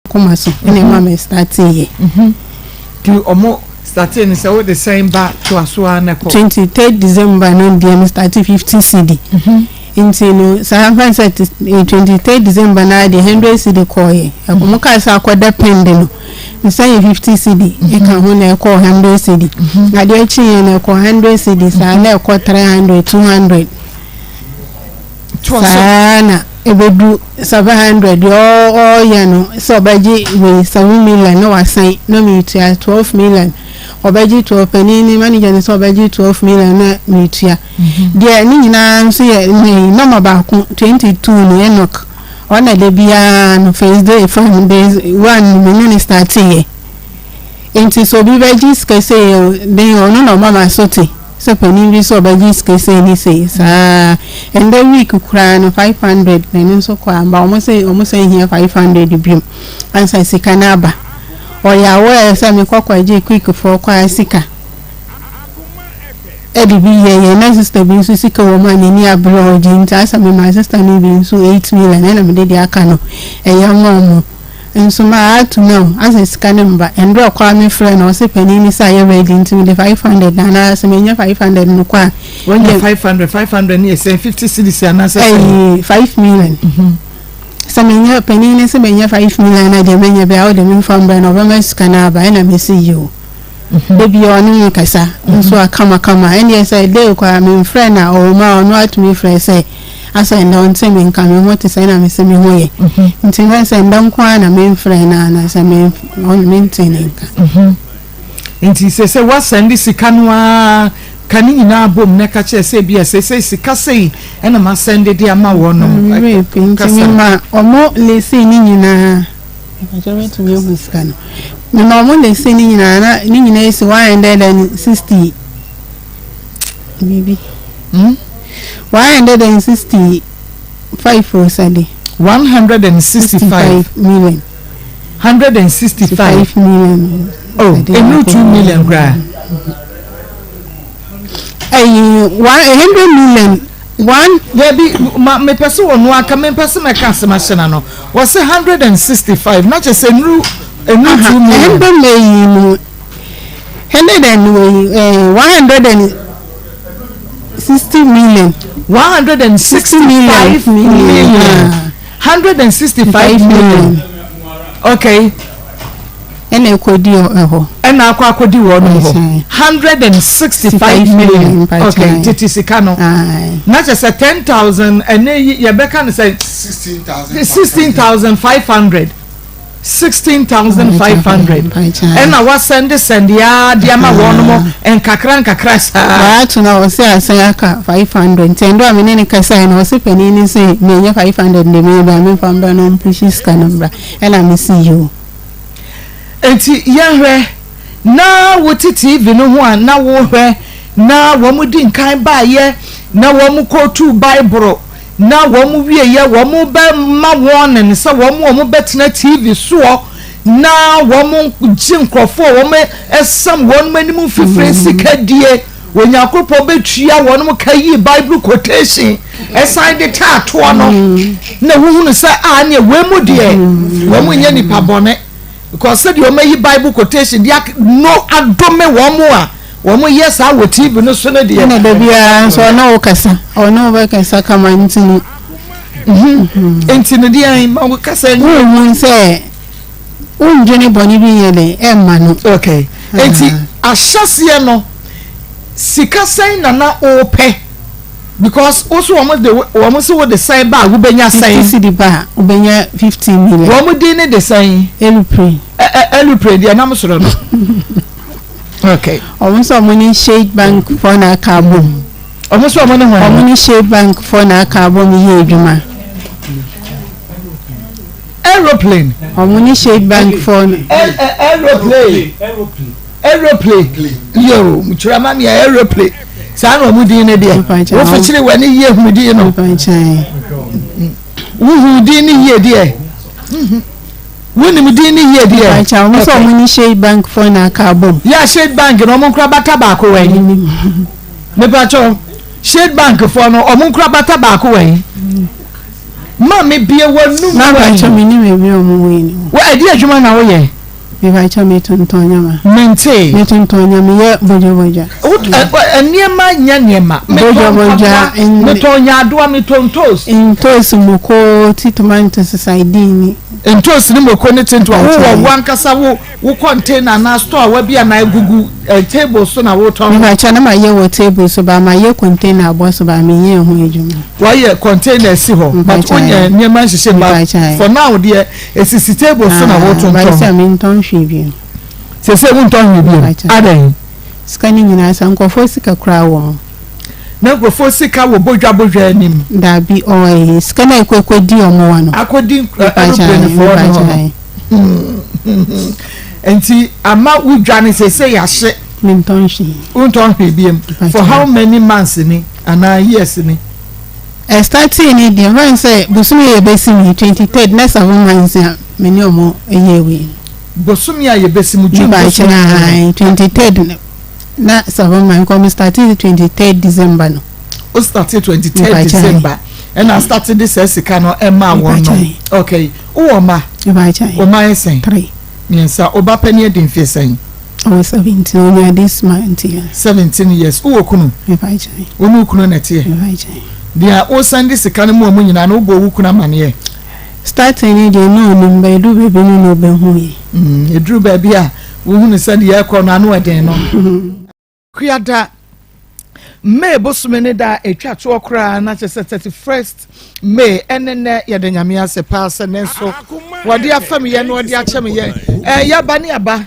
Koma so ɛna ɛma me startee yɛ. Nti ɔmo startee no sɛ wode sɛn ba toa so ara na ɛkɔ. 23 December no deɛ me startee 50 cedi. Nti no saa mfa sɛ 23 December no ara deɛ 100 cedi kɔɔyɛ. Ɔmo kaa sɛ akɔda pɛnde no me san yɛ 50 cedi ɛka ho na ɛkɔɔ 100 cedi. Adeɛ kyeeɛ no ɛkɔɔ 100 cedi saa na ɛkɔ 300, 200. Saa ara na ɛbɛdu 700 deɛ ɔreyɛ no sɛ ɔbɛgye wei 7 million na wasan na meretua 12 million ɔbɛgye 12 panin ne manager no sɛ ɔbɛgye 12 million na meretua deɛ ne nyinaa nso yɛ ne nɔma baako 22 no Enoch ɔna da biara no first day from day one me ne ne starteeɛ nti sɛ obi bɛgye sika sei den ɔno na ɔma ma so te. Sɛ panin bi sɛ ɔbɛgye sika sei ne sei saa ɛndɛ week koraa no 500 na ɛno nso kɔ amba ɔmo sɛ ɔmo san hia 500 biom ansa sika no aba ɔyɛ aware sɛ mekɔ kɔ gye quick foɔ koraa sika ɛde bi yɛ yɛ na sister bi nso sika wɔ mu a n'ani abere ɔgye nti asɛ mema sister no bi nso 8 million ɛna mede deɛ aka no ɛyɛ ma ɔmo. Nso ma ato now asɛ sika no mba ɛnderɛ koraa me frɛ no ɔse panin no sɛ ayɛ ready nti mede 500 na anaa sɛ menya 500 no kɔ a. Wanya 500 500 no yɛ sɛn 50 cedis anaasɛ sɛn. Ɛyi 5 million sɛ menya panin no sɛ menya 5 million na deɛ menya bia wode memfa mbrɛ no ɔbɛma sika no aba ɛna mese yoo da bia ɔne me kasa nso a kama kama ɛneɛ sɛ day koraa memfrɛ no a ɔwɔ mu a ɔno atumi frɛ sɛ Asɛ ndɛ ɔnntse me nka, me ho tse sɛn na mese me ho yɛ? Ntsi na sɛ ndɛ nko ara na memmfrɛɛ no a, na sɛ menntee ne nka. Ntsi sesei wɔasɛnde sika no ara, ka ne nyinaa bɔ mu na ka kyerɛ sɛ ebia sesei sika sei na masɛnde de ama wɔnom. Me werɛ fi, ntsi mema ɔmo lesii ne nyinaa. Mepakyɛw wobɛtumi ahu sika no? Mema ɔmo lesii ne nyinaa na ne nyinaa esi 160. Biribi. Hmm? 165 o sɛde. 165 million. 165 million. Oh, enu 2 million koraa. Ɛyi 100 million. One. Dabi, ma mepɛ sɛ wɔn aka mepɛ sɛ mɛka asɛm ahyɛ n'ano. Wɔsɛ 165 na kyerɛ sɛ enu enu 2 million. 100 million. 100 and 160 million. 165 million. 165 million. Okay. Ɛna ɛkɔdi ɛhɔ. Ɛna akɔ akɔdi wɔn hɔ. 165 million. Okay, tete sika no. Na kyerɛ sɛ 10,000 ɛnɛ yi yɛbɛka no sɛ. 16,500. 16,500 ɛna wasɛnde sɛnde ara de ama wɔn mo nkakra nkakra saa. Waato na ɔse asan aka 500 nti ɛndɔ a me ne no kasae no ɔse panin no se menya 500 de me bra memfa mbra na ɔmpushi sika no mbra ɛna mese yoo. Nti yɛnhwɛ na wote TV no ho a na wohwɛ na wɔn di nkan baayɛ na wɔn kootu Bible. Na wɔn wieɛ wɔn bɛ ma warning sɛ wɔn a wɔn bɛ tena TV soɔ na wɔn gye nkorɔfoɔ a wɔn ɛsam wɔn anim mfifire sika die Onyankopɔn bɛ tua wɔn ka yi Bible quotation ɛsan de taatoɔ no na wohunu sɛ a neɛ wei mu deɛ wɔn nyɛ nipa bɔne because sɛdeɛ wɔn ayi Bible quotation de no adome wɔn a Wɔn yɛ saa wɔ TV no so no deɛ. Ɛna da biara nso ɔne wo kasa, ɔne wo bɛkasa kama nti no. Nti no deɛ ma wo kasa nyi. Wohu sɛ wondwene bɔne bi nyɛ dɛ ɛmma no. Okay. Nti ahyɛseɛ no sika sɛn na na wopɛ because wo so wɔn de wɔn so wo de sɛn ba a wobɛnya sɛn. 50 cedi ba a wobɛnya 15 million. Wɔn din ne de sɛn. Elupre. Elupre deɛ nam soro no. Okay. Wɔn nso wɔn ne Shade Bank foɔ na aka abom. Wɔn nso wɔn ne hɔn. Wɔn ne Shade Bank foɔ na aka abom yɛ adwuma. Aeroplane. Wɔn ne Shade Bank foɔ no. Aeroplane. Aeroplane. Yoo, kyerɛ ma mi aeroplane. Saa na wɔn din ne deɛ. Wofikyiri wɔ ne yie hu din no. Wohu din ne yie deɛ. Wonim din ne yie deɛ. Mpakyɛw wɔn sɛ wɔn ne Shade Bank foɔ na aka abom. Yeah Shade Bank no wɔn nkura bata baako wɔ yi. Mepakyɛw Shade Bank foɔ no wɔn nkura bata baako wɔ yi. Maame bue w'anum Ma mpakyɛw wai. menni baabi a ɔmo wɔ yi no. Wo ɛdeɛ adwuma na woyɛ? Mepakyɛw metontɔn nneɛma. Mentee. Metontɔn nneɛma meyɛ bodwabodwa. Wo ɛ nneɛma nyɛ nneɛma. Metɔn Bodwabodwa mpaboa, ne. metɔn nyaadoa, metɔn ntoos. Ntoos, moko, ti tomatoes, sardine. Ntoos ne moko ne tin toa. Wowɔ Mpakyɛw. wo ankasa wo wo container anaa store wa bi anaa egugu ɛ table so na wotɔn? Mepakyɛw na mayɛ wɔ table so but mayɛ container abɔ so but menyɛɛ ho adwuma. Wayɛ container asi hɔ but Mpakyɛw. wonyɛ nneɛma nhyehyɛ mu but Mpakyɛw. for now deɛ esisi table so na Ah, but wotontɔn. sɛ mentɔn hwee bio. Seesei wontɔn hwee bio? Mpakyɛw. Adɛn? Sika no nyinaa sa nkurɔfoɔ sika koraa wɔ mu. Na nkurɔfoɔ sika wɔ bodwa bodwa anim. Dabi ɔɔ sika no a ɛkɔ ɛkɔdi wɔn hɔ no. Akɔdi aeroplane foɔ no hɔ no. Nti ama wo dwa no seesei ahye. Mentɔn hwee. Wontɔn hwee biom. For how many months ni anaa years ni? Ɛstartee ne deɛ mfa no sɛ bosome a yɛbɛsi mu yi 23rd na 7 months a me ne wɔn yɛɛ wei no. Bosome a yɛbɛsi mu June bosome mu no. 23rd na 7 months nkɔ me startee 23rd December no. O startee 23rd December ɛna starte de saa sika no ɛmaa wɔn no. Okay, wowɔ mma? Wo mma yɛ sɛn? Three. Mmiɛnsa. Wo ba panin adi mfeɛ sɛn? Ɔwɔ 17, ɔnyaa this month yi. 17 years. Wowɔ kunu? Wo ne wo kunu na ɛteɛ? Deɛ wosan de sika no mu wɔn nyinaa no wobɔ wo kunu amaneɛ? Starting no deɛ na ɔnim but ɛduru baabi no na ɔbɛhu yɛ. Ɛduru baabi a wohunu sɛ deɛ ɛrekɔ no ano ɛden no. Kuada, May bosome ne da a ɛtwa toɔ koraa na kyerɛ sɛ 31st May ɛne nnɛ. Yɛda Nyame ase paa sɛ nnɛ nso wɔde afam yɛn na wɔde akyɛ me yɛn. Ɛɛ yaba ne aba.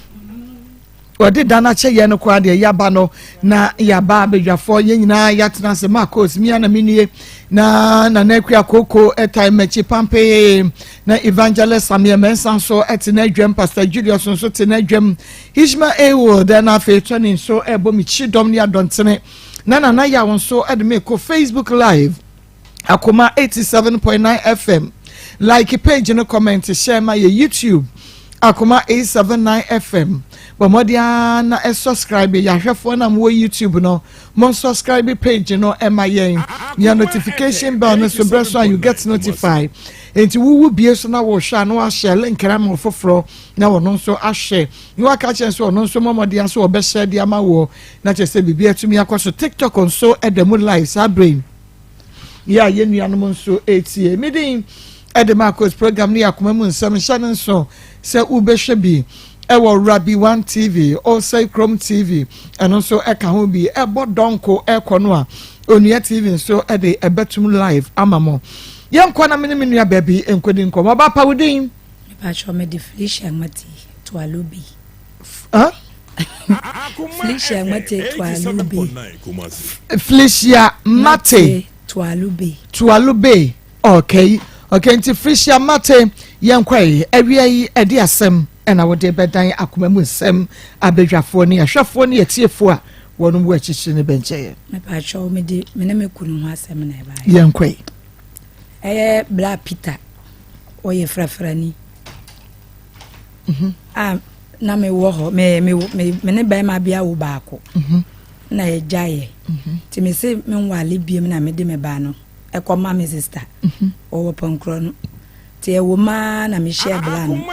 Wɔde da no akyɛ yɛn no koraa deɛ yaba no na yaba abadwafoɔ yɛn nyinaa yɛatena ase. Marcos mia na menie na Nana Akua Koko ɛtae m'akyi pampee na Evangelist Samuel Mensah nso ɛte n'adwam, Pastor Julius nso te n'adwam, Ishmael Ewold ɛna afei Tony nso ɛbɔ me kyidɔm ne adɔntene na Nana Yaw nso ɛde me kɔ Facebook Live. Akoma 87.9 FM. Like page no comment share ma yɛ YouTube Akoma 879 FM. Bɔ mmɔden ara na subscribe yɛ ahwɛfoɔ na mowɔ YouTube no. Mo subscribe page no ɛma yɛn. Yɛ notification bell no so brɛ so a you get notified. Enti wowu bie so na wɔhwɛ a na wahyɛ link na ma ɔfoforɔ na ɔno nso ahwɛ. Na waka kyerɛ nso ɔno nso mmɔ mmɔden nso ɔbɛhyɛ de ama wɔ na kyerɛ sɛ biribi atumi akɔ so. TikTok nso ɛda mu live saa berɛ yi. Yɛ a yɛn nuanom nso retie. Me din de Marcos. Program no yɛ Akoma Mu Nsɛm. Hyɛ no nso sɛ wobɛhwɛ bi ɛwɔ Rabi One TV, Osei Krom TV, ɛno nso ɛka ho bi. Ɛbɔ dɔnko ɛkɔ no a, Onua TV nso ɛde ɛbɛtum live ama mo. Yɛnkɔ na me ne me nua baabi nkɔdi nkɔmmɔ. Ɔba pa wo din? Mepakyɛw mede Felicia Ngmati Tualubi. Felicia Mate Tualube. Felicia Mate Tualube. Tualube. Okay. Okay, nti Felicia Mate yɛn kɔ yi awia yi ɛde asɛm ɛna wɔde bɛdan akoma mu nsɛm abadwafoɔ ne ahwɛfoɔ ne atiefoɔ a wɔn wɔ akyirikyiri ne bɛnkyɛn. Mepatwɛw mede me ne me kunu ho asɛm na ɛbaeɛ. Yɛn kɔ yi. Ɛyɛ Bla Peter ɔyɛ frafrani. Mhm. A na mewɔ hɔ me me me ne bɛrima bi awo baako mhm. na yɛgyaeɛ mhm. nti me se menwale biem na mede me ba no ɛkɔma me sista ɔwɔ pɔnkorɔ no nti ɛwɔ maa na mehyɛ bla no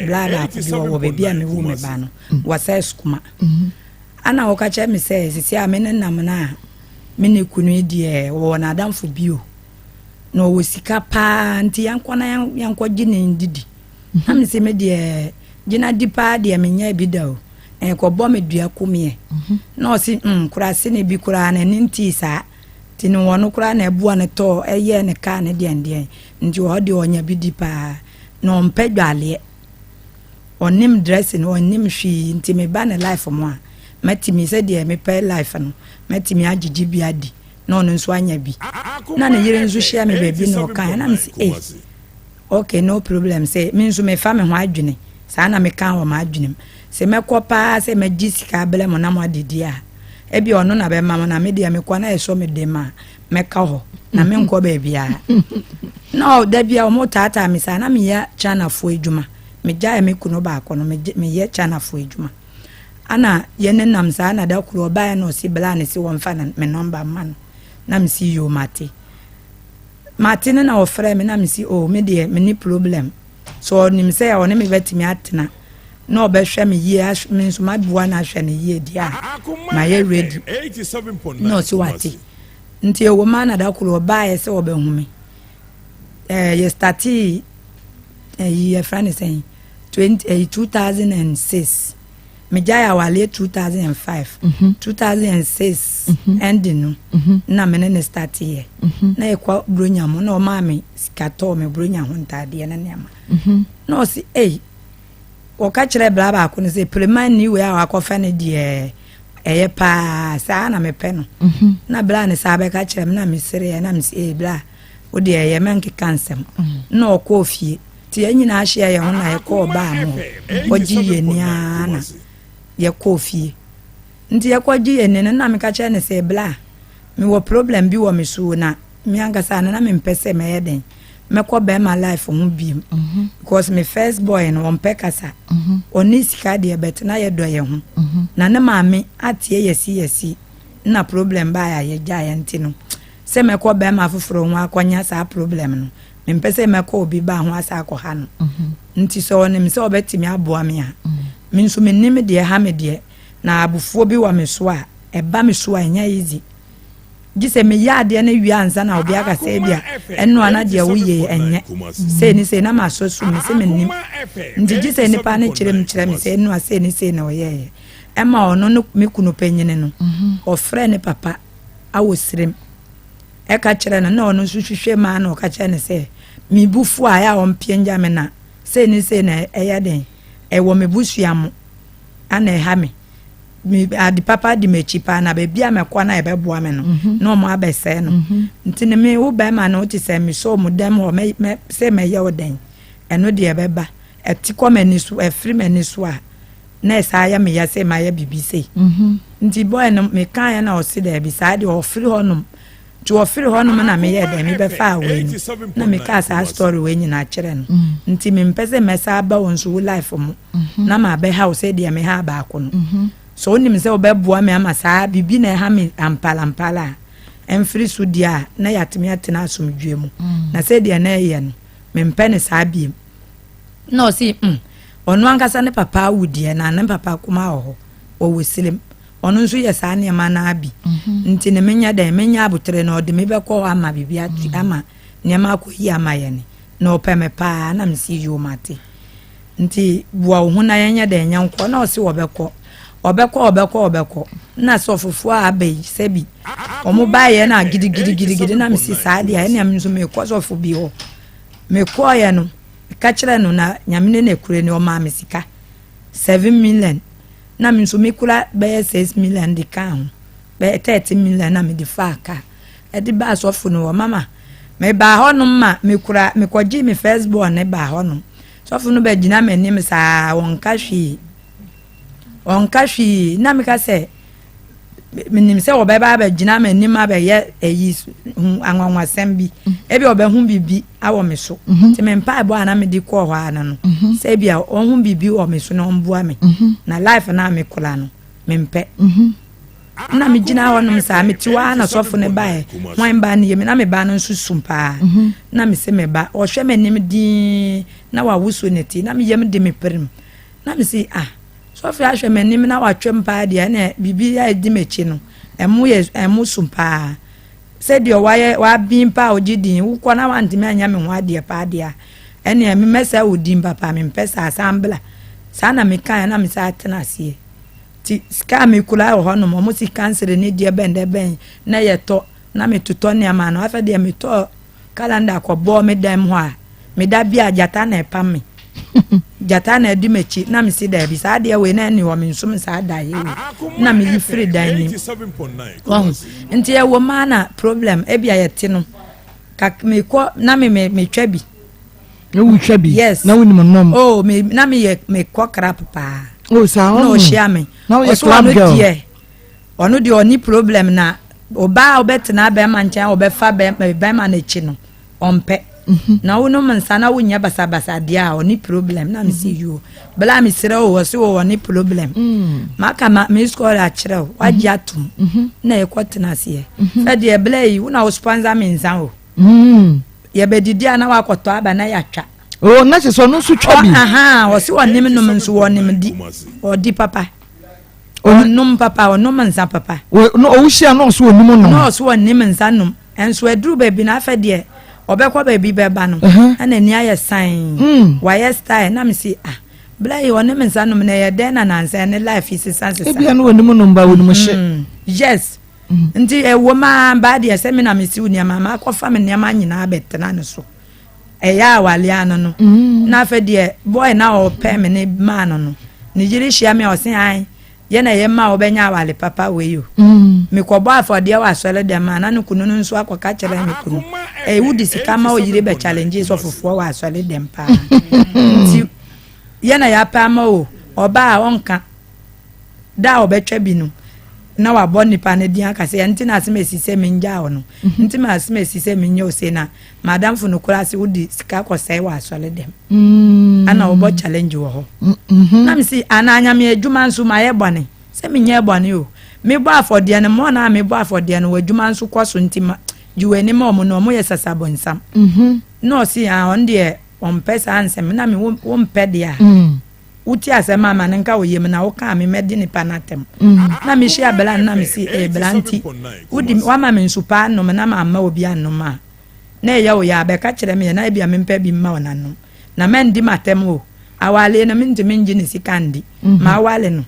bla baako bi wɔwɔ baabi a mewo me ba no wɔsɛ sukuma ana wɔka kyerɛ me sɛ sisi a me ne nam no a me ne kunu yi deɛ wɔwɔ n'adamfo bio na ɔwɔ sika paa nti yɛnkɔ na yɛnkɔgye ne ndidi Na me se me deɛ gyina di paa deɛ menyɛɛ bi da o na ɛkɔbɔ me dua kumiɛ mhm. Na ɔse mm kurase ne bi koraa n'ani ntii saa nti no wɔno koraa na ɛboa no tɔɔ ɛyɛɛ ne kaa ne deɛn deɛn nti ɔhɔ deɛ ɔnya bi di paa na ɔmpɛ dwaleɛ ɔnim dressing ɔnim hwee nti meba ne life mu a mɛtumi sɛ deɛ mepɛ life no mɛtumi agyegye bi adi na ɔno nso anya bi na ne yere nso hyia me baabi na ɔka na mese eh Ok no problem sɛ me nso mefa me ho adwene saa na meka wɔ m'adwene mu sɛ mɛkɔ paa sɛ mɛgye sika abrɛ mo na mo adidi a ebia ɔno na bɛma mo na me deɛ mekɔ na ɛsɔ me dem a mɛka hɔ na menkɔ baabiara na da bia wɔn taataa me saa na meyɛ Chinafoɔ adwuma megyae me kunu baako no meyɛ Chinafoɔ adwuma ana yɛne nam saa na da koro ɔbaeɛ na ɔsi bla ne se wɔmfa me nɔmba mma no na mesi yoo mate. Mate no na ɔfrɛɛ me na mese oh me deɛ menni problem. Sɛ ɔnim sɛ ɔne me bɛtumi atena na ɔbɛhwɛ me yie me nso maboa no ahwɛ no yie deɛ a mayɛ ready. Na ɔse wate. Nti ɛwɔ mu a na da koro ɔbaeɛ sɛ ɔbɛhu me. Eh, yɛ startee ɛyi yɛfrɛ no sɛn 20 ɛyi 2006. Megyae awareɛ 2005, 2006 ending no na me ne no starteeɛ. Na yɛkɔ Buronya mu na ɔmaa me sika tɔɔ me Buronya ho ntaadeɛ ne nneɛma. Na ɔse ei, wɔka kyerɛɛ bra baako no sɛ Prema nni wei a wakɔfa no deɛ ɛyɛ paa saa na mepɛ no. Na bra no saa bɛka kyerɛ me na mesereɛ na mese ei bra wo deɛ ɛyɛ mɛnkeka nsɛm. Na ɔkɔɔ fie. Nti yɛn nyinaa hyeɛɛ yɛn ho na yɛkɔɔ baa mu hɔ kɔgye yɛn ani ara na yɛkɔɔ fie. Nti yɛkɔgye yɛn ani no na meka kyerɛ no sɛ bla mewɔ problem bi wɔ me so na me ankasa no na mempɛ sɛ mɛyɛ dɛn mɛkɔ bɛrima life ho biem mhm. because me first boy no ɔmpɛ kasa mhm. ɔne sika deɛ bɛt na yɛdɔ yɛn ho mhm. na ne maame ateɛ yɛsi yɛsi na problem baa a yɛgyaeɛ nti no sɛ mɛkɔ bɛrima foforɔ ho akɔnya saa problem no Mempɛ sɛ mɛkɔ obi ba ho asa akɔha no. Nti sɛ ɔnim sɛ ɔbɛtumi aboa me a, me nso mennim deɛ ɛha me deɛ, na abufuo bi wɔ me so a, ɛba me so a ɛnyɛ easy. Gye sɛ meyɛ adeɛ no wie ansa na obi aka sɛ ebia ɛno a na deɛ woyɛ yi ɛnyɛ sei ne sei na masɔ sum me sɛ mennim. Nti gye sɛ nipa no kyerɛ mu kyerɛ me sɛ ɛno a sei ne sei na ɔyɛeɛ. Ɛma ɔno ne me kunu panyini no, ɔfrɛ ne papa awɔ serem. Ɛka kyerɛɛ no, na ɔno nso hwehwɛ mu ara na ɔka kyerɛɛ no sɛ, Me bo fu a, ɛyɛ a ɔmpia ngya me na sei ne sei na ɛyɛ den, ɛwɔ me busua mo ana ɛha me. Me ade papa di m'akyi paa na baabi a mɛkɔ na ɛbɛboa me no, mhm. na ɔmo abɛsɛe no. Mhm. Nti ne me wo bɛrima no wote sɛ mesɔ ɔmo dɛm hɔ mɛ mɛ sɛ mɛyɛ wo dɛn, ɛno deɛ ɛbɛba. Ɛte kɔ m'ani so, ɛfiri m'ani so a, na ɛsaa yɛ me ya sɛ mayɛ biribi sei. Mhm. Nti boy no mekaeɛ na ɔse daabi saa deɛ ɔfiri hɔnom. Nti ɔfiri hɔnom na meyɛɛ dɛn mebɛfaa wei no na mekaa saa story wei nyinaa kyerɛ no. Mm. Nti mempɛ sɛ mɛsa aba wo nso wo life mu mhm. na mabɛha wo sɛ deɛ meha baako no. Mhm. Sɛ wonim sɛ wobɛboa me ama saa biribi na ɛha me ampalampala a ɛmfiri so deɛ a na yɛatumi atena asomdwoeɛ mu. Mm. Na sɛdeɛ na ɛyɛ no mempɛ ne saa biem. Na ɔse mm ɔno ankasa ne papa awu deɛ na ne papa kuma wɔ hɔ ɔwɔ sirem ɔno nso yɛ saa nneɛma no ara bi mhm. nti ne menyɛ dɛn menyɛ abotere na ɔde me bɛkɔ hɔ ama biribi atu mhm. ama nneɛma akɔ yi ama yɛn na ɔpɛ me paa na mesi yoo mate nti boa wo ho na yɛnyɛ dɛn nyɛ nkɔ na ɔse ɔbɛkɔ ɔbɛkɔ ɔbɛkɔ ɔbɛkɔ na sɔfofoɔ a aba yi sɛbi wɔn baayɛ na gidigidigidigidi na mesi saa deɛ ɛnna mi nso mekɔ sɔfo bi hɔ Mekɔeɛ no, meka kyerɛɛ no na Nyame ne nokorɛ ni, ɔmaa me sika 7 million na me nso mekura bɛyɛ 6 million de kaa ho, bɛyɛ 13 million na mede faa kaa ɛde baa sɔfo no hɔ. Mama, mebaa hɔnom ma mekura, mekɔgyee me first born ne baa hɔnom. Sɔfo no bɛgyina m'anim saa, ɔnka hwee, ɔnka hwee, na meka sɛ, menim sɛ wɔbɛba abɛgyina m'anim abɛyɛ ayi hu anwanwasɛm bi mm. ebi ɔbɛhu biribi awɔ me so mhm. nti me mpaebɔ a na mede kɔɔ hɔ ano no mhm. sɛ ebi a ɔhu biribi wɔ me so na ɔmboa me mhm. na life no a mekora no mempɛ na megyina hɔnom saa mete hɔ a na sɔfo no baeɛ hwan ba no yɛ me na me ba no nso sum paa na mese me ba ɔhwɛ m'anim dinn na wawoso ne ti na meyam de me pirim na mese ah Sɔfo ahwɛ m'anim na watwam paa deɛ ɛna biribi a ɛdi m'akyi no ɛmo yɛ ɛmo sum paa sɛdeɛ wayɛ wabin paa ɔgye din wokɔ na wantumi anyɛ me ho adeɛ paa deɛ a ɛnea mɛsɛ wo din papa mempɛ saa san bla saa na mekaeɛ na mesan atena aseɛ ti sika a mekura wɔ hɔnom ɔmo si kansere ne deɛ bɛn dɛ bɛn na yɛtɔ na metotɔ nneɛma no afɛ deɛ metɔɔ Calendar kɔbɔɔ me dan mu hɔ a, meda bi a gyata na ɛpam me. Gyata na adi m'akyi na mese daabi saa adeɛ wei na ɛne hɔ mensom saa daeɛ wei na meyi firi dan nim. Wahu nti ɛwɔ mu a na problem ebi a yɛte no kak mekɔ na me me metwa bi. Na wotwa bi? Yes. Na wonim nom? Oh me na meyɛ mekɔ crap paa. Oh saa ɔno. Na ɔhyia me. Na woyɛ club girl. Deɛ Ɔno deɛ ɔnni problem na ɔbaa a ɔbɛtena bɛrima nkyɛn a ɔbɛfa bɛrima no akyi no ɔmpɛ. Mhm. Na wonom nsa na wonyɛ basabasa deɛ a ɔne problem na mesi mhm. yoo. Bla mesrɛ o ɔse o ɔne problem. Mm. Maka ma me score akyerɛ o wagye mhm. atom na yɛkɔ tena aseɛ. Sɛ deɛ bla yi wo na wo sponsor me nsa o. Mm. Yɛbɛdidi a na wakɔtɔ aba na yɛatwa. Oh, na kyerɛ sɛ ɔno nso twa bi. Ɔha, ɔse ɔnim nom nso ɔnim di. Ɔdi papa. Ɔnom papa, ɔnom nsa papa. No, ɔwohyia na ɔso ɔnim nom. Na ɔso ɔnim nsa nom. Nso aduru baabi na afɛ deɛ ɔbɛkɔ baabi bɛba no, na n'ani ayɛ san. Mm. Wayɛ style na mese ah, bla yi ɔnim nsa nom na ɛyɛ dɛn na nansa ne life yi sesa sesa. Ebia no ɔnim nom ba ɔnim hye. Mm. Yes. Nti ɛwom ara baa deɛ sɛ me na mesiw nneɛma makɔfa me nneɛma nyinaa bɛtena ne so. Ɛyɛ awale ano no. Na afei deɛ boy na ɔpɛ me ne maa no no ne yere hyia me a ɔse an yɛ na yɛ ma wobɛnya awale papa wei o. Mekɔbɔ afɔdeɛ wɔ asɔre dɛm a na ne kunu no nso akɔka kyerɛ me kunu. Ɛyɛ wodi sika ma oyere bɛ challenge sɔfofoɔ wɔ asɔre dɛm paa. Nti yɛ na yɛapɛ ama o ɔbaa a ɔnka. Da a ɔbɛtwa bi no, na wabɔ nipa no din aka sɛ, ɛnti na asem esi sɛ mengyaa wo no, nti ma asem esi sɛ menyɛ wo sei na m'adamfo no koraa se wode sika kɔsɛe wɔ asɔre dɛm. Mm. Ana wɔbɔ challenge wɔ hɔ. Mm-hmm. Na mesi anaa nyame adwuma nso mayɛ bɔne sɛ menyɛ bɔne o. Mebɔ afɔdeɛ no mɔ na mebɔ afɔdeɛ no wɔ adwuma nso kɔ so nti ma gye w'ani ma ɔmo no ɔmo yɛ sasabonsam. Mm-hmm. Na ɔse ah ɔno deɛ ɔmpɛ saa nsɛm na me wompɛ deɛ a. Mm. Wotie asɛm a, ma no nka wo yam, na woka a, me mɛdi nipa no atɛm. Na mehyia bla no na mese, ee bla nti, wodi, woama me nsu paa nom na mamma obi annom a, na ɛyɛ wo ya a, bɛka kyerɛ me ɛ, na ebia mempɛ bi mma wo na nom. Na mandi m'atɛm o. Awale no, mentumi ngye ne sika ndi. Mawale no,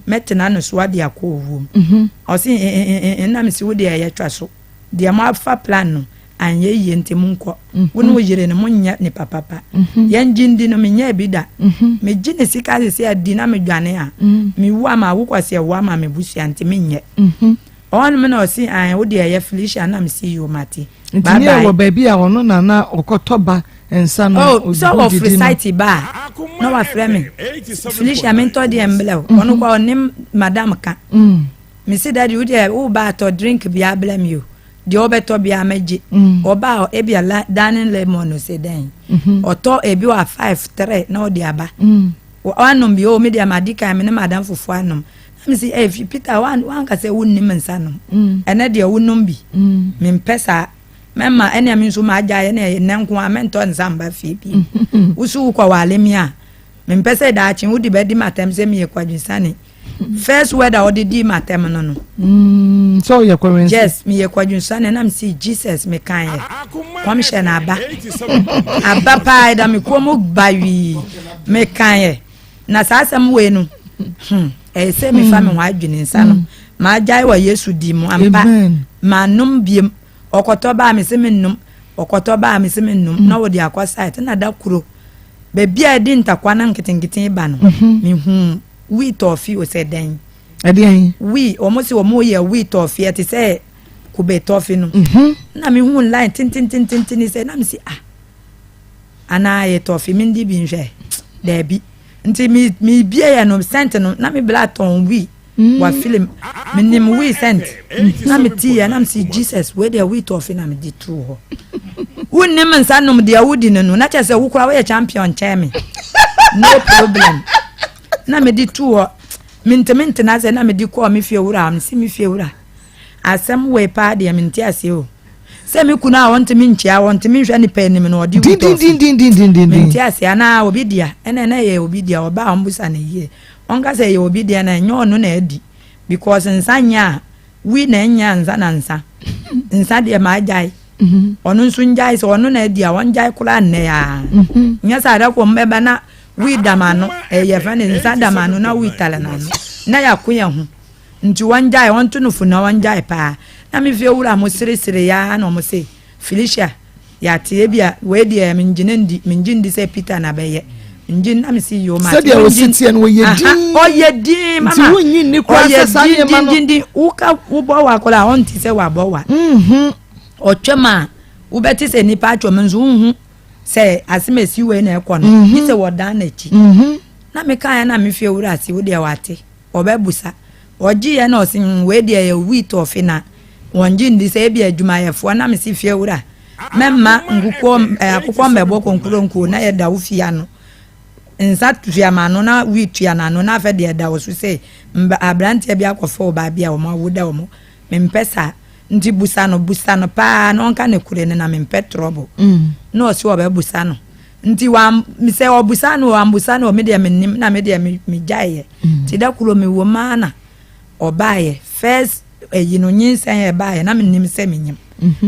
mɛtena no so ade akɔ owuo mu. Ɔse, e-e-e-e, na mese, wo deɛ ɛyɛ twa so. Deɛ moafa plan no, anyɛ yie nti monkɔ. Wo ne wo yere no monyɛ nipa papa. Yɛn gye ndi no menyɛɛ bi da. Megye ne sika sese adi na medwane a, mewu a mawo kwasi ɛwo ama me busua nti menyɛ. Ɔhɔnom na ɔse ae wo deɛ ɛyɛ Felicia na mese yoo mate. Nti ne ɛwɔ baabi a ɔno na na ɔkɔtɔ ba nsa no oh, sɛ ɔfiri site ba a na wafrɛ me Felicia mentɔ deɛ mblɛ o. Ɔno kɔ ɔne madam ka. Mese daddy wo deɛ wo ba atɔ drink bi ablɛ me o. Deɛ ɔbɛtɔ biara mɛgye. Ɔba a ebia la dining lemon no sɛ dɛn. Ɔtɔ ebi wɔ five three na ɔde aba. Wanom bi o me deɛ madi kan me ne madam fufuo anom. Na me si eh Peter wanka sɛ wonnim nsa nom. Ɛnɛ deɛ wonom bi. Mempɛ saa. Mɛma ɛnea me nso magyae ɛnɛ ɛnɛ nko a mɛntɔ nsa mba fie bi. Wosu wokɔ wale me a mempɛ sɛ daakye wode bɛdi m'atɛm sɛ meyɛ kwadwensane. First word a ɔde dii m'atɛm no no. Mm, sɛ ɔyɛ kɔwɛnsi. Yes, meyɛ kwadwonsuane na mesi Jesus mekan yɛ. Kɔmhyɛ na aba. Aba paa ɛda me kɔn mu ba wii. Mekan yɛ. Na saa asɛm wei no, hmm, ɛyɛ sɛ mefa me ho adwene nsa no. Magyae wɔ Yesu di mu ampa. Manom biem. Ɔkɔtɔ baa me se mennom. Ɔkɔtɔ baa me se mennom. Na wɔde akɔ site na da kuro. Baabi a ɛde ntakwa no nketenkete ba no, mehuu Wii tɔɔfi o sɛ dɛn. Ɛdeɛn? Wii, wɔn se wɔn yɛ wii tɔɔfi, ɛte sɛ kube tɔɔfi no. Mm-hmm. Na me hu line tententententen sɛ na me si ah anaa yɛ tɔɔfi me ndi bi nhwɛ daabi nti me me bie yɛ no scent no na me bla tɔn wii mm. wa film me nim wii scent na me ti yɛ na me si Jesus wei deɛ wii tɔɔfi na me di tu hɔ wonnim nsa nom deɛ wodi no no na kyerɛ sɛ wo koraa woyɛ champion kyɛn me no problem na mede tuu hɔ mentumi ntena ase na mede kɔɔ me fie wura mese me fie wura asɛm wei paa deɛ mente aseɛ o sɛ me kunu a ɔntumi nkyia ɔntumi nhwɛ nipa anim no ɔde wutɔ fi mente aseɛ anaa obi dea ɛna ɛna ɛyɛ obi dea ɔbaa ɔmbusa no yie ɔnka sɛ ɛyɛ obi dea na ɛnyɛ ɔno na adi because nsa nyɛ a wi na ɛnyɛ a nsa na nsa nsa deɛ maagyae ɔno nso ngyae sɛ ɔno na adi a ɔngyae koraa nnɛ aa nyɛ sɛ adako mbɛba na Wii da m'ano, ɛyɛ yɛfrɛ no nsa da m'ano na wii tare n'ano na yɛako yɛn ho nti wɔngyae wɔnto no fo na wɔngyae paa na me fie wura mo seresere ya na wɔn se Felicia yɛate ebia wei deɛ mengyina ndi mengye ndi sɛ Peter na bɛyɛ ngye na mese yoo mate sɛdeɛ ɔsi teɛ no ɔyɛ din ɔyɛ din mama nti wonyi nni koraa sɛ saa nneɛma no ɔyɛ din din din woka wobɔ wa koraa ɔnte sɛ wabɔ wa ɔtwam a wobɛte sɛ nipa atwam nso wonhu sɛ asɛm esi wei na ɛkɔ no mhm. gye sɛ wɔdan n'akyi mhm. na mekaeɛ na me fie wura se wo deɛ wate ɔbɛbusa ɔgyeeɛ na ɔse mm, wei deɛ yɛ wheat ɔfe na wɔn gye ndi sɛ ebi adwumayɛfoɔ na mese fie wura mɛmma nkukɔ eh, akokɔ mmɛbɔ konkuronkuo na yɛda wo fie ano nsa tua m'ano na wheat tua n'ano na afɛ deɛ ɛda wo so sɛ aberanteɛ bi akɔfa ɔbaa bi a wɔn awo da wɔn mempɛ saa. Nti busa no, busa no paa na ɔnka nokorɛ no na mempɛ trouble. Na ɔse ɔbɛbusa no. Nti wam, sɛ ɔbusa no o, ambusa no o, me deɛ mennim, na me deɛ me, megyaeɛ. Nti da koro mewɔ mu ara na ɔbaeɛ. First ayi no, nyinsɛn a ɛbaeɛ, na mennim sɛ menyim.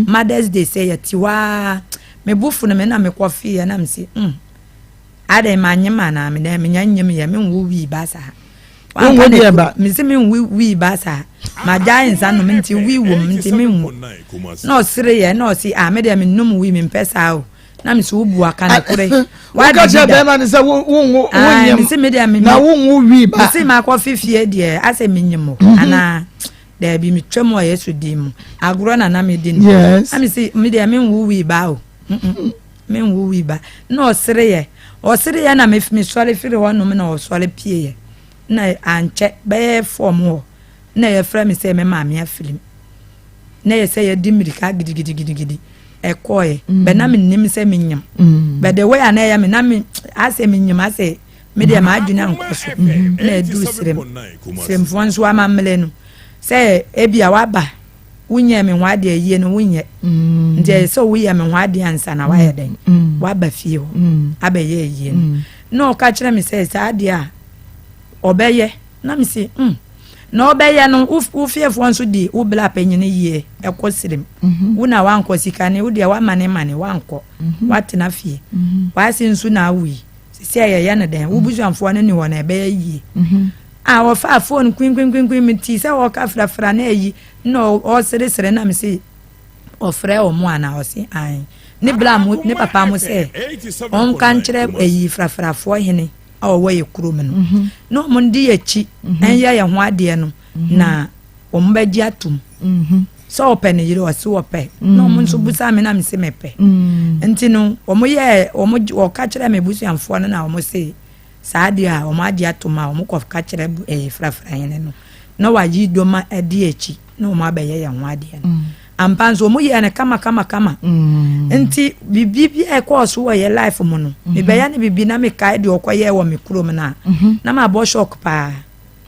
Mother's Day sɛ yɛte hɔ ara, me bo fu no me na mekɔfeeɛ na mese, mm, adɛn manyem anaa? Me deɛ menya nyemyɛ, menwo wii ba saa. Wonwo deɛ ba. Mese menwo wii ba saa. Magyae nsa nom nti wii wom nti menwo. Na ɔsereeɛ na ɔse, ah, me deɛ mennom wii, mempɛ saa o. Na mese wo bua ka nokorɛ. Woka kyerɛ bɛrima no sɛ wonwo wonyem mese me deɛ na wonwo wii ba. Mese makɔfe fie deɛ asɛ menyem o mhm. anaa daabi metwam wɔ Yesu din mu. Agorɔ na na medi no. Yes. Na mese me deɛ menwo wii ba o. Menwo wii ba. Na ɔsereeɛ. Ɔsereeɛ na mesɔre firi hɔnom na ɔsɔre pieeɛ. Na ankyɛ bɛyɛ fɔm hɔ na yɛfrɛ me sɛ me maame afirim. Na yɛ sɛ yɛdi mmirika gidigidigidi ɛkɔɔɛ. Mm. Bɛ na mennim sɛ menyim. Mm. But the way a na ɛyɛ me na me asɛ menyim asɛ me deɛ m'adwene ankɔ so. Mm-hmm. Na ɛduru serem. Seremfoɔ nso amammerɛ no sɛ ebia waba wonyɛɛ me ho adeɛ yie no wonyɛ. Mm. Nti ɛyɛ sɛ woyɛ me ho adeɛ ansa na wayɛ dɛn. Mm. Waba fie hɔ abɛyɛ yie no. Na ɔka kyerɛ me sɛ saa adeɛ a ɔbɛyɛ na me se mm. Na ɔbɛyɛ no wo wo fiefoɔ nso di wo bla panyin yie ɛkɔ serem. Mhm. Wo na wankɔ sika ne wo deɛ wamane mane wankɔ. Mhm. Watena fie. Mhm. W'ase nso na awu yi. Sisi a yɛyɛ no dɛn? Wo busuafoɔ no ni hɔ na ɛbɛyɛ yie. A ɔfaa phone kwinkwinkwinkwin me tii sɛ ɔka frafra na ayi na ɔseresere na me se ɔfrɛ wɔn ana ɔse ae ne bla mo ne papa mo sɛ ɔnka nkyerɛ ayi frafrafoɔ hene a ɔwɔ yɛ kurom no mhm. na wɔn di akyi mhm. nyɛ yɛn ho adeɛ no mhm. na wɔn bɛgye atum sɛ ɔpɛ ne yere ɔse ɔpɛ na wɔn nso busa me na me se mepɛ nti no wɔn yɛ wɔn wɔka kyerɛ me busuafoɔ no na wɔn se saa adeɛ a wɔn agye atum a wɔn kɔ ka kyerɛ ɛyɛ frafra yɛn no na wayi dɔma adi akyi na wɔn abɛyɛ yɛn ho adeɛ no. Ampa nso wɔn yɛɛ no kama kama kama. Mm. Nti biribi bi a ɛkɔɔ so wɔ yɛ life mu no, mm-hmm. mebɛyɛ no biribi na mekae deɛ ɔkɔyɛɛ wɔ me kurom no a, mm-hmm. na mabɔ shock paa.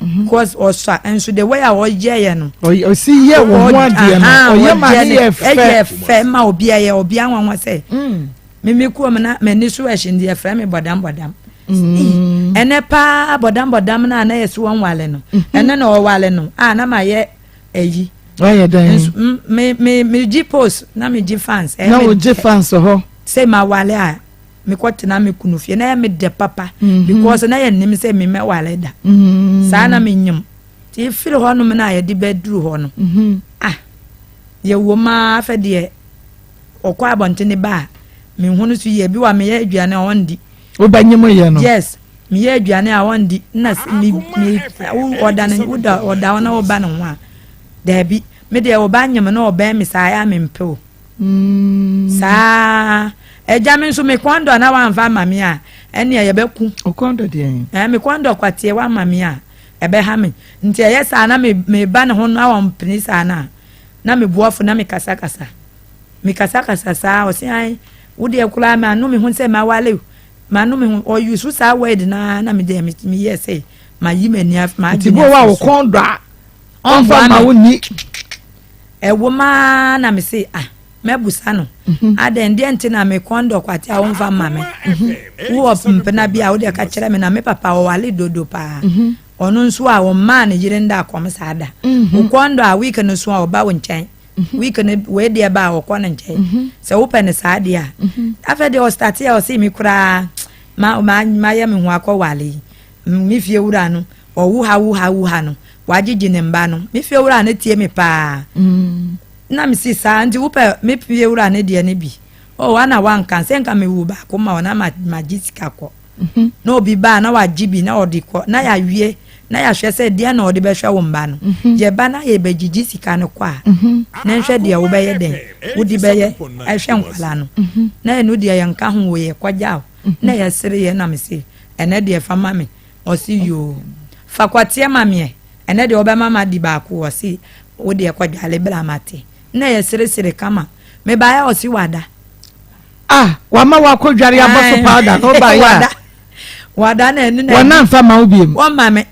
Mm-hmm. Cause ɔsua nso the way a ɔyɛɛ no. Ɔsi yɛ wɔn ho adeɛ no, ɔyɛ ma ne yɛ fɛ. Ɛyɛ fɛ ma obi ɛyɛ obi anwanwa sɛ. Mm. Mimi kurom na m'ani so ɛhyɛ nti yɛfrɛ me bɔdam bɔdam. Mm. Ɛnɛ paa bɔdam bɔdam na na yɛsi wɔn wale no. Ɛnɛ na ɔwale no a na ma yɛ. Ɛyi. Wayɛ dɛn? Nso me me me gye post na me gye fans. Na wo gye fans hɔ. Sɛ ma wale a me kɔ tena me kunu fie na yɛ me dɛ papa. Mm -hmm. Because na yɛ nim sɛ me mɛ wale da. Mm -hmm. Saa na me nyim. Ti firi hɔ nom na yɛ de bɛ duru hɔ no. Mm -hmm. Ah yɛ wɔ maa afɛ deɛ ɔkɔ abɔntene ba a me ho no so yɛ bi wa meyɛ aduane a ɔndi. Wobɛnyem yɛ no. Yes. Meyɛ aduane a ɔndi na me me ɔda ne woda ɔda hɔ na ɔba ne ho a daabi me deɛ ɔba nyem na ɔbɛn me saa yɛ a mempɛ o mm. saa agya me nso me kɔn dɔ na wamfa ama me a ɛnea yɛbɛku ɔkɔn dɔ deɛ ɛɛ me kɔn dɔ kwateɛ wama me a ɛbɛha me nti ɛyɛ saa na me me ba ne ho na ɔmpene saa na na me buafo na me kasakasa me kasakasa saa ɔse an wo deɛ koraa ma ano me ho sɛ mawale Manu me ho ɔ use saa word no ara na me deɛ me me yɛ sɛ ma yi m'ani af ma Nti adwene bo wa afiri wo so. kɔn dɔ a Ɔmboa ɔmfa ma me. wo nni. Ɛwom ara na me se ah mɛbusa no adɛn deɛ nti na me kɔn dɔ kwate a womfa mma me. Wowɔ mpena bi a wodeɛ ka kyerɛ me na me papa ɔwale dodo paa. Ɔno nso a ɔmmaa ne yere nda akɔm saa da. Wo kɔn dɔ a week no so a ɔba wo nkyɛn. week no wei deɛ ba a ɔkɔ ne nkyɛn mhm. sɛ wopɛ no saa deɛ a mhm. afei deɛ ɔstate a ɔse me koraa ma ma mayɛ me ho akɔ wale yi me fie wura no ɔwo ha wo ha wo ha no wagyegye ne mba no me fie wura no tie me paa mm. na me si saa nti wopɛ me fie wura no deɛ no bi o ana wanka sɛ nka mewu baako ma ɔna magye sika kɔ Mhm. Na obi ba a, na wagye bi na ɔde kɔ, na yɛawie, na yɛahwɛ sɛ deɛ na ɔde bɛhwɛ wo mma no. Mhm. Yɛba na yɛbɛgyigye sika no kɔ a, mhm. na nhwɛ deɛ wobɛyɛ dɛn, wode bɛyɛ ɛhwɛ nkwadaa no. Na ɛno deɛ yɛnka ho wɔ yɛkɔgya o. Na yɛsere yɛ na mese, ɛnɛ deɛ fa ma me. Ɔse yoo. Fa kɔteɛ ma meɛ. Ɛnɛ deɛ wobɛma ma di baako. Ɔse wo deɛ kɔdwale bra mate. Na yɛseresere kama. Mebaeɛ ɔse wada. Ah, wama wakɔ dware abɔ so powder na ɔba yɛ a. Wada na ɛno na. Wɔn anfa ma wo biem. Wɔn ma me,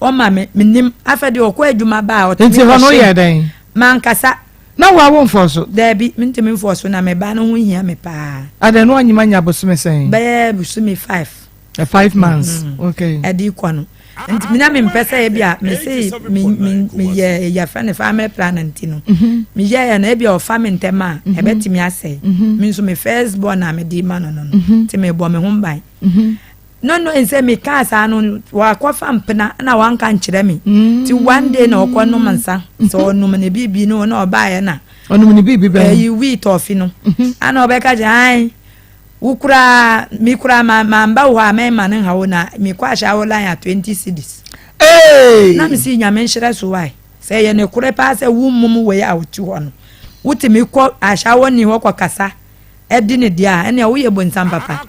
wɔn ma me, menim afɛ deɛ ɔkɔ adwuma ba a ɔtumi kɔhyɛ. Nti hɔ no yɛ dɛn? Mankasa. Na wo a womfɔɔ so? Daabi, mentumi mfɔɔ so, na me ba no ho hia me paa. Adɛn, na wanyem anya bosome sɛn? Bɛyɛ bosome five. Eh, 5 months. Okay. Ɛde kɔ no. Nti me na mempɛ sɛ ebi a me se me me meyɛ yɛfrɛ no family plan nti no. Meyɛɛ no ebi a ɔfa me ntɛm a ɛbɛtumi asɛe. Me nso me first born a mede ma no. Nti mebɔ me ho ban. No nsɛ mekaa saa no, wakɔfa mpena na wanka nkyerɛ me. Nti one day na ɔkɔ nom nsa. Sɛ ɔnom ne biribi no na ɔbaeɛ na. Ɔnom ne biribi bɛn? Ɛyi wii tɔfi no. Ana ɔbɛka kyerɛ ae wo koraa me koraa ma mamba wo hɔ a mɛma no nha wo na mekɔ ahyɛ wo line a 20 cedis. Hey! Na mesi Nyame nhyerɛ so wae. Sɛ ɛyɛ nokorɛ paa sɛ wo mmom wei a wote hɔ no wotumi kɔ ahyɛ ni hɔ kɔkasa ɛdi ne deɛ a, ɛnea woyɛ bonsam papa.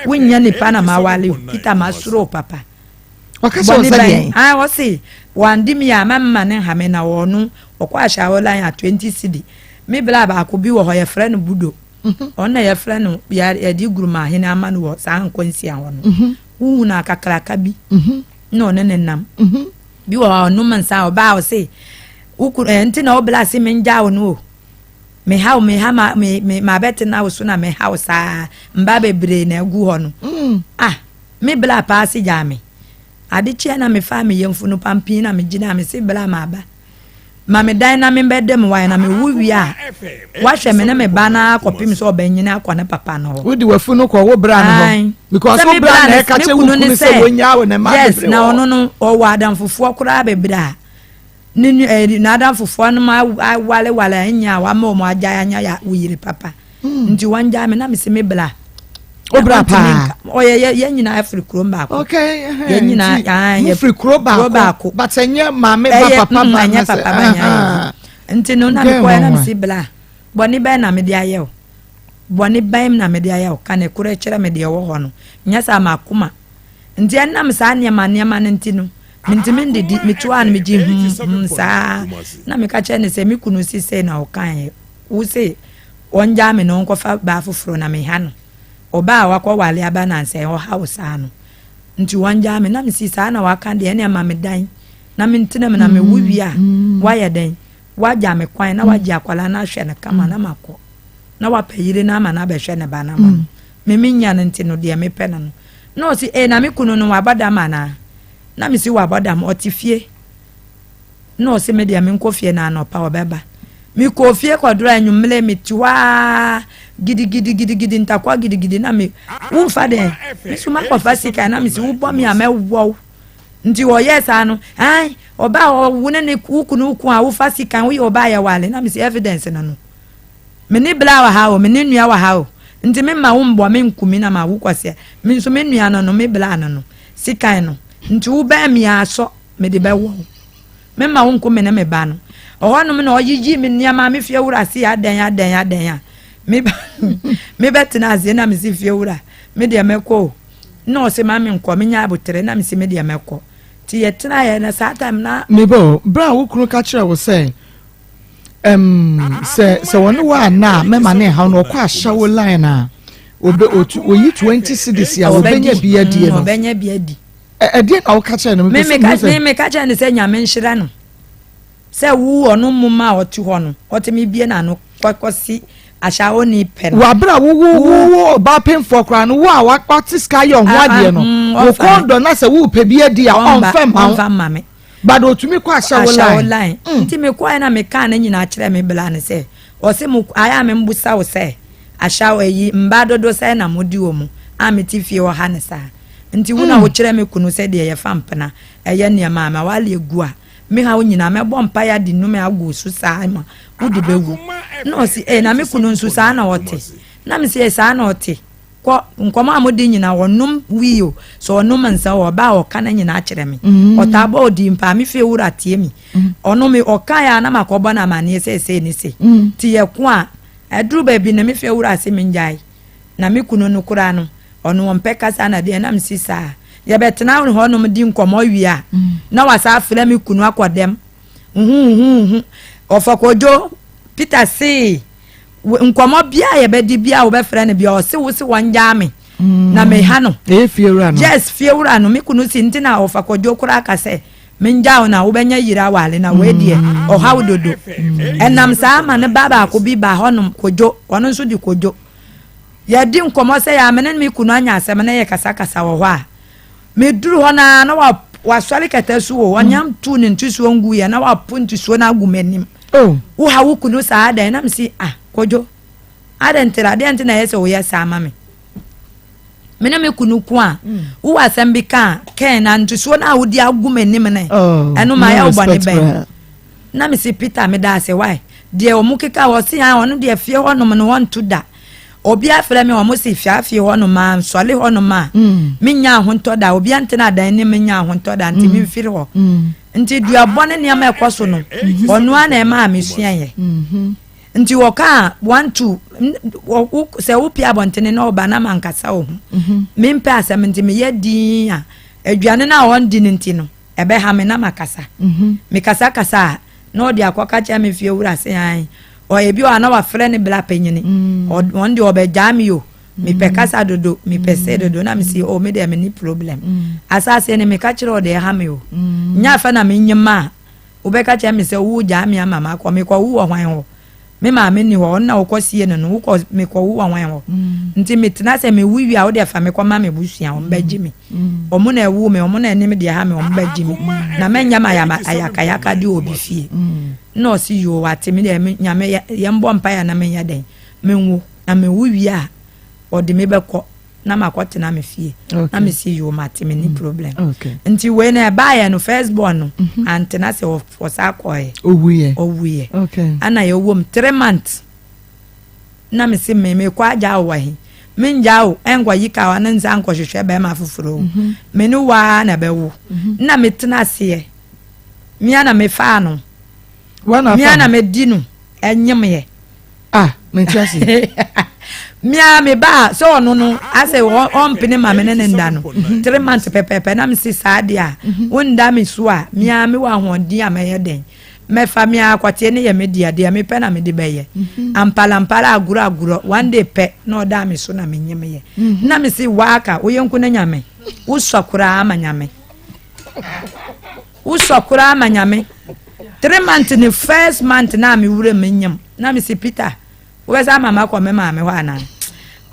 Wonyɛ nipa na mawale wo. Peter, masuro wo papa. Ɔka kyerɛ wo Bɔne sɛ bɛn? deɛn? Ah, ɔse wandi me a mɛmma ne nha me na ɔno ɔkɔ ahyɛ wo line a 20 cedi. Me bla baako bi wɔ hɔ yɛfrɛ no Budo. Ɔno na yɛfrɛ no yɛde gurumahene ama no wɔ saa nkwansia hɔ no. Wohu no akakraka bi na ɔne ne nam. Bi wɔ hɔ a ɔnom nsa a ɔbaa ɔse wo kunu eh, nti na wo bla se mengyaa wo no o. Mehaw meha ma me me mabɛtena wo so na mehaw saa mba bebree na agu hɔ no. Ah, me bla paa se gyaa me. Ade kyeɛ na mefaa me yamfunu pampin na megyinaa me se bla maba. Ma me dan na membɛda mu wae na mewo wie a wahwɛ me ne me ba no ara kɔpem sɛ ɔbɛnyini akɔ ne papa no hɔ. Wode w'afunu kɔ wo bra no hɔ. Because Sɛ wo me bra bra na no ɛka me kyerɛ wo kunu ne kunu sɛ sɛ wɔnyaa wo ne mma yes bebree na wɔ hɔ. ɔno no ɔwɔ adamfofoɔ koraa bebree a ne nu ɛɛ n'adamfofoɔ no awareware a ɛnyɛ a wama wɔn agyae anya ya wo yere papa nti wɔn gyae me na me se me bra. O bra paa. Ɔyɛ yɛ yɛn nyinaa firi kurom baako. Okay. Yɛn nyinaa aa yɛ firi kuro baako. Baako. But ɛnyɛ maame ba papa ba ɛnyɛ papa ba nyɛ ayɛ. Nti no na me kɔ yɛ na me si bra. Bɔne bɛn na me de ayɛ o. Bɔne bɛn na me de ayɛ o. Ka ne korɛ kyerɛ me deɛ ɛwɔ hɔ no. Nyɛ saa makoma. Nti ɛnam saa nneɛma nneɛma no nti no, mentumi ndidi. Metu a no megye hum hum saa. Na meka kyerɛ no sɛ me kunu si sei na ɔkaeɛ. Wo se ɔngyaa me na ɔnkɔfa baa foforɔ na meha no. Ɔbaa a wakɔwale aba nansa yi ɔha wo saa no. Nti ɔngyaa me. Na mesi saa na waka deɛ ɛnneɛ ma me dan na mentena mu na mewo wie a woayɛ dɛn? Woagya me kwan na woagye akwadaa no ahwɛ no kama na makɔ. Na wapɛ yere no ama no abɛhwɛ ne ba no ama no. Me menya no nti no deɛ mepɛ no no. Na ɔse ee na me kunu no wabɔ dam anaa? Na mese wabɔ dam ɔte fie. Na ɔse me deɛ menkɔ fie na anɔpa ɔbɛba. Mekɔɔ fie kɔduru anwummere mete hɔ ara gidigidigidigidi ntakwa gidigidi na me wofa dɛn? Me so makɔfa sika na mese wobɔ me a mɛwɔ wo. Nti ɔyɛɛ saa no ae ɔbaa wo ne ne wo kunu ko a wofa sika woyɛ ɔbaa yɛwale na mese evidence no no. Me ne bla wɔ ha o, me ne nua wɔ ha o, nti me mma wo mbɔ me nku me na ma wo kwasia. Me nso me nua no no, me bla no no, sikan no, nti wo bɛn me a sɔ, me de bɛ wɔ wo. Me mma wo nku me ne me ba no. Ɔhɔ nom na ɔyiyi me nneɛma, me fie wura se adɛn adɛn adɛn a, me ba, me bɛ tena aseɛ na me se fie wura, me deɛ mɛkɔ o. Na ɔse ma me nkɔ, me nya abotere na me se me deɛ mɛkɔ. Nti yɛ tena yɛ na saa time na. Me ba o, berɛ a wo kunu ka kyerɛɛ wo sɛ um, sɛ sɛ wɔne wo anna a mɛma ne nhaw no ɔkɔ ahyɛ wo line a obe otu oyi 20 cedis a obenya bi adie no ɔbɛnya bi adi. Ɛdeɛ na woka kyerɛ no? Me me me ka kyerɛ no sɛ Nyame nhyira no sɛ wo ɔno moma a ɔte hɔ no ɔte me bie n'ano kɔsi ahyɛ a ɔni pɛ no. Wɔ abere a wo wo wo wo ɔbaa pemfoɔ koraa no wo a wate sika ayɛ ɔho adeɛ no wo kɔn dɔ na sɛ wo pɛ bi adi a ɔnfɛ mma wo. Ɔnfa mma me. But otumi kɔ ahyɛ wo line. Line. Nti me kɔɛ na me kaa ne nyinaa kyerɛ me bla no sɛ ɔse mo ayɛ a me mbusa wo sɛ ahyɛ ayi mba dodo sɛ na mo di wɔ mu a me te fie ɔha ne saa nti wo na wo kyerɛ me kunu sɛ deɛ yɛfa mpena ɛyɛ nneɛma a ma wale egu a me ha wo nyinaa mɛbɔ mpaeɛ ade nnome agu so saa ma wo de bɛwu na ɔse ee na me kunu nso saa na ɔte na me se saa na ɔte. Kɔ, nkɔmmɔ a modi nyinaa, ɔnom wii o, sɛ ɔnom nsa o, ɔba a ɔka ne nyinaa kyerɛ me. Ɔtaa bɔ odi mpaa, me fie wura tie me. Ɔno me, ɔkae a na makɔbɔ no amanneɛ sɛ sei ne sei. Nti yɛko a, ɛduru baabi no me fie wura se mengyae. Na me kunu no koraa no, ɔno ɔmpɛ kasa na deɛ na mesi saa. Yɛbɛtena hɔnom di nkɔmmɔ wie a, na wasa afrɛ me kunu akɔ dɛm. Huhuhuhu. Ɔfa Kojo, Peter see, nkɔmɔ bia yɛbɛdi bia wobɛfrɛ no bia ɔse wo se wɔngyaa me na meha no. Ɛyɛ fiewura no. Yes, fiewura no. Me kunu si nti na ɔfa Kwadwo koraa ka sɛ Mengya wo na wobɛnya yere aware na wei deɛ ɔhaw dodo. Ɛnam saa ma ne ba baako bi ba hɔnom, Kojo, ɔno nso de Kojo. Yɛdi nkɔmmɔ sɛ yɛ a me ne me kunu anya asɛm na yɛkasakasa wɔ hɔ a, meduru hɔ no ara na wasɔre kɛtɛ so o, ɔnya tu ne ntusuo nguiɛ na wapo ntusuo no agu m'anim. Oh. Woha wo kunu saa dɛn? Na mesi, ah, Kojo, adɛn ntira, adeɛ nti na ɛyɛ sɛ woyɛ saa ma me? Me ne me kunu ko a, mm. wowɔ asɛm bi ka a, kɛn na ntusuo no a wode agu m'anim no, oh, ɛno ma yɛ wo bɔne bɛn? Na mese Peter meda ase why deɛ wɔn keka wɔ se ah ɔno deɛ fie hɔ nom no wɔnto da obi afrɛ me wɔn se fia fie hɔ nom a nsɔle hɔ nom a mm. menya ahontɔ da obi antena adan ne menya ahontɔ da nti mm. memfiri hɔ mm. nti duabɔ ne nneɛma ɛkɔ so no mm-hmm. ɔno a na ɛma a mesua yɛ mm-hmm. nti wɔka a one two sɛ wopie abɔntene na ɔba na mankasa wo ho mm-hmm. mempɛ asɛm nti meyɛ din a aduane no a ɔndi no nti no Ɛbɛha me na makasa. Mekasakasa a, na ɔde akɔka kyerɛ me fie wura sɛ ae. Ɔ ebi wɔ a na wafrɛ ne bra panyini. Ɔ wɔn deɛ ɔbɛgyaa me o. Mepɛ kasa dodo, mepɛ se dodo. Na mesi o me deɛ menni problem. Asaseɛ no meka kyerɛ ɔde ɛha me o. Nyɛ afɛ na menyim a wobɛka kyerɛ me sɛ wogyaa me ama makɔ. Mekɔwo wɔ hwan hɔ? Me maame nni hɔ, ɔno na wokɔ sie no no, wokɔ mekɔwo wɔ hwan hɔ? Nti metena sɛ mewu wie a wode fa me kɔma me busua, wɔn bɛgye me. Wɔn na ɛwoo me, wɔn na ɛnim deɛ ɛha me, wɔn bɛgye me. Na mɛnyɛ ma ayakayaka de obi fie. Na ɔsi yoo wate me deɛ nyame yɛn bɔ mpaeɛ na menyɛ dɛn menwu na mewu wie a ɔde me bɛkɔ na makɔtena me fie na mesi yoo mate me ni problem. Nti wei na ɛbaayɛ no first born no antena sɛ ɔsa kɔɛ. Owuyɛ. Owuyɛ. Ana yɛwɔ mu 3 months na mesi me mekɔ agya wɔ he mengya wo ɛnkɔ yi ka wa ne nsa nkɔhwehwɛ bɛrima foforɔ o me ne waa na ɛbɛwo na metena aseɛ mea na mefaa no mea na medi no ɛnyemyɛ. Ah, mente ase. Mea me ba sɛ ɔno no asɛ ɔmpene ma me ne ne nda no 3 months pɛpɛɛpɛ na mese saa deɛ a wonda me so a mea mewɔ ahoɔden a mɛyɛ dɛn mɛfa mea akɔteɛ ne yɛ me deɛ deɛ mepɛ na mede bɛyɛ ampalampala agorɔ agorɔ one day pɛ na ɔda me so na menyem yɛ na mese waaka woyɛ nko na nyame wosɔ koraa ma nyame wosɔ koraa ma nyame 3 months ne first month na mewura menyem na mese Peter wobɛsɛ ama makɔ me maame hɔ anaa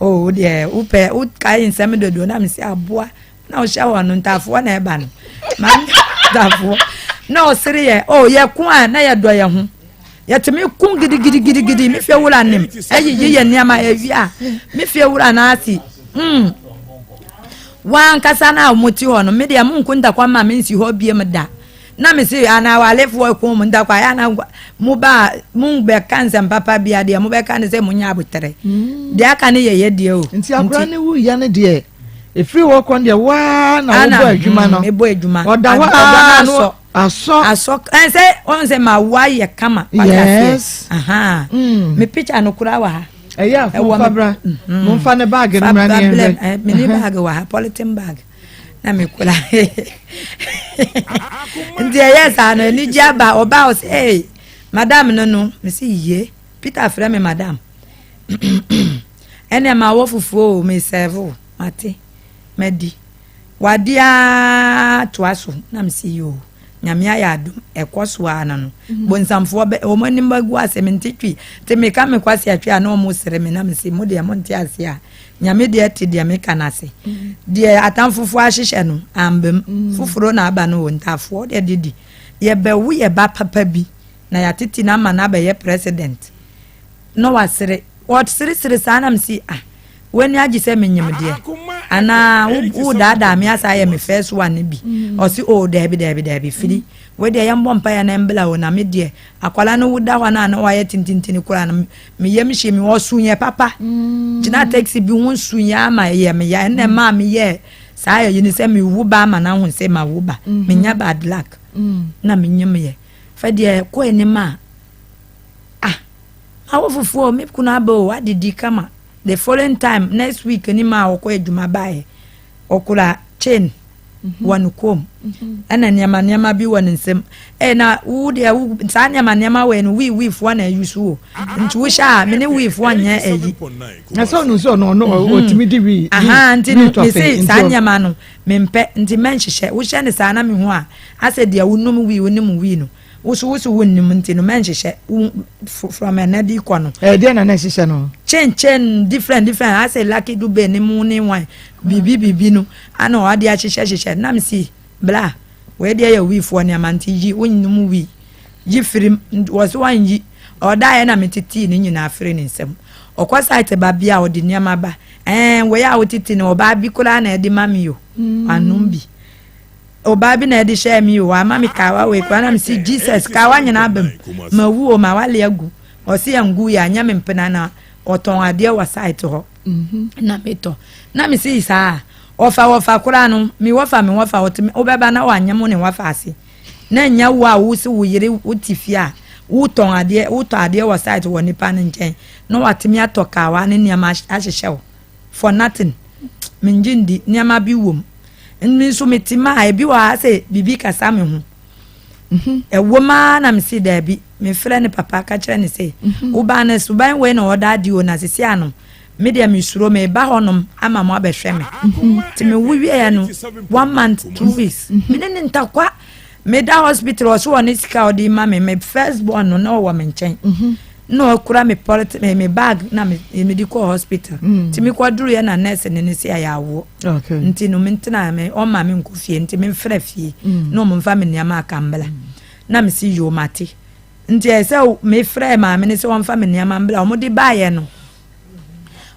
o deɛ wopɛ wokae nsɛm dodoɔ na mese aboa na wohyɛ hɔ no ntafoɔ na ɛba no maame ntafoɔ na ɔsere yɛ o yɛko a na yɛdɔ yɛ ho yɛtumi ko gidigidigidigidi me fie wura nim ɛyiyi yɛ nneɛma ɛwi a me fie wura na ase wankasa na wɔn ti hɔ no me deɛ mo nko ntakwa ma me nsi hɔ biem da na me se ana awalefoɔ ko mu ntakwa ya na mo ba mo bɛka nsɛm papa bia deɛ mo bɛka ne sɛ mo nya abotere deɛ aka ne yɛyɛ deɛ o. Nti akora ne wu yɛ ne deɛ efiri hɔ kɔn deɛ waa na wobɔ adwuma no mebɔ adwuma ɔda hɔ aa no asɔ asɔ ɛn sɛ ɔn sɛ ma wo ayɛ kama. Yes. Me picture no kura wɔ ha. Ɛyɛ a fomfa bra momfa ne bag no mmra ne yɛnhwɛ. Me ne bag wɔ ha, polythene bag na me kura nti ɛyɛ saa no anigye aba ɔba ɔsɛ ee madam no me si yie Peter frɛ me madam ɛnna ma wɔ fufuo o me serve o mate madi wadi aa toa so na me si yie o nyame ayɛ adom ɛkɔ so ara no no bonsamfoɔ bɛ wɔn anim agu ase me nte twi te meka me kwasi atwi a na wɔn sere me na me si mo deɛ mo nte ase a nyame deɛ te deɛ meka no ase deɛ atamfofoɔ ahyehyɛ no ambam foforɔ na aba no wɔ ntaafoɔ deɛ didi yɛbɛwo yɛ ba papa bi na yɛatete no ama no abɛyɛ president na wasere ɔseresere saa na me si ah w'ani agye sɛ menyim deɛ anaa wo daadaa me asa ayɛ me first one bi ɔsi o oh, daabi daabi daabi firi wei deɛ yɛmbɔ mpa yɛ na mbla o na me deɛ akwala no woda hɔ na na wayɛ tententen koraa no me yam hyɛ mi ɔso yɛ papa gyina taxi bi ho nsu yɛ ama yɛ me ya ɛnna maa me yɛ saa yɛ yi ni sɛ me wu ba ama na ho sɛ ma wu ba me nya bad luck na me nyim yɛ fɛ deɛ kɔ anim a ah awo fufuo me kunu aba o adidi kama. The following time next week ni ma ɔkɔ adwuma baeɛ ɔkura chain. wɔ ne kɔn mu ɛna nneɛma nneɛma bi wɔ ne nsam ɛyɛ na wo deɛ wo saa nneɛma nneɛma wɔ no wii wiifoɔ na ayi so o nti wohyɛ a me ne wiifoɔ nyɛ ayi. Na sɛ ɔno nso ɔno ɔno ɔtumi di wii. Aha nti no me se saa nneɛma no mempɛ nti mɛnhyehyɛ wohyɛ ne saa na mehu a asɛ deɛ wonom wii wonim wii no. Wo so wo se wo nnim nti no mɛnhyehyɛ wo from ɛnɛ de kɔ no. Ɛɛ deɛ na na ɛhyehyɛ no. Chain chain different different asɛ lucky dube ne mu ne wan biribi biribi no ana ɔde ahyehyɛ hyehyɛ na me si bla wei deɛ yɛ wiifoɔ nneɛma nti yi wo nnom wii yi firim wɔ so wanyi ɔdaeɛ na me tetee ne nyinaa firi ne nsam ɔkɔ site ba bia ɔde nneɛma ba ɛɛ wei a wotete no ɔbaa bi koraa na ɛde ma me yo anom bi. Obaa bi na ɛde hyɛɛ me o, wama me kawa wei koraa na me si Jesus kawa nyinaa aba mu. Ma wu o, ma wale agu. Ɔsi angu yɛ anyɛ me mpena na ɔtɔn adeɛ wɔ site hɔ. Mhm. Na metɔ. Na me si saa. Ɔfa wɔfa koraa no, me wɔfa me wɔfa ɔte wobɛba na wanyɛ mo ne wɔfa ase. Na nya wo a wo si wo yere wo te fie a wotɔn adeɛ wotɔ adeɛ wɔ site wɔ nipa no nkyɛn na watumi atɔ kawa ne nneɛma ahyehyɛ wo for nothing. Mengye ndi nneɛma bi wom. Me nso mete mu a, ebi wɔ ha sɛ biribi kasa me ho. Mhm. Ɛwom ara na mese daabi, mefrɛ ne papa ka kyerɛ ne sɛ, mhm. wo ba no suban wei na ɔda adi o na sisi ano me deɛ mesuro meba hɔnom ama mo abɛhwɛ me. Mhm. Nti mewo wieɛ no one month 2 weeks me ne ne ntakwa meda hospital ɔso wɔ ne sika a ɔde ma me me first born no na ɔwɔ me nkyɛn mhm. na ɔkura me polit me me bag na me me de kɔ hospital mm. nti me kɔ duru yɛ na nurse ne ne se ayɛ awoɔ nti no me ntena me ɔma me nkɔ fie nti me nfrɛ fie mm. na ɔmo nfa me nneɛma aka mbla mm. na me si yoo mate nti ɛsɛ me frɛ maame ne sɛ ɔmfa me nneɛma mbla ɔmo de baayɛ no.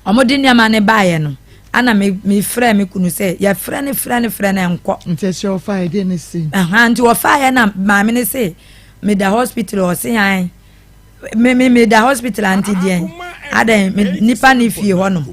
Wɔde nneɛma no baeɛ no, ana me mefrɛɛ me kunu sɛ yɛfrɛ no frɛ no frɛ no ɛnkɔ. Nti ɛkyerɛ ɔfaeɛ deɛ ne se. Ɛha nti ɔfaeɛ na maame no se meda hospital ɔse an me me meda hospital anti deɛn adɛn me nipa ne fie hɔ nom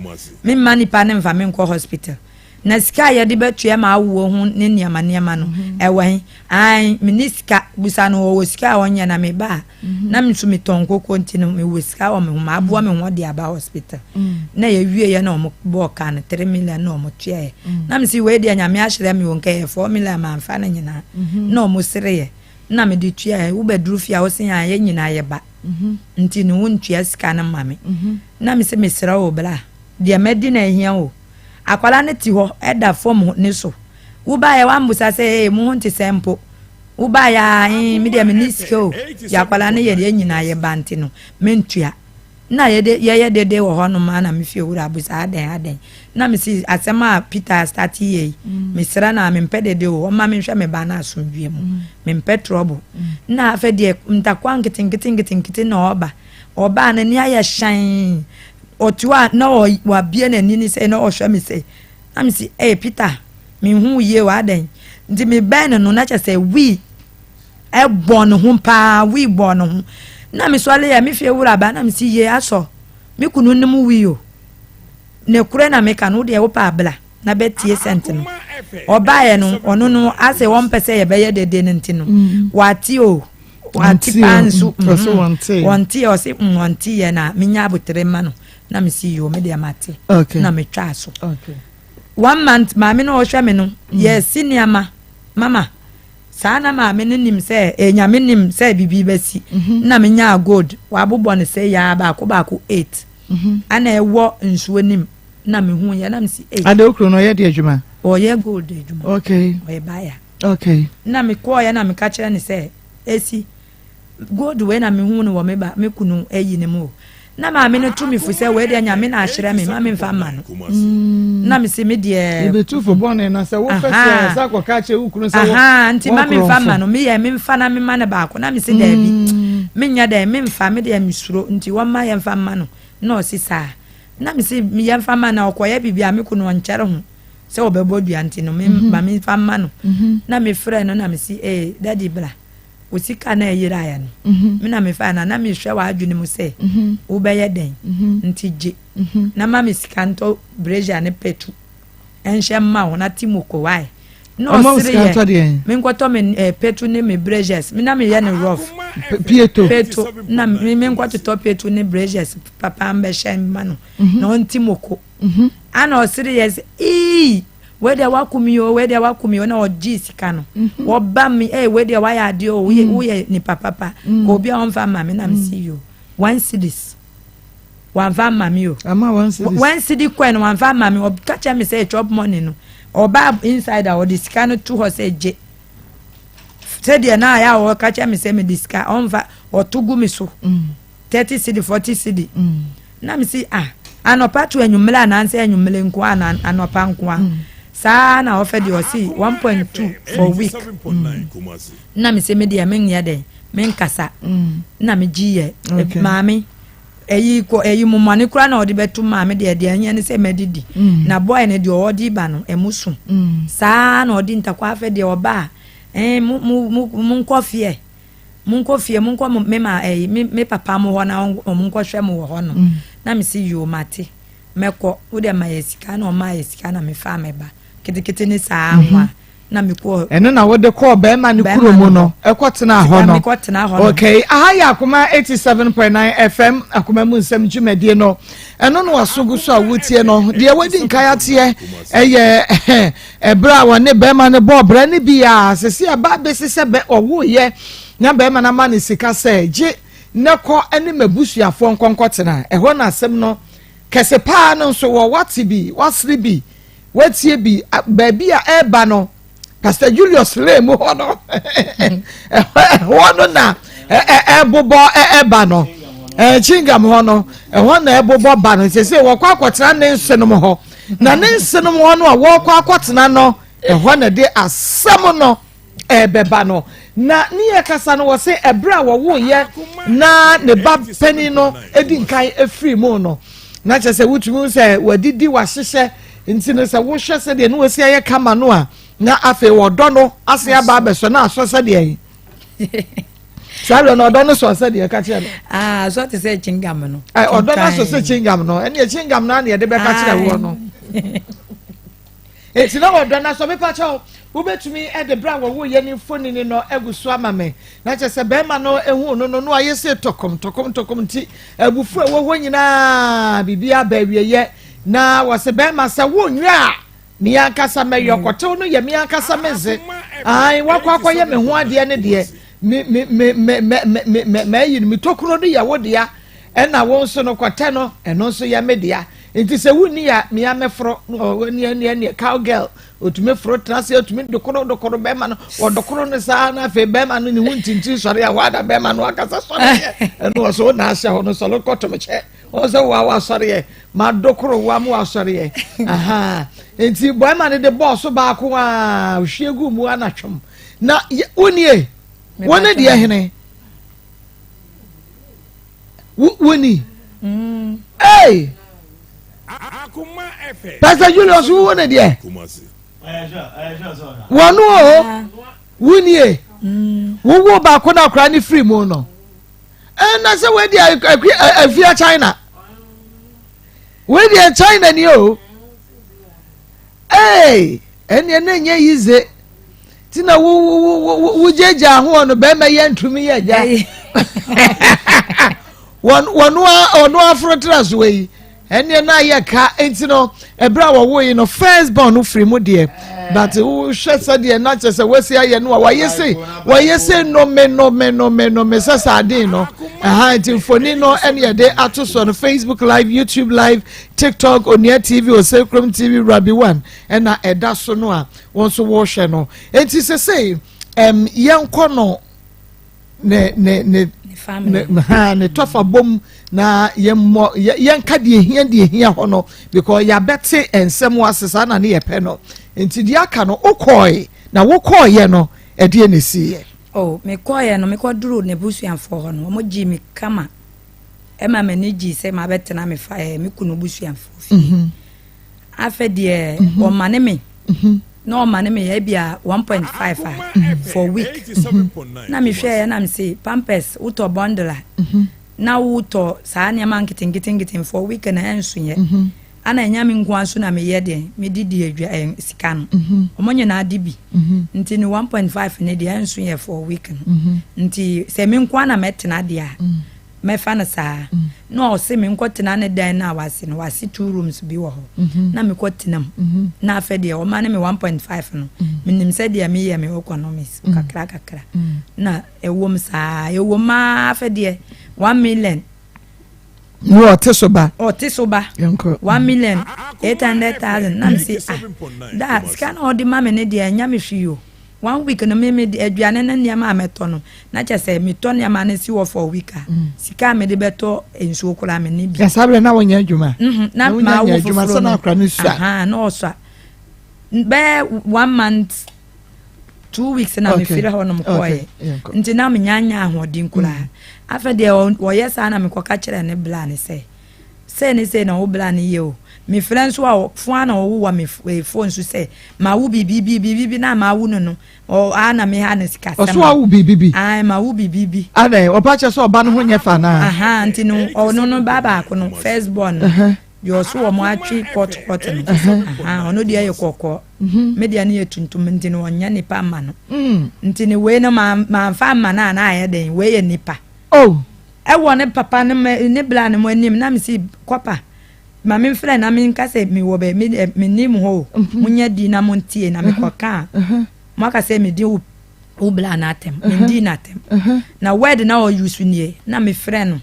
me mma nipa ne nfa me nkɔ hospital na sika a yɛde bɛtua ma awoɔ ho ne nneɛma nneɛma no ɛwɔ he an me ne sika busa no ɔwɔ sika a ɔnyɛ na me ba a Mhm. Na me nso metɔn koko nti no mewɔ sika wɔ me ho maboa me ho de aba hospital. Mm. Na yɛwie yɛ na wɔn bɔɔ ka no 3 million na wɔn tuaeɛ. Na me si wei deɛ Nyame ahyerɛ me o nka yɛ 4 million mamfa no nyinaa. Mhm. Na wɔn sereɛ na mede tuaeɛ wobɛduru fie a wose a yɛ nyinaa yɛ ba. Mhm. Nti no wontua sika no ma me. Na me se mesrɛ wo bra deɛ madi na ahia o. Akwadaa no te hɔ ɛda fam ne so. Wobaeɛ wambusa sɛ ee mo ho nte sɛ mpo. Wobaeɛ ara ee me deɛ menni sika o, yɛ akwadaa no yɛ yɛn nyinaa yɛ ba nti no mentua. Na yɛde yɛyɛ dede wɔ hɔnom ara na me fie wura bisa adɛn adɛn. Na mese asɛm a Peter starte yɛ yi, mesrɛ no a mempɛ dede o, ɔmma menhwɛ me ba no asomdwoeɛ mu. Mempɛ trouble. Na afei deɛ ntakwa nketenkete nketenkete na ɔba. Ɔba a n'ani ayɛ hyɛnn. Ɔte hɔ a na wabue n'ani ne sɛ na ɔhwɛ me sɛ. Na mese ee Peter. Menhu wo yie o, adɛn? Nti mebɛn no no, na kyerɛ sɛ wii ɛbɔ ne ho paa, wii bɔ ne ho. Na mesɔre yɛ, me fie wura ba, na mesi yie asɔ, me kunu nim wii o. Ne korɛ na meka no, wo deɛ wopɛ abla na bɛtie sɛnt no. Ɔbaeɛ no, ɔno no asɛ wɔmpɛ sɛ yɛbɛyɛ dede no nti no, mm. wate o, wate paa nso. Mm, wɔnte, ɔse mm, wɔnte yɛ na menya abotere ma no. Na mesi yie o, me deɛ mate. Na metwaa so. Okay. One month maame no ɔhwɛ me no mm. yɛsi nneɛma mama saa na maame no nim sɛ eh, nyame nim sɛ biribi bɛsi mhm. na menyaa gold wabobɔ no sɛ yaa baako baako eight mhm. ana ɛwɔ nsuo nim na mehu yɛ na mesi eight. Ade okuro no ɔyɛ de adwuma. Ɔyɛ gold adwuma. Okay. Ɔyɛ baya. Okay. Na mekɔɔ yɛ na meka kyerɛ ne sɛ esi Gold wei na mehuu no wɔ me ba me kunu ayi no mu o. Na maame no tu me fo sɛ wei deɛ Nyame na ahyerɛ me ma memfa mma no. Na me se me deɛ. Ebetu fo bɔne na sɛ wofɛ sɛ sɛ akɔka akyerɛ wo kunu sɛ wo. Nti ma memfa mma no meyɛ memfa na mema no baako na me se daabi. Menyɛ dɛn memfa me deɛ mesuro nti wɔmma yɛmfa mma no na ɔse saa. Na me se yɛmfa mma no na ɔkɔyɛ biribi a me kunu ɔnkyɛre ho sɛ ɔbɛbɔ dua nti no me ma memfa mma no. Na mefrɛ no na me se ee daddy bra. Wo sika no a ɛyeraeɛ no, me na mefaeɛ, na na mehwɛ w'adwene mu sɛ wobɛyɛ dɛn, nti gye na ma me sika ntɔ brazier ne pɛtu nhyɛ mma wo na ti moko wae. Na ɔsereeɛ, menkɔtɔ me eh, pɛtu ne me braziers, me na meyɛ no rough. Pieto. Pɛtu, na me menkɔtotɔ pɛtu ne braziers papa mbɛhyɛ mma no, na ɔnti moko. Ana ɔsereeɛ sɛ, ii! Wei deɛ waku mi o, wei deɛ waku mi o, na ɔgye sika no. Wɔba mi, ee wei deɛ wayɛ adeɛ o, woyɛ woyɛ nipa papa. Ka obi a ɔnfa ma mi na mi si yo. One cedis. Wamfa ama mi o. Ama one cedis. One cedi coin wamfa ama mi. Ɔka kyerɛ mi sɛ chop money no. Ɔba inside a ɔde sika no to hɔ sɛ gye. Sɛdeɛ na ayɛ a ɔka kyerɛ mi sɛ mi de sika ɔnfa ɔto gu mi so. 30 cedi 40 cedi. Na mi si ah anɔpa to anwummerɛ anaasɛ anwummerɛ nko a na anɔpa nko a. Saa na ɔfɛ deɛ ɔsi 1.2 for week. Na mi sɛ mi deɛ mi nyɛ dɛ mi nkasa. Na mi gyi yɛ maame. Ɛyi kɔ ɛyi mumane koraa na ɔde bɛto maame deɛ deɛ ɛnyɛ ne sɛ mɛdidi. Na boy no deɛ ɔde ba no ɛmu so. Saa na ɔde ntakwa afɛ deɛ ɔba a ɛn mo mo mo mo nkɔ fie. Mo nkɔ fie mo nkɔ mo me ma ɛyi me me papa mo hɔ na ɔmo nkɔhwɛ mo wɔ hɔ no. Na me si yoo mate mɛkɔ wo deɛ ma yɛ sika na ɔma yɛ sika na me fa me ba ketekete ne saa ho a. Na me kɔ. Ɛno na wode kɔɔ bɛrima no kuro mu no ɛkɔ tena hɔ no. Mekɔ tena hɔ no. Okay, aha yɛ Akoma 87.9 FM Akoma mu nsɛm dwumadie no. Ɛno na waso gu so a wotie no. Deɛ wadi nkan ateɛ ɛyɛ ɛberɛ a wɔne bɛrima no bɔɔ brɛ no bi a sɛsi ɛba bɛsi sɛ bɛ ɔwoyɛ na bɛrima no ama no sika sɛ gye na kɔ ne m'abusuafoɔ nkɔnkɔtena. Ɛhɔ na asɛm no kɛse paa no nso wɔ wate bi wasere bi Woatie bi baabi a ɛreba no Pastor Julius Lane mu hɔ no ɛhɔ no na ɛbobɔ ɛba no Chingam hɔ no ɛhɔ na ɛbobɔ ba no sese wɔkɔ akɔtena ne nsenom hɔ na ne nsenom hɔ no a wɔkɔ akɔtena no ɛhɔ na de asɛm no ɛrebɛba no, na ne yɛ kasa no wɔse ɛberɛ a wɔwoeɛ na ne ba panin no di nkan firi mu no, na kyerɛ sɛ wotumi hu sɛ wadidi wahyehyɛ nti no sɛ wohwɛ sɛdeɛ ne wɔsi ayɛ kama no a na afei wɔdɔ no ase aba abɛsɔ na asɔ sɛdeɛ saa deɛ no ɔdɔ no sɔ sɛdeɛ ɛka kyerɛ no ah, asɔ te sɛ kyingam no ɔdɔ no asɔ sɛ kyingam no ɛneɛ kyingam no aneɛ de bɛka kyerɛ woɔ no Enti na wɔdɔ no asɔ. Mepa kyɛw, wobɛtumi de berɛ a wɔwoeɛ no mfonini no agu so ama me? Na kyerɛ sɛ barima no huu no no, na wayɛ sei tɔkɔm, tɔkɔm, tɔkɔm, nti abufuo a ɛwɔ hɔ nyinaa, biribiara aba awieeɛ. Na wɔse barima sɛ wonyɛ a, me ankasa mɛyɛ, ɔkɔtew no yɛ me ankasa me dze. Ae, wakɔ akɔyɛ me ho adeɛ no deɛ, me, me, me, me, me, me, me, mayi no, me tokuro no yɛ wo dea. Ɛna wo nso no kɔtɛ no, ɛno nso yɛ me dea. Nti sɛ wonni a, mea mɛforo. Ɛneɛ ɛneɛ ɛneɛ cowgirl, otumi foro tena ase, otumi dokoro dokoro bɛrima no, wɔdokoro no saa na afei bɛrima no ne ho ntintin sɔre a, hɔ ada bɛrima no ankasa sɔre yɛ. Ɛno wɔ so na ahyɛ hɔ no sɔre kɔtom kyɛ. Wɔn sɛ wa wasɔre yɛ, ma dokoro wa mo wasɔre yɛ. Aha. Nti bɛrima no de bɔɔ so baako a, ohwie gu mu anatwom. Na wonie, wɔn ne deɛ hene. Woni. Mm. Hey! Pastor Julius wo ne deɛ. Wɔn o wonie. Mm. Wowo baako na akora ne firi mu no. Ɛna sɛ wei deɛ afia China. Wei deɛ China ni o. Hey! Ɛnneɛ na ɛnyɛ yize. Ti na wo wo wo wo wo gyagya ho no bɛrima yɛ ntumi yɛ gya. Wɔn wɔn ɔno aforo tra so yi. Ɛnneɛ na ayɛ ka nti no ɛberɛ a wɔwo yi no first born no firi mu deɛ but wohwɛ sɛdeɛ na kyerɛ sɛ wɔasi ayɛ no a wɔayɛ se wɔayɛ se nnome nnome nnome nnome sɛ sardine no ɛha nti mfoni no ɛne yɛde ato soɔ no Facebook live YouTube live TikTok, Onua TV, Oseikrom TV, Rabi One ɛna ɛda so no a wɔn nso wɔrehwɛ no. Enti sesei ɛm yɛnkɔ no ne ne ne ne ha ne tɔfa bom na yɛmmɔ yɛnka deɛ ehia deɛ ehia hɔ no because yɛabɛte nsɛm ase saa na ne yɛpɛ no. Nti deɛ aka no wokɔe na wokɔɔyɛ no ɛdeɛ na esiiɛ. Oh, mekɔɔyɛ no mekɔduru n'abusuafoɔ hɔ no wɔn gyee me kama. Ɛma m'ani gyee sɛ mabɛtena me fa ɛɛ me kunu busuafoɔ fie. Mhm. Afɛ deɛ mhm. ɔmane me mhm. na ɔmane me yɛ ebia 1.5 a for week. Na mehwɛ yɛ na mese pampers wotɔ bundle a na wotɔ saa nneɛma nketenkete for week na ɛnso yɛ. Ana ɛnya me nko nso na meyɛ deɛ mede di adwa ɛ sika no. Wɔn nyinaa de bi. Nti ne 1.5 ne deɛ ɛnso yɛ for week no. Nti sɛ me nko na mɛtena deɛ a mɛfa no saa. Na ɔse me nkɔ tena ne dan no a wase no, wase two rooms bi wɔ hɔ. Mhm. Na mekɔ tena mu. Mhm. Na afɛ deɛ ɔma ne me 1.5 no, mhm. menim sɛ deɛ meyɛ me economics kakra kakra. Na ɛwom saa, ɛwom maa afɛ deɛ 1 million. Ne ɔte so ba. Ɔte so ba. 1,800,000. Na mese ah, da sika na ɔde ma me ne deɛ ɛnya me hwee o. One week no me me aduane ne nneɛma a mɛtɔ no na kyɛ sɛ metɔ nneɛma no si hɔ for week a mm. sika a mede bɛtɔ nsuo koraa me ne bi. Na saa berɛ na wonyɛ adwuma. Mhm, na maa wo foforɔ no akora no sua. Aha, na ɔsua bɛyɛ one month 2 weeks na mefiri hɔ nom kɔɔɛ nti na menyanya ahoɔden koraa mm. Afei deɛ wɔyɛ saa na mekɔka kyerɛ ne bla ne sɛ Sei ne sei na wo bra no yɛ o. Me frɛ nso a fon a na ɔwo wɔ me fon so sɛ ma wo biribi bi biribi bi na ma wo no no ɔ a na me ha no sika sɛm. Ɔso awo biribi bi. Ae ma wo biribi bi. Adɛn ɔba kyɛ sɛ ɔba no ho nyɛ fɛ anaa. Ahaa nti no ɔno no ba baako no first born no deɛ ɔso wɔn atwe kɔt kɔt no ahaa ɔno deɛ yɛ kɔkɔɔ me deɛ no yɛ tuntum nti no ɔnyɛ nipa mma no nti no wei no ma manfa amma no a na ayɛ dɛn wei yɛ nipa. Oh. Ɛwɔ ne papa no me ne bla no mo anim na mese kɔpa ma me mfrɛ na menka sɛ mewɔ bɛ me deɛ mennim hɔ o mhm. monyɛ di na montie na mekɔka a mhm. moaka sɛ medi wo wo bla no atɛm mhm. mendi no atɛm na word na ɔyu so nie na mefrɛ no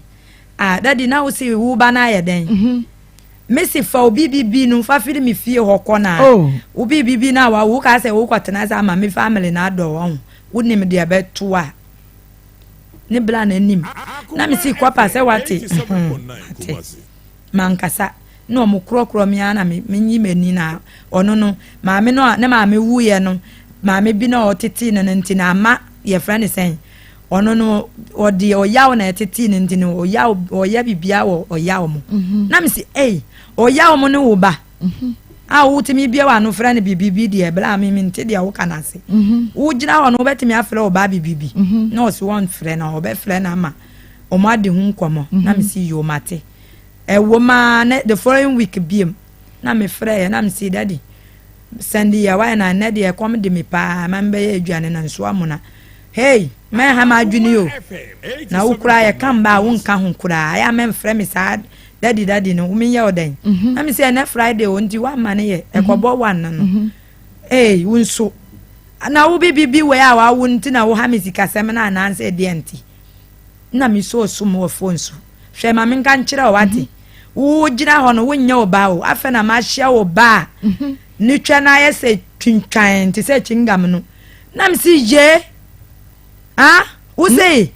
ah dadi na wo se wo ba no ayɛ dɛn mese fa obi bibi no fa firi me fie hɔ kɔ na oh. wo bibi bi na wa wo ka sɛ wokɔtena sɛ ama me family na adɔ wɔn wonim deɛ bɛto a ne bla n'anim na mesi kɔpa sɛ wate hmm, ate mankasa na ɔmo korɔkorɔ me ara na me menyi m'ani na ɔno no maame no a ne maame wuiɛ no maame bi na ɔtetee no no nti na ama yɛfrɛ ne sɛn ɔno no ɔde ɔyaw na ɛtetee no nti no ɔyaw ɔyɛ biribiara wɔ ɔyaw mu mhm. na mesi ei ɔyaw mu ne wo ba a wotumi bue w'ano frɛ no biribi bi deɛ bla me mente deɛ woka no ase mhm. wogyina hɔ no wobɛtumi afrɛ wo ba biribi bi mhm. na ɔse wɔmfrɛ no ɔbɛfrɛ no ama ɔmo ade ho nkɔmmɔ na mhm. mesi yoo mate ɛwɔ maa ne the following week biem na mefrɛ yɛ na mesi daddy sɛnde yɛ wayɛ na nnɛ deɛ ɛkɔm de me paa ma mbɛyɛ aduane na nso amona hey mɛha m'adwene o na wo koraa yɛka mba a wonka ho koraa ɛyɛ a mɛmfrɛ me saa Daddy daddy no me yɛ wo dɛn mhm. Na me sɛ ɛnɛ Friday o nti woama no yɛ mhm. ɛkɔbɔ one no no mhm. Ee wo nso na wo bibi bi wei a wawo nti na woha me sikasɛm no anaasɛ ɛdeɛ nti na me so som wɔ phone so hwɛ ma menka nkyerɛ wo wate wogyina hɔ no wonyɛ wo ba o afɛ na mahyɛ wo ba a ne twɛ no ayɛ sɛ twintwan te sɛ kyingam no na me si yee ah wo sei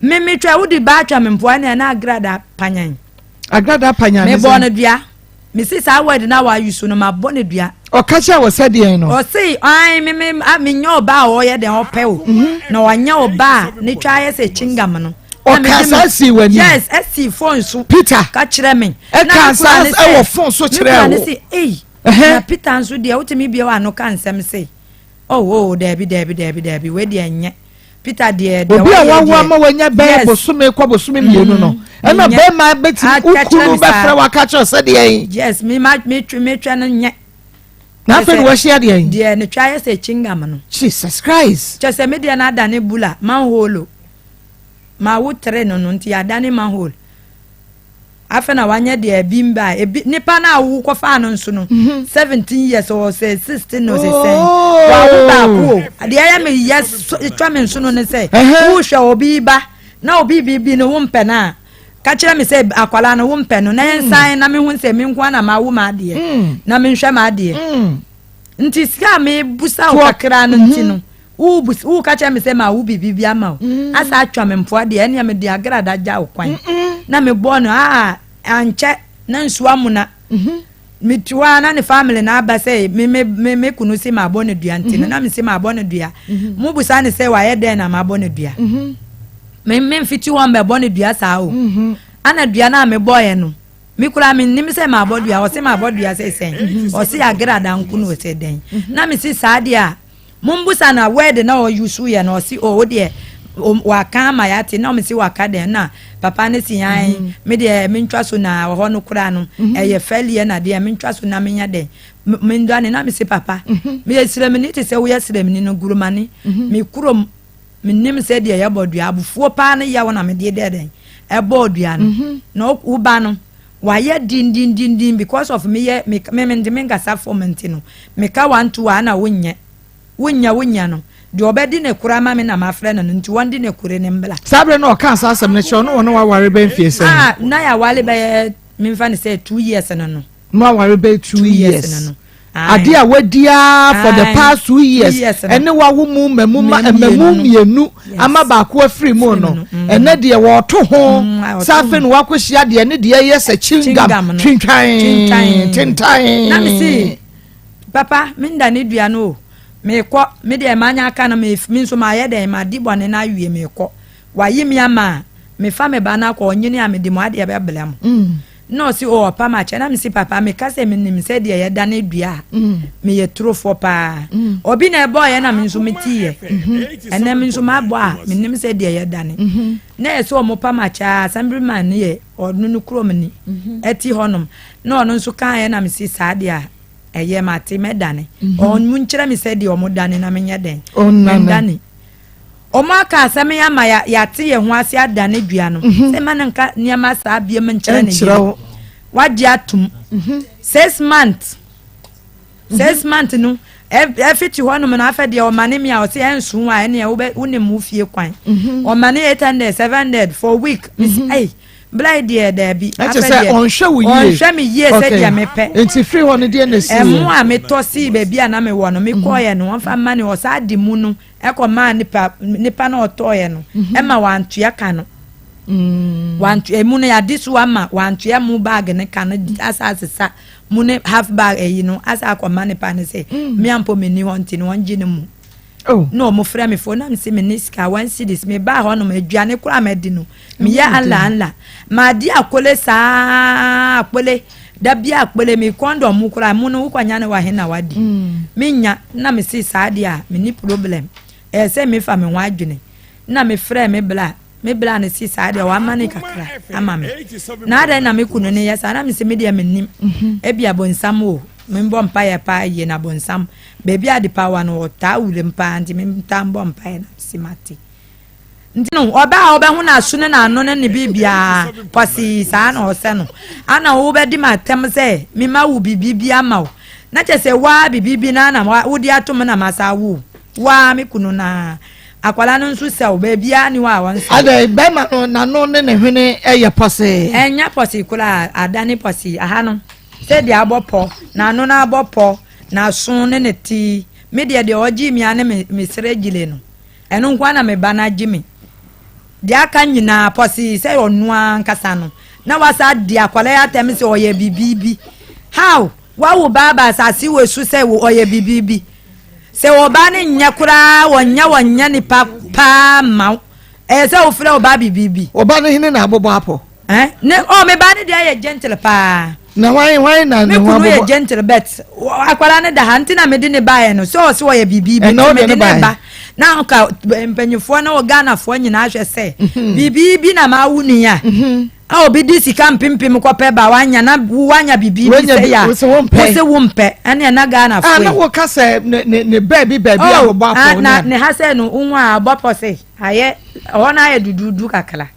Me me twa wo di ba atwa me mpoa ne na agrada panyan. Agrada panyan ne sɛ. Me bɔ no dua. Me si saa word na wa use no ma bɔ no dua. Ɔka kyerɛ wɔ sɛ deɛn no. Ɔse an me me me nyɛ ɔba a ɔyɛ deɛn ɔpɛ o. Mhm. Na ɔnyɛ ɔba a ne twa ayɛ sɛ chingam no. Ɔka saa si w'anim. Yes, ɛsi phone so. Peter. Ka kyerɛ me. Ɛka saa ɛwɔ phone so kyerɛ wo. Me kura ne se ei. Na Peter nso deɛ wotumi bie w'ano ka nsɛm sei. Oh oh daabi daabi daabi daabi wei deɛ nyɛ. Peter deɛ deɛ Obi a wayɛ wawo deɛ ama wanya bɛyɛ yes bosome kɔ bosome mmienu no mm, ɛna menyɛ bɛrima bɛtumi aka wo kyerɛ kunu me saa bɛfrɛ wo aka kyerɛ wo sɛ deɛn yes me ma metwe metwɛ no nyɛ na kyɛ afei na sɛ wahyia deɛn deɛ ne twa ayɛ sɛ chingam no Jesus Christ kyɛ sɛ me deɛ no adane bula manhole o ma wo tere no no nti adane manhole Afei na wanyɛ deɛ ebi mba a ebi nipa no a wo kɔfaa no nso no mhm. 17 years or sɛ 16 or sɛ sɛn oh. wawo baako o deɛ ɛyɛ me yɛ twa me nso no ne sɛ wohwɛ obi ba na obi biribi no wo mpɛ no a ka kyerɛ me sɛ akwadaa no wo mpɛ no na hmm. yɛnsan na mehu sɛ me nko na mawo m'adeɛ hmm. na menhwɛ m'adeɛ hmm. nti sika a mebusa wo kakra no nti no Wobus woka kyerɛ me sɛ mawo biribi bi ama wo mm. asa atwa me mpoa deɛ ɛnea mede agrada gya wo kwan na mebɔɔ no aa ankyɛ na nsuo amona mm-hmm. mete hɔ a na ne family na aba sɛ me me me me kunu si mabɔ no dua nti no mm-hmm. na me si mabɔ no dua mm-hmm. mo busa ne sɛ wayɛ dɛn na mabɔ no dua me me mfiti hɔ mbɛbɔ no dua saa o ana dua no a mebɔɔyɛ no me koraa mennim sɛ mabɔ dua ɔse mabɔ dua sɛ sɛn ɔse agrada nko no ɔsɛ dɛn na mesi saa deɛ a Mombusa na word na ɔ use yɛ no ɔse oh wodeɛ waka ama yɛate na ɔmese waka dɛn na papa no se ae mm-hmm. me deɛ mentwa so na ɔhɔ no koraa no mm-hmm. ɛyɛ fɛliɛ na deɛ mentwa so na menyɛ dɛn mendwane na mese papa mm-hmm. meyɛ srɛmni te sɛ woyɛ srɛmni no gurumane me kurom menim sɛ deɛ yɛbɔ dua abufuo paa ne yaw na mede dɛ dɛn. ɛbɔɔ dua no mhm. na wo ba no wayɛ dindindindin because of meyɛ me me me ntumi nkasa fam nti no meka wanto a na wonyɛ wonya wonya no deɛ ɔbɛdi ne koro ama me na mafrɛ no no nti wɔn de ne koro ne mbla. Saa bere na ɔka saa asɛm no kyerɛ ɔno wɔn waware bɛ mfie sɛn. Ah na yɛawale bɛyɛ memfa ne sɛ 2 years no. No aware bɛyɛ 2 years no no. Ade a wadi ara for the past 2 years ɛne wawo mu mmamu ma mmamu mmienu ama baako afiri mu no, ɛnɛ deɛ wɔɔto ho sɛ afei na wakɔhyia deɛ ne deɛ yɛ sɛ chewing gum twintwan tentan. Na me se papa menda ne dua no o, mekɔ me deɛ manya aka no, me nso mayɛ dɛn madi bɔne no awie, mekɔ wayi me ama a mefa me ba no akɔ ɔnyini a mede mo adeɛ bɛbrɛ mo. Na ɔse oh ɔpa makyɛ. Na mese papa meka sɛ menim sɛ deɛ yɛdane dua a meyɛ turofoɔ paa. Obi na ɛbɔɔyɛ na me nso metiiɛ. Ɛnɛ me nso mabɔ a menim sɛ deɛ yɛdane. Na ɛsɛ ɔmo pa makyɛ a assemblyman no yɛ ɔno no kurom ni ɛte hɔnom. Na ɔno nso kaeɛ na mese saa deɛ a ɛyɛ mate mɛdane. Ɔmo nkyerɛ me sɛ deɛ ɔmo dane na menyɛ dɛn mendane. Ɔmo aka asɛm yi ama yɛate yɛn ho ase adane dua no sɛ ma no nka nneɛma saa biom nkyerɛ ne yere. Wagye atom. 6 months, 6 months no ɛfiti hɔ nom no afɛ deɛ ɔma ne mi a ɔsɛ ɛnso a ɛneɛ wobɛ wonim wo fie kwan. Ɔma ne 800, 700 for week. Mesi ɛy bla yi deɛ daabi. Ɛkyɛ sɛ ɔnhwɛ wo yie. Ɔnhwɛ me yie sɛ deɛ mepɛ. Nti firi hɔ no deɛ na esi yɛ. Ɛmo a metɔ sii baabi a na mewɔ no mekɔɔyɛ no wɔmfa mma ne ɔsaa di mu no ɛkɔ maa nipa nipa na ɔtɔɔyɛ no ɛma wantua ka no. Wantua emu no yade so ama wantua mu bag ne ka no asa asesa mu ne half bag ɛyi no asa akɔma nipa no sɛ mmea mpo mi ni hɔ nti no wɔn gye ne mu. Na wɔn frɛ me fo na me se me ne sika 1 cedis me baa hɔ nom aduane koraa ma di no meyɛ anla anla ma adi akole saa akole dabi akole me kɔndɔm mu koraa mu no wokɔ nya ne wahe na wadi me nya na me se saa deɛ a me ni problem ɛyɛ sɛ me fa me ho adwene na me frɛ me bla me bla ne si saa deɛ wama ne kakra ama me na adɛn na me kunu ne yɛ saa na me se me deɛ me nim ebi abonsam o me mbɔ mpaeɛ paa yie na abonsam baabi a de power no ɔtaa wuram paa nti me ntaa mbɔ mpaeɛ na me si mate nti no ɔbaa a ɔbɛho n'aso ne n'ano ne ne biribiara kwasii saa na ɔsɛ no ana wobɛdi ma atɛm sɛ mema wo biribi bi ama wo na kyɛ sɛ waa biribi bi na na wode ato me na masa wo waa me kunu na akwadaa no nso sɛ wo baabiara ni hɔ a wɔn sɛ. Adɛ bɛrima no n'ano ne ne hwene yɛ pɔsee. Ɛnyɛ pɔsee koraa, adane pɔsee aha no sɛdeɛ abɔ pɔ n'ano no abɔ pɔ n'aso ne ne ti. Me deɛ deɛ ɔgye mi a ne me mesrɛ gyile no ɛno nko na me ba no agye me. Deɛ aka nyinaa pɔsee sɛ ɔno ankasa no na wasa di akwadaa yi atɛm sɛ ɔyɛ biribi bi. How wawo baaba asase wɔ su sɛ ɔyɛ biribi bi sɛ ɔbaa no nyɛ koraa wɔnyɛ wɔnyɛ nipa paa ma wo ɛyɛ sɛ wofrɛ ɔbaa biribi bi. Ɔba no hene na abobɔ apɔ. Eh? Ne oh me ba ne deɛ yɛ gentle paa. Na hwan hwan na ne ho abobɔ. Me kunu yɛ gentle but akwadaa ne da ha nti na mede ne baeɛ no sɛ ɔsɛ ɔyɛ biribi bi nti mede ne ba na nka mpanyinfoɔ ne Ghanafoɔ nyinaa hwɛ sɛ biribi bi na maa wo nua a obi di sika mpempem kɔpɛ ba wanya na wanya biribi bi sɛ ya wosɛ wo mpɛ ɛne ɛna Ghanafoɔ yi. Na woka sɛ ne ne ne baabi baabi a wɔbɔ apɔ na ne ha sɛ no nwa a abɔ pɔ sɛ ayɛ ɛhɔ no ayɛ dududu kakra.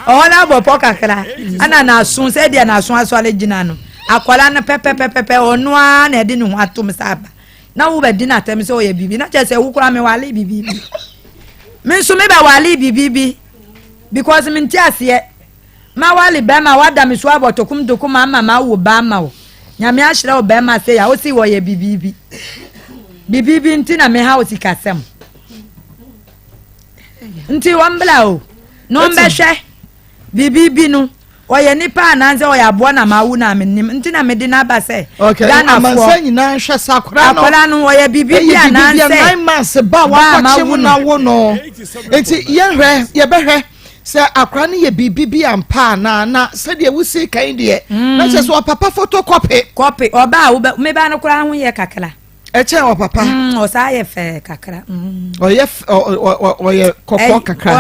Ɔhɔ no abɔ pɔ kakra ɛna n'aso sɛdeɛ n'aso asɔre gyina no akwadaa no pɛpɛpɛpɛ ɔno ara na ɛde ne ho atom sɛ aba na wobɛdi n'atɛm sɛ ɔyɛ biribi na kyerɛ sɛ wo koraa mewale biribi bi me nso mebɛwale biribi bi because mente aseɛ mawale bɛrima wada me so abɔ tokom tokom ama ma wo ba ama wo Nyame ahyerɛ wo bɛrima sɛ ya wosi wɔyɛ biribi bi biribi bi nti na meha wo sikasɛm nti wɔn bla o na wɔn bɛhwɛ biribi bi no ɔyɛ nipa anaasɛ ɔyɛ aboa na ma awu na menim nti na mede n'aba sɛ Ghanafoɔ amansa nyinaa nhwɛ sɛ akwadaa no akwadaa no ɔyɛ biribi bi anaasɛ 9 months ba wakɔkye mu na wo no nti yɛhwɛ yɛbɛhwɛ sɛ akwadaa no yɛ biribi bi ampa anaa na sɛdeɛ wosi kan deɛ na kyerɛ sɛ ɔpapa photocopy. Copy ɔbaa a wobɛ meba no koraa ho yɛ kakra. Ɛkyɛn ɔpapa. Ɔsaa yɛ fɛ kakra. Ɔyɛ ɔyɛ kɔkɔɔ kakra.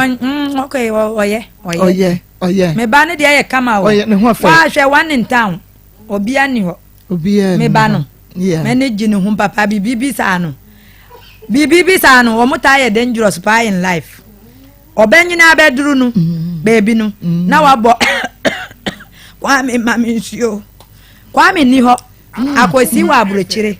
Ok, ɔyɛ ɔyɛ. Ɔyɛ ɔyɛ. Meba no deɛ yɛ kama o. Ɔyɛ ne ho fɛ. Wahwɛ one in town obia ni hɔ. Obiara ni hɔ. Meba no. M'ani gye ne ho papa biribi bi saa no. Biribi bi saa no, wɔn taa yɛ dangerous paa in life. Ɔbɛnyini abɛduru no baabi no na wabɔ Kwame ma me nsuo. Kwame nni hɔ. Akwasi wɔ aburokyire.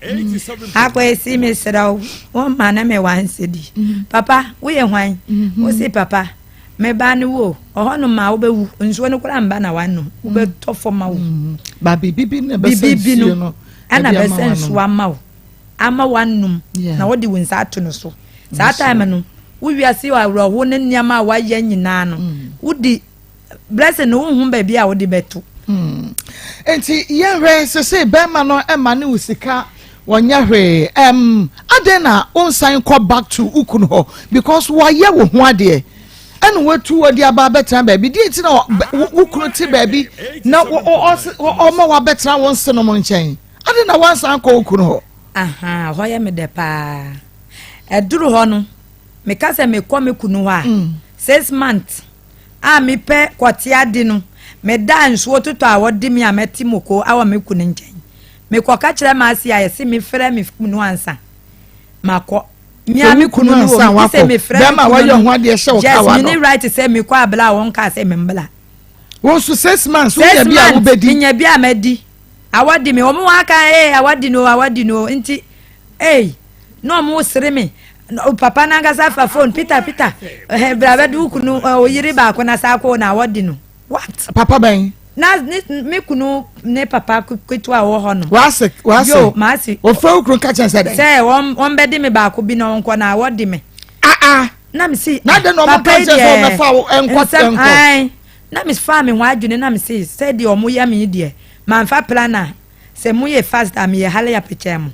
Akwasi mesrɛ wo, womma ne me wanse di. Papa, woyɛ hwan? Wosi papa, me ba ne wo. Ɔhɔnom ma wobɛwu. Nsuo no koraa mba na wanom. Wobɛtɔ fam awu. Ba biribi bi na ɛbɛsɛ nsuo no. Ɛna bɛsɛ nsuo ama wo. Ama wanom. Na wode wo nsa ato no so. Saa time no, wo wiase awerɛho ne nneɛma a wayɛ nyinaa no, wode blessing no wohu baabi a wode bɛto. Hmm. Nti yɛhwɛ sese bɛrima no ɛma ne wo sika wɔnyɛ hwee ɛm adɛn na wonsan kɔ back to wo kunu hɔ because wɔayɛ wo ho adeɛ ɛna watu wɔde aba abɛtena baabi deɛ nti na wo kunu te baabi na ɔma wabɛtena wo nsenom nkyɛn adɛn na wansan kɔ wo kunu hɔ. Aha hɔ yɛ me dɛ paa ɛduru hɔ no meka sɛ mekɔ me kunu hɔ a mm. 6 months a mepɛ kɔte ade no, meda a nsuo totɔ a wɔde me a mɛte moko awɔ me kunu nkyɛn. Mekɔka kyerɛ m'ase a yɛse mefrɛ me kunu ansa makɔ. Mea me kunu no wɔ mu sɛ mefrɛ me kunu no. Yes, me ne right sɛ mekɔ abla a wɔn kaa sɛ membla. Wɔn so 6 months wonya bi a wobɛdi. Menya bi a mɛdi. Awɔde me wɔn wɔn aka ee awɔde no awɔde no nti ee na wɔn sere me. Papa nankasa fa phone Peter Peter ɛhɛn bra bɛde wo kunu o yere baako na saa kɔ na awɔde no what. Papa bɛn. Na ne me kunu ne papa ketewa wɔ hɔ no. Wase wase. Yo maase. Ofura wo kunu ka kyɛn sɛ dɛ. Sɛ wɔn wɔn bɛde me baako bi na wɔn kɔ na awɔde me. Ah ah. Na me si. Na de na wɔn ka kyɛn sɛ wɔn bɛfa wo nkɔ nkɔ. Nsɛm na me fa me ho adwene na me si sɛ deɛ wɔn yɛ me deɛ manfa plan a. Sɛ mo yɛ fast a meyɛ hale apɛkyɛn mo.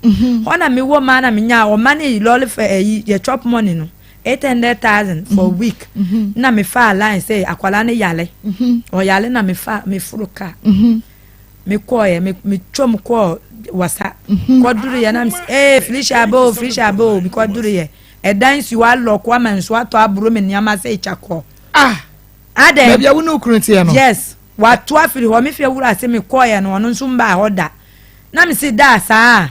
Hɔ na me wɔ maa na me nya ɔma ne lɔre fɛ ɛyi yɛ chop money no 800,000 for week. Na me fa line sɛ akwala ne yale. Ɔyale na me fa me foro car. Me kɔɔ yɛ me me twam kɔɔ wasa. Kɔ duru yɛ na me sɛ ee Felicia abɛ o Felicia abɛ o me kɔ duru yɛ. Ɛdan si hɔ alɔko ama nsuo atɔ aburo me nneɛma sɛ etwa kɔ. Ah. Adɛn. Baabi a wo ne wo kunu teɛ no. Yes. Wato afiri hɔ, me fie wura se me kɔɔeɛ no ɔno nso mbaa hɔ da. Na me se daa saa a,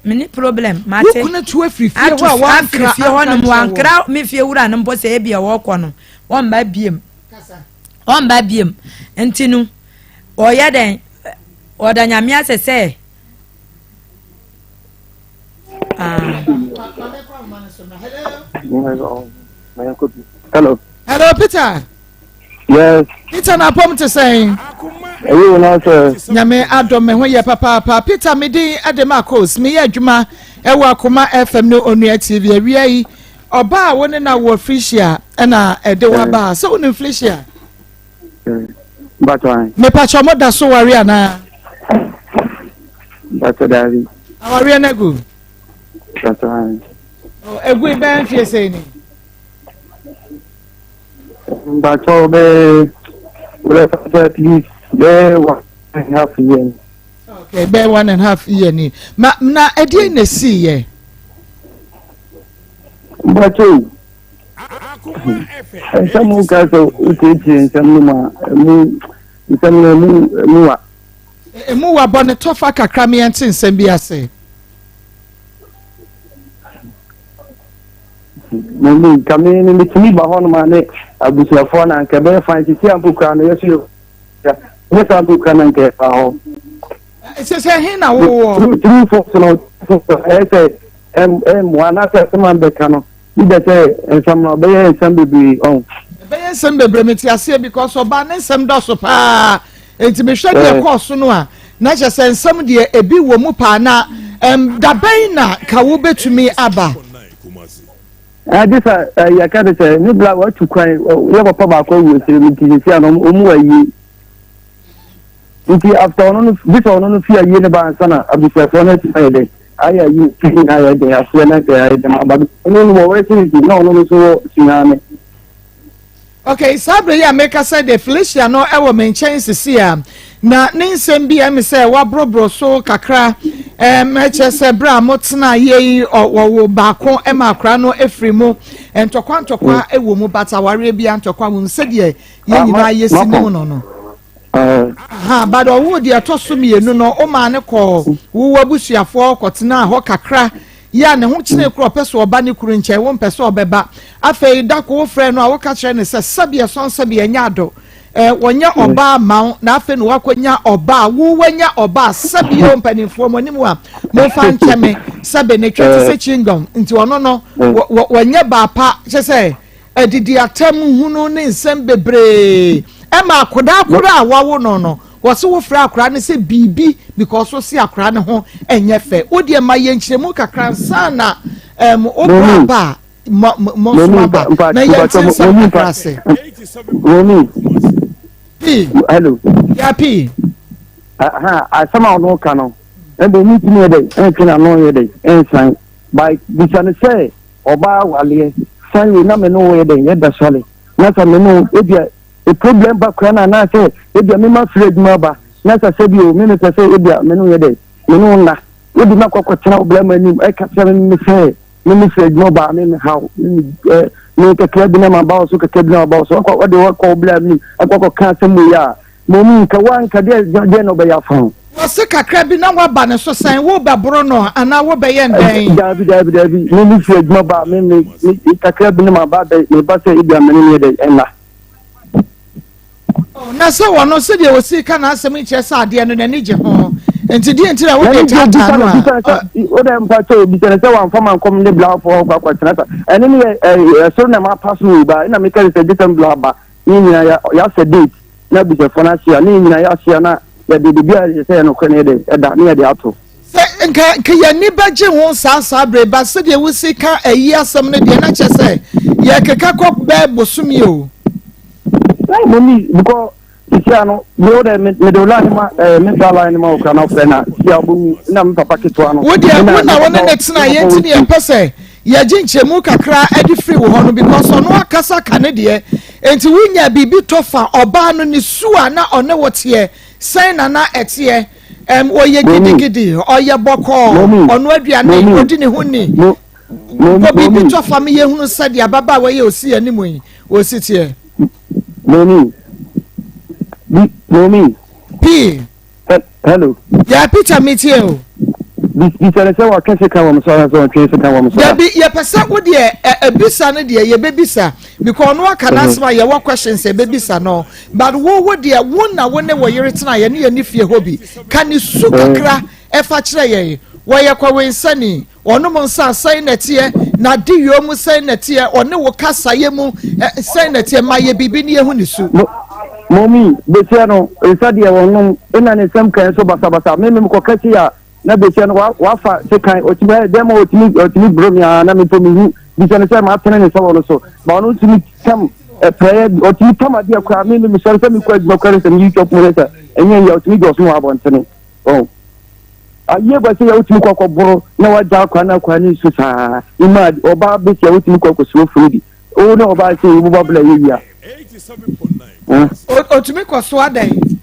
me ne problem, mate. Wo kunu atu afiri fie hɔ a wankra afiri fie hɔ nom, wankra me fie wura no mpo sɛ ebia wɔkɔ no, ɔmba biem. Ɔmba biem. Nti no, ɔyɛ dɛn, ɔda Nyame ase sɛ, ah. Hello. Hello, Peter. Yes. Peter na apɔm te sɛn? Ɛyi wo na sɛ. Nyame adɔ me ho yɛ papaapa. Peter me din de Marcos. Meyɛ adwuma ɛwɔ Akoma FM ne Onua TV. Awia yi ɔbaa a wo ne na wɔ Felicia ɛna ɛde wo aba. Sɛ wo nim Felicia? Mpatsɔ. Mepatsɔ mo da so ware anaa? Mpatsɔ daabi. Awareɛ no agu? Mpatsɔ. Egu bɛn mfie sɛn ni? Mpatsɔ bɛyɛ wúlẹ̀ at least bɛyɛ 1.5 year. Okay, bɛyɛ 1.5 year ni. Ma na ɛdeɛ na esi yɛ. Mpatsɔ nsɛm ka sɛ wotietie nsɛm no mu a emu nsɛm no emu emu wa. Emu wa bɔ ne tɔfa kakra mi yɛn te nsɛm bi ase. Mami nka me me metumi ba hɔnom a ne abusuafoɔ na nka ɛbɛyɛ fine sisi a mpo kura no yɛso yɛ nyɛ saa mpo kura na nka ɛfa hɔ. Sɛ sɛ he na wowɔ. Three four no ɛyɛ sɛ ɛmmoa anaasɛ asɛm a mbɛka no bi bɛ sɛ nsɛm no ɔbɛyɛ nsɛm bebree ɔn. Ɛbɛyɛ nsɛm bebree mete aseɛ because ɔbaa ne nsɛm dɔso paa nti mehwɛ deɛ kɔɔ so no a na kyerɛ sɛ nsɛm deɛ ebi wɔ mu paa na ɛm dabɛn na ka wobɛtumi aba. Agye sɛ yɛka de sɛ ne bla watu kwan yɛ papa baako awu akyire no nti sɛsi ano ɔmu ayie nti after ɔno no gye sɛ ɔno no fi ayie no ba ansa na abusuafoɔ no atumi ayɛ dɛn ayɛ ayie fi nyinaa ayɛ dɛn aseɛ na nka ayɛ dɛn aba ɔno no wɔ wɛsi nti na ɔno no nso wɔ sunyane. Okay, saa bere yi a mekasa de Felicia no wɔ me nkyɛn sisi a, na ne nsɛm bi ɛmi sɛ waborɔborɔ so kakra. Ɛm ɛkyɛ sɛ bere a motena yie yi wɔwo baako ma akora no efiri mu. Ntɔkwa ntɔkwa wɔ mu but awareɛ bi ntɔkwa wɔ mu sɛdeɛ yɛn nyinaa yɛsi ne mu no no. Aha, but ɔwoo deɛ ɛtɔ so mmienu no, ɔmaa no kɔɔ wo abusuafoɔ kɔtenaa hɔ kakra. Yɛ a ne ho kyene korɔ ɔpɛ sɛ ɔba ne kunu nkyɛn, wompɛ sɛ ɔbɛba. Afei da ko wofrɛ no a woka kyerɛ no sɛ sɛbi ɛsɔn sɛbi ɛnyɛ ado. Eh, wɔnyɛ ɔbaa ma wo na afei na wakɔnya ɔbaa wo wanya ɔbaa sɛbi o mpanimfoɔ mo anim a momfa nkyɛ me sɛbi ne twɛ te sɛ chewing gum nti ɔno no wɔnyɛ baa pa kyɛ sɛ adidi atam hunu ne nsɛm bebree ɛma akodaa koraa a wawo no no wɔse wofrɛ akoraa no sɛ biribi because wo se akoraa no ho ɛnyɛ fɛ wo deɛ ma yɛ nkyerɛmu kakra nsa na um, wo bra ba a mo mo nso aba na yɛn ti nsɛm kakra ase. Romi. Pii. Hello. Ya pii. Asɛm a ɔno ka no ɛbɛ ne tumi yɛ dɛ ɛntwe n'ano yɛ dɛ ɛnsan by bisa no sɛ ɔbaa waleɛ san wei na me ne wo yɛ dɛ yɛda sɔle na sɛ me ne wo ebia e problem ba kora no anaasɛ ebia me ma firi adwuma ba na sɛ sɛ bi o me mepɛ sɛ ebia me ne wo yɛ dɛ me ne wo nna wode ma kɔkɔtena wo blɛma anim ɛka kyerɛ me sɛ me me firi adwuma baa me me haw me me ɛ me kakra bi na ma ba so kakra bi na ma ba so ɔkɔ ɔde ɔkɔ ɔbla mi akɔ akɔ ka asɛm wei a mo mu nka wa nka deɛ deɛ na ɔbɛyɛ afa ho. Wɔse kakra bi na waba ne so sɛn wo bɛ boro no anaa wo bɛ yɛ ndɛn. Daabi daabi daabi me me firi adwuma baa me me me kakra bi na ma ba bɛ me ba sɛ ebi a me ne me yɛ dɛ ɛnna. Oh, na sɛ wɔno sɛdeɛ wɔsi ka n'asɛm yi kyerɛ sɛ adeɛ no n'ani gye ho nti deɛ nti na wode taataa no a wode mpa kyɛ obisa no sɛ wamfa ma nkɔm ne blafoɔ hɔ kɔ akɔtena sa ɛne ne yɛ ɛsoro na mapa so wɔ ba ɛna meka sɛ gye sɛ mbla ba ne nyinaa yɛasɛ date na abusuafoɔ no ahyia ne nyinaa yɛahyia na yɛde biribi a yɛ sɛ yɛ nokorɛ no yɛde ɛda ne yɛde ato. Sɛ nka nka yɛn ani bɛgye ho saa saa bere ba sɛdeɛ wosi ka ayi asɛm no deɛ na kyerɛ sɛ yɛkeka kɔ bɛɛ bosome o. Mami because sisi ano mi o de mi de line ma ɛɛ mi fa line ma okura na ɔfrɛ na sisi a ɔbɛwu na mi papa ketewa no. Wo deɛ wo na wo ne ne tena yɛn ti ne yɛn pɛ sɛ yɛgye nkyɛmu kakra de firi wo hɔ no because ɔno akasa ka ne deɛ nti wonya biribi tɔ fa ɔbaa no ne su a na ɔne wo teɛ sɛn na na ɛteɛ ɛm ɔyɛ gidigidi ɔyɛ bɔkɔɔ ɔno aduane ɔdi ne ho ni bɔ biribi tɔ fa me yɛhunu sɛdeɛ ababaawa yi a ɔsi anim yi ɔsi teɛ. Mami. Mami. Pii. Hello. Yeah, Peter metie o. Bisa ne sɛ wɔtwe sika wɔm so anaasɛ wɔntwe sika wɔm so. Dabi yɛpɛ sɛ wo deɛ ɛbisa no deɛ yɛbɛbisa because ɔno aka n'asɛm a yɛwɔ questions ɛbɛbisa no but wo wo deɛ wo na wo ne wɔ yere tena yɛ ne yɛ ne fie hɔ bi ka ne su kakra ɛfa kyerɛ yɛn wɔyɛ kɔwensani Ɔnom nsa sɛn na ɛteɛ? N'adeyɔ mu sɛn na ɛteɛ? Ɔne wo kasayɛ mu sɛn na ɛteɛ? Ma yɛ biribi ne yɛhu ne su. Mɔmi, besia no, nsa deɛ ɔnom, ɛna ne nsɛm kan nso basabasa. Me me kɔka sei a, na besia no wafa sekan, ɔtumi ayɛ dɛm a ɔtumi ɔtumi boro me a na me mpo mehu. Bisa no sɛ matene ne nsa wɔ no so, ba ɔno ntumi tam ɛpɛɛ, ɔtumi tam adeɛ koraa. Me me mesɔre sɛ mekɔ adwuma koraa ne sɛ meyi twɔp mu ne sɛ ɛnyɛ yɛ ɔtumi gye ɔso wɔ abɔntene. Oh. Ayie ba sɛ yɛ wotumi kɔ akɔboro na wagya akwa na akwa ne nsu saa ima ɔbaa bɛsi a wotumi kɔ akɔsuo funu bi wo ne ɔbaa sɛ wobobɔ bla yɛ wia. Otumi kɔ so adɛn?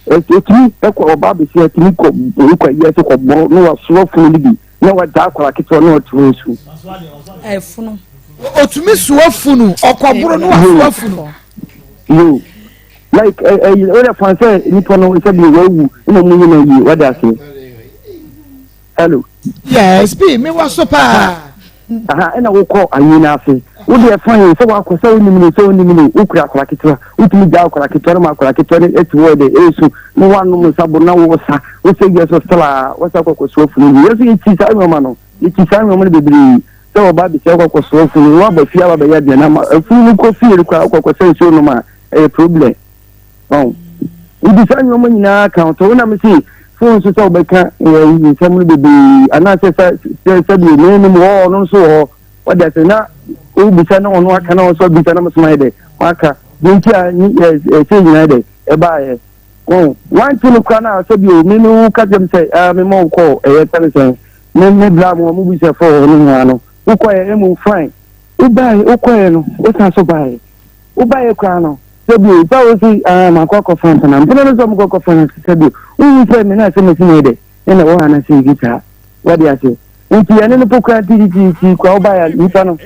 Otumi kɔ ɔbaa bɛsi a tumi kɔ kɔ ayie ase kɔboro na wasoa funu no bi na wagya akwa ketewa na ɔtumi nsu. Ɛfunu. Otumi soa funu ɔkɔboro na wasoa funu. Yoo. Like ɛ ɛ o de fan sɛ nipa no sɛ bi wawu ɛna ɔmo nyina yie wade ase. Hello. Yes, bi mi wɔ so paa. Aha ɛna wokɔ ayi n'ase. Wo deɛ fan yi sɛ wakɔ sɛ wonim no sɛ wonim no wokura akora ketewa wotumi gya akora ketewa no ma akora ketewa no eti hɔ de esu na wanom nsa bo na wosa wosɛ yɛ so sraa wasa kɔ kɔsoa funu bi yɛ so yɛkyi saa nneɛma no yɛkyi saa nneɛma no bebree sɛ ɔba abɛsia kɔ kɔsoa funu waba fie aba bɛyɛ aduane ama afunu no kɔ fie no koraa wokɔ kɔsɛ nsuo nom a ɛyɛ problem ɔn nti saa nneɛma nyinaa ka ho to wonam se fon so sɛ wobɛka nsɛm no bebree anaasɛ sɛ sɛ sɛdeɛ menim hɔ ɔno nso wɔ hɔ wɔde ase na wobisa na ɔno aka na ɔnso abisa na mesoma yɛ dɛ waka deɛ nti a ɛsɛ nyinaa dɛ ɛbaeɛ ɔn wante no kora no a sɛbi o me me wo ka kyerɛ m sɛ ah me ma wo kɔ ɛyɛ sɛne sɛn me me bra mo mo bisa fɔ hɔ no nyinaa no wokɔɛ ɛmu fine wobaeɛ wokɔɛ no wosan so baeɛ Wobaeɛ koraa no, sɛbio, sɛ wo se, ah, makɔ akɔfa mpena. Mpena no sɛ ɔmokɔ akɔfa no, sɛbio, wohu sɛ me na asɛm asi ne dɛ, ɛna wɔ ha na sɛ ebi saa. Wade ase. Nti ɛne no po koraa titititi koraa wobaeɛ nipa no,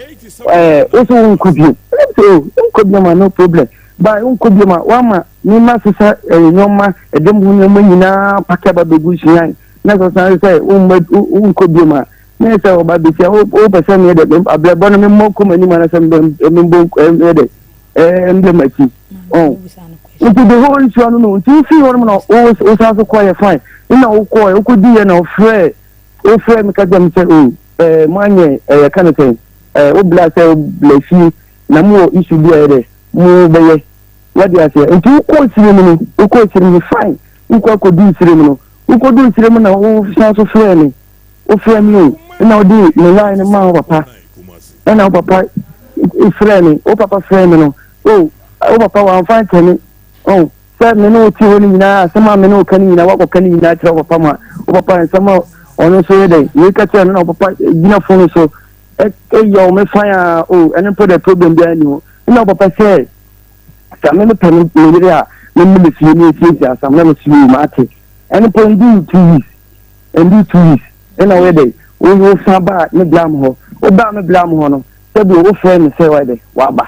ɛɛ, wo so wonkɔ bio. Ɛna sɛ, oh, wonkɔ bio ma no problem. Ba, wonkɔ bio ma, woama me ma sesa ɛɛ nneɛma, ɛdɛm ho nneɛma nyinaa pake aba bɛgu suan. Na sɛ ɔsan sɛ, wonkɔ bio ma. Na sɛ ɔba besia wo wopɛ sɛ meyɛ dɛ abrɛbɔ no memmɔ kɔ m'anim anasɛ memmɔ meyɛ dɛ ɛɛ m'akyi ɔn nti the whole issue ano no nti wofii hɔ nom na wosan so kɔɔyɛ fine nna wokɔɔyɛ wokɔdiiɛ na wofrɛ wofrɛ me ka kyerɛ me sɛ o ɛɛ moanyɛ ɛyɛ ka ne sɛn ɛɛ wo bla sɛ wo bla fie na mowɔ issue bi a ɛyɛ dɛ mo bɛyɛ wade aseɛ nti wokɔɔ sire mu no wokɔɔ sire mu no fine wokɔ akɔduu sire mu no wokɔduu sire mu na wosan so frɛ me wofrɛ me o ɛna wode me line no maa wo papa ɛna wo papa frɛ me wo papa frɛ me no o wo papa wamfa nkyɛ me o sɛ me ne wo te hɔ no nyinaa asɛm a me ne wo ka no nyinaa woakɔka no nyinaa kyerɛ wo papa ma wo papa nsɛm a ɔno nso yɛ dɛn wei ka kyerɛ no na wo papa gyina fon so ɛyɛ wo me fan a o ɛno mpo dɛ problem biara nni hɔ ɛna wo papa sɛ sɛ me mepɛ me yere a me me fie ne esiesie asɛm na me si o maate ɛno mpo ndu 2 weeks Ɛndu 2 weeks ɛna woyɛ dɛ wo wo san baa me bla mu hɔ. Wo baa me bla mu hɔ no, sɛbi wo frɛ me sɛ wayɛ dɛ waba.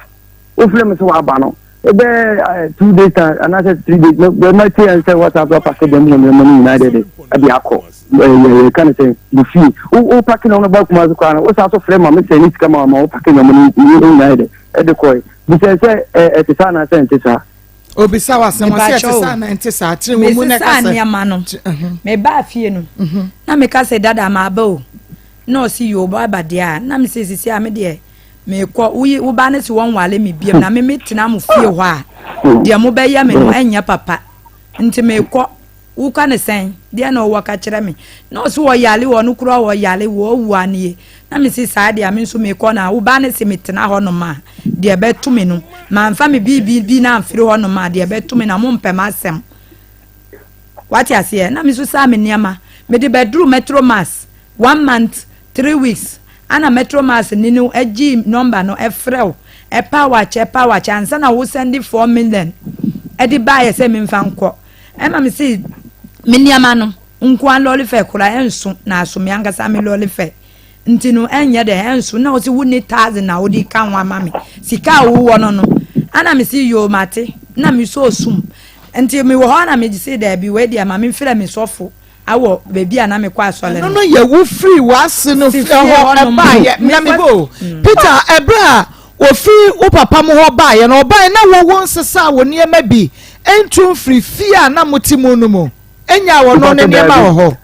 Wo frɛ me sɛ waba no, ɛbɛ 2 days time anaasɛ 3 days no bɛ ma tie sɛ WhatsApp apake dɛm wɔ nneɛma no nyinaa dɛ dɛ ɛde akɔ. Ɛyɛ yɛ ka ne sɛ mo fie. Wo wo pake nneɛma no ba kuma so koraa no, wo san so frɛ ma me sɛ ne sika ma ma wo pake nneɛma no nyinaa yɛ dɛ ɛde kɔɛ. Bisɛ sɛ ɛte saa anaasɛ ɛnte saa. Obisa wo asɛm ɔsɛ ɛte saa na ɛnte saa tene wɔ mu na ɛka sɛ nneɛma no mhm. mebaa fie no mhm. na meka sɛ dada maaba o na ɔsi yɛ ɔbɔ aba deɛ a na mesɛ sisi a me deɛ mekɔ woyi wo ba no si wɔn wale me biem na me metena mo fie hɔ a deɛ mobɛyɛ me no ɛnyɛ papa nti mekɔ Woka no sɛn? Deɛ na ɔwɔ ka kyerɛ me. Na ɔse ɔyale ɔno koraa ɔyale wɔawu anie. Na mese saa deɛ a me nso mekɔ na wo ba no se metena hɔ nom a deɛ ɛbɛto me no mamfa me biribi bi na amfiri hɔ nom a deɛ ɛbɛto me na mompɛ m'asɛm. Wate aseɛ? Na me nso saa me nneɛma mede bɛduru Metro Mass one month 3 weeks ana Metro Mass ni no gyee number no ɛfrɛ wo ɛpa wakyɛ ɛpa wakyɛ ansa na wo sɛnde 4 million ɛde baayɛ sɛ memfa nkɔ. Ɛma me se me nneɛma no nkoa lɔre fɛ koraa ɛnso na aso me ankasa me lɔre fɛ nti no ɛnyɛ dɛ ɛnso na ɔsi wo ne thousand na wode ka ho ama me sika a wowɔ no no ana me se yoo mate na me so osum nti me wɔ hɔ ana me se daabi wei deɛ ma me mfrɛ me sɔfo awɔ baabi a na mekɔ asɔre no. Ɛno no yɛ wo firi w'ase no Si fie fie hɔ hɔnom. ɛbaeɛ na Mekɔ- mebɔ o Peter ɛberɛ a wɔfiri wo papa mo hɔ baeɛ no ɔbaeɛ na wo wo nsesaa wo nneɛma bi ntu mfiri fie a na mote mu no mu nyaa wɔno ne Mpakyɛ nneɛma daabi. wɔ hɔ.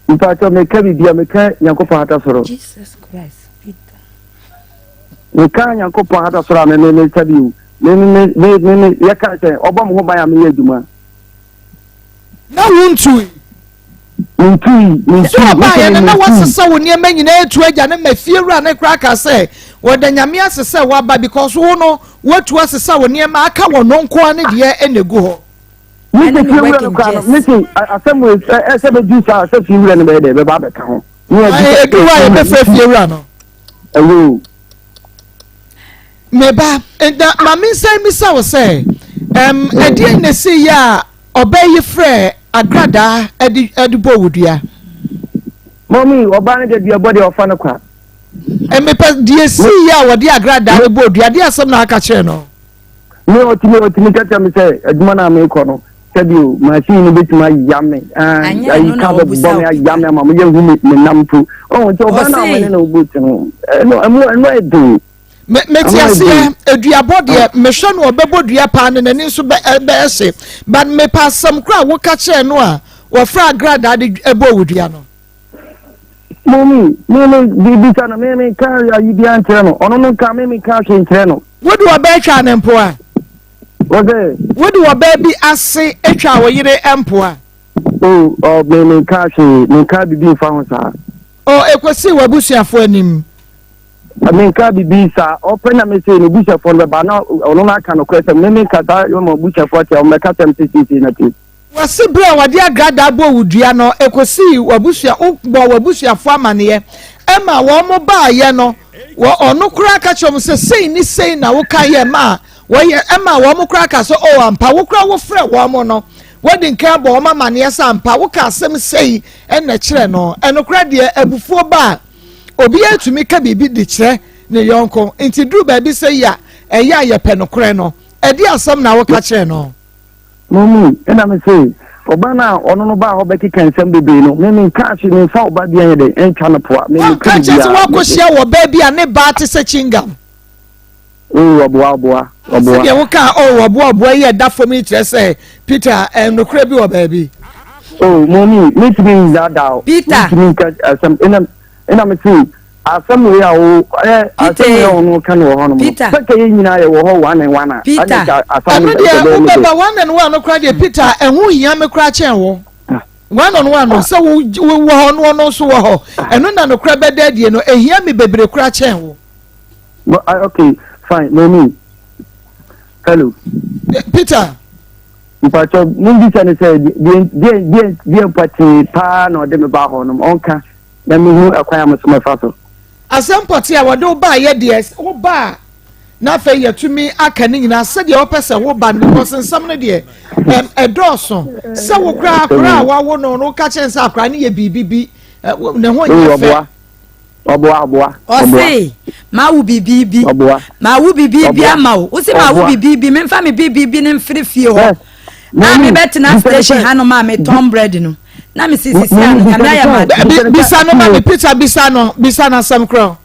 Mpakyɛ meka biribi a meka Nyankopɔn ata soro. Jesus Christ, Peter. Meka Nyankopɔn ata soro a me me me sabi o. Me me me me me yɛka sɛ ɔbɔ me ho ban a meyɛ adwuma. Na wontui. Mentui, mentui. So ɔbaeɛ no na wasesa wo nneɛma nyinaa atu agya no ma fiewura no koraa ka sɛ wɔda Nyame ase sɛ woaba because wo no woatu asesa wo nneɛma aka wɔ no nko ara ne deɛ ɛna egu hɔ. Mese fiewura no koraa no mese asɛm wei ɛsɛ bɛdu saa sɛ fiewura no bɛyɛ dɛ bɛba abɛka ho. Ɛdu hɔ a yɛbɛfrɛ fiewura no. Ɛyɛ o. Me ba, na ma mensan mmisa wo sɛ, ɛm, ɛdeɛn na ɛsii yɛ a ɔbaa yi frɛɛ agradaa de, de bɔɔ wo dua? Mɔmi, ɔbaa no deɛ duabɔ deɛ ɔfa no kwa. Mepɛ deɛ ɛsii yɛ a wɔde agradaa no bɔɔ dua, deɛ asɛm na aka kyerɛ no? Me ɔtumi ɔtumi ka kyerɛ me sɛ adwuma no a mekɔ no sɛbi o machine no bɛtumi aya me ayi ka bɛbɔ me aya me ama meyɛ hu me nam mpo ɔho nti ɔbaa no a mene no wobɔ ti no ɛno ɛmo ɛno ɛden. Me mete aseɛ aduabɔ deɛ mehwɛ no ɔbɛbɔ dua paa ne n'ani nso bɛ bɛyɛ hye but mepɛ asɛm koro a woka kyerɛ no a wɔfrɛ agradaa de ɛbɔ wo dua no. Mɔmi, me me bibisa no me me ka ayi bi ankyerɛ no ɔno no nka me me ka hwee nkyerɛ no. Wode ɔbaa twa ne mpoa. Wɔsɛ. Wode ɔbaa bi ase twa wo yere mpoa. O ɔ me me nka hwee me nka bibi nfa ho saa. O ekosii w'abusuafo anim. Menka biribi saa. Ɔpɛ na mese ne busuafoɔ no bɛba na ɔno no aka nokorɛ sɛ me menka saa ma busuafoɔ ate a wɔmmɛka sɛm sɛ seesei na te. Wɔse berɛ a wɔde agradaa bɔɔ wo dua no, ɛkɔsii w'abusua, wobɔɔ w'abusuafoɔ amaneɛ ɛma wɔn baeɛ no, wɔ ɔno koraa ka kyerɛ wɔn sɛ sei ne sei na woka yɛ maa wɔyɛ, ɛma wɔn koraa ka sɛ oh ampa wo koraa wofrɛ wɔn no, woadi nkan abɔ wɔn amaneɛ sɛ ampa woka asɛm sei ɛna kyerɛ no. Ɛnokorɛ deɛ abufuo ba a, Obiara tumi ka biribi de kyerɛ ne yɔnko, nti duru baabi sɛ yi a, ɛyɛ a yɛpɛ nokorɛ no. Ɛdeɛ asɛm na woka kyerɛ no? Mummy, ɛna me se, Ɔbaa no a ɔno no baa hɔ bɛkeka nsɛm bebree no, me menka ahye, memfa ɔba bi anyɛ dɛn, ɛntwa no poa. Me Wanka meka nkyerɛ sɛ biribiara. woakɔhyia wɔ baa bi a ne baa te sɛ chingam. Oh, ɔboa, ɔboa, ɔboa. Sɛdeɛ wokaa oh, ɔboa, ɔboa yi a ɛda fam yi kyerɛ sɛ Peter, eh, nokorɛ bi wɔ baabi. Oh, mɔmi, mentumi nnaadaa wo. Peter. Mentumi nka asɛm, ɛna, ɛna mete asɛm wei a wo, ɛ, asɛm wei a ɔno ka no wɔ hɔnom no. Peter. Sɛ nka yɛn nyinaa yɛwɔ hɔ one and one a, Peter. ɛna nka asɛm Ɛno no deɛ bɛyɛ ne dɛ. wobɛba one and one no koraa deɛ Peter, ɛho hia me koraa kyɛn wo. One on one no, sɛ wo wɔ hɔ no ɔno nso wɔ hɔ. Ɛno na nokorɛ bɛda adie no, ɛhia me bebree koraa kyɛn wo. But, uh, okay, fine, Mami. Hello. Eh, Peter. Mpatsɔ, mumbisa no sɛ deɛ deɛ deɛ deɛ pɔtee paa na ɔde me ba hɔ nom ɔnka na mehu ɛkwan a mo so mɛfa so. Asɛm pɔtee a wɔde wo baayɛ deɛ wo ba a na afei yɛtumi aka ne nyinaa sɛdeɛ wɔpɛ sɛ wo ba no because nsɛm no deɛ ɛdɔɔso sɛ wo koraa akora a wawo no no woka kyɛn sɛ akora no yɛ biribi bi ne ho nyɛ fɛ. Ɔboa, ɔboa, ɔboa. Ɔse, mawo biribi. Ɔboa. Mawo biribi ama wo. Wose mawo biribi, memfa me biribi no mfiri fie hɔ. A mebɛtena station hanom a metɔn bread no. Na mese sisi a no, Nyame ayɛ ma ade. Bisa no ma me, Peter, bisa no, bisa no asɛm korɔ.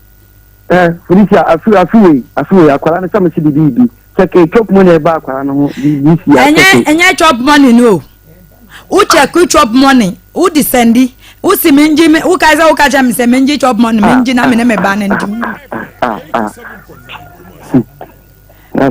Eh, Felicia, afi afi wei, afi wei, akwara no sɛ mese biribi. Sɛ ke chop money ɛba akwara no ho, this year. Ɛnyɛ, ɛnyɛ chop money no o. Wo check chop money, wo de sɛndi, wo si me ngye me, wo kae sɛ wo ka kyerɛ me sɛ me ngye chop money, me ngye na me ne me ba no ndi.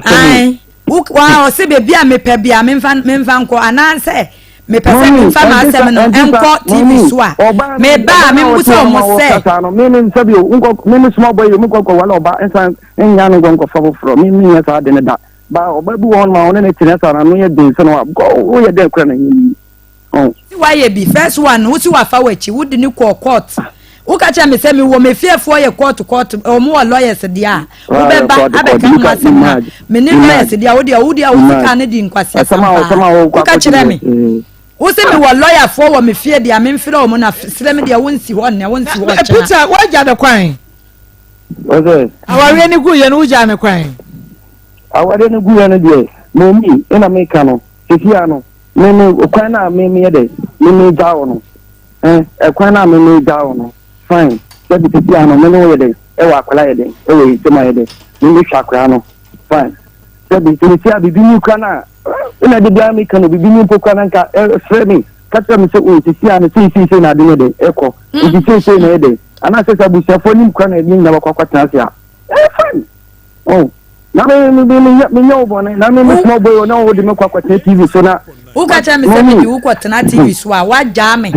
Ae, wo wa ɔse beebi a mepɛ bia memfa memfa nkɔ anaasɛ mepɛ sɛ memfa m'asɛm no nkɔ TV so a meba a membusa wɔn sɛ. Me me nsa bi o, nkɔ me me soma bɔ yi o, me nkɔ nkɔ wale ɔba nsa nya no nkɔ nkɔfa foforɔ, me me nyɛ saa de ne da. Ba ɔba bi wɔ hɔ nom a ɔne ne tena saa na ano yɛ den sɛ no a woyɛ dɛn kora na ɛnyɛ yie. Oh. Si wayɛ bi first one no wosi wafa w'akyi wode ne kɔɔ court woka kyerɛ me sɛ mewɔ me fiefoɔ yɛ court court wɔn wɔ lawyers deɛ a wobɛba abɛka ho asɛm na me ne lawyers deɛ a wodeɛ wodeɛ a wosi kaa ne di nkwaseasɛm paa woka kyerɛ me wosi mewɔ lawyerfoɔ wɔ me fie deɛ a memfrɛ wɔn na srɛ me deɛ wonsi hɔ nnɛ wonsi hɔ ɔkyena. Peter woagya ne kwan. Awareɛ no guiɛ no wogyaa no kwan? Awareɛ no guiɛ no deɛ mɔmi ɛna meka no sisi ano me me kwan no a me meyɛ dɛ me me gya wo no ɛn ɛkwan no a me me gya wo no fine sɛbi sisi ano me ne wo yɛ dɛ ɛwɔ akwadaa yɛ dɛ ɛwɔ yɛ nsam ayɛ dɛ me me hwɛ akwadaa no fine sɛbi sisi a bibi ni kura no a ɛna de biara meka no bibi ni mpo kura no nka ɛfrɛ me ka kyerɛ me sɛ o sisi ano sei sei sei na ade no dɛ ɛkɔ nti sei sei na ɛyɛ dɛ anaasɛ sɛ abusuafoɔ nim kora na ɛde nyina bɛkɔ akɔtena ase a ɛyɛ fine oh na me me me me menyɛ wo bɔne na me me small boy na wo de me kɔ akɔtena tv so na woka kyerɛ me sɛ mede wo kɔtena tv so a woagyaa me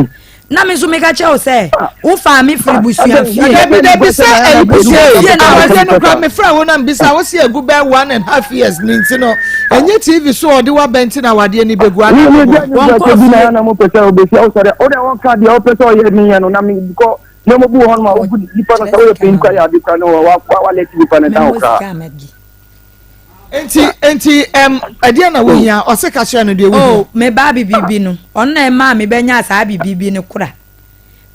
na me nso meka kyerɛ wo sɛ wofaa me firi busua fie dabi dabi sɛ ɛyi busua fie na wɔde no kora mefrɛ wo na mbisa wo si egu bɛɛ one and half years ne nti no ɛnyɛ tv so ɔde wabɛn nti na wadeɛ ni bɛgu ana wɔn kɔ fie na mo pɛ sɛ ɔbɛsi awosɔre ɔde wɔn ka deɛ ɔpɛ sɛ ɔyɛ mi yɛ no na mi kɔ nneɛma bi wɔ hɔ nom a wobu nipa no sɛ woyɛ panyin kora yɛ ade kora no wa wa wa lɛti nipa no dan koraa. Nti nti ɛm ɛdeɛ na wohia ɔse ka kyerɛ no deɛ wohia. Oh me ba bibibi no ɔno na ɛmaa me bɛnya saa bibibi no kora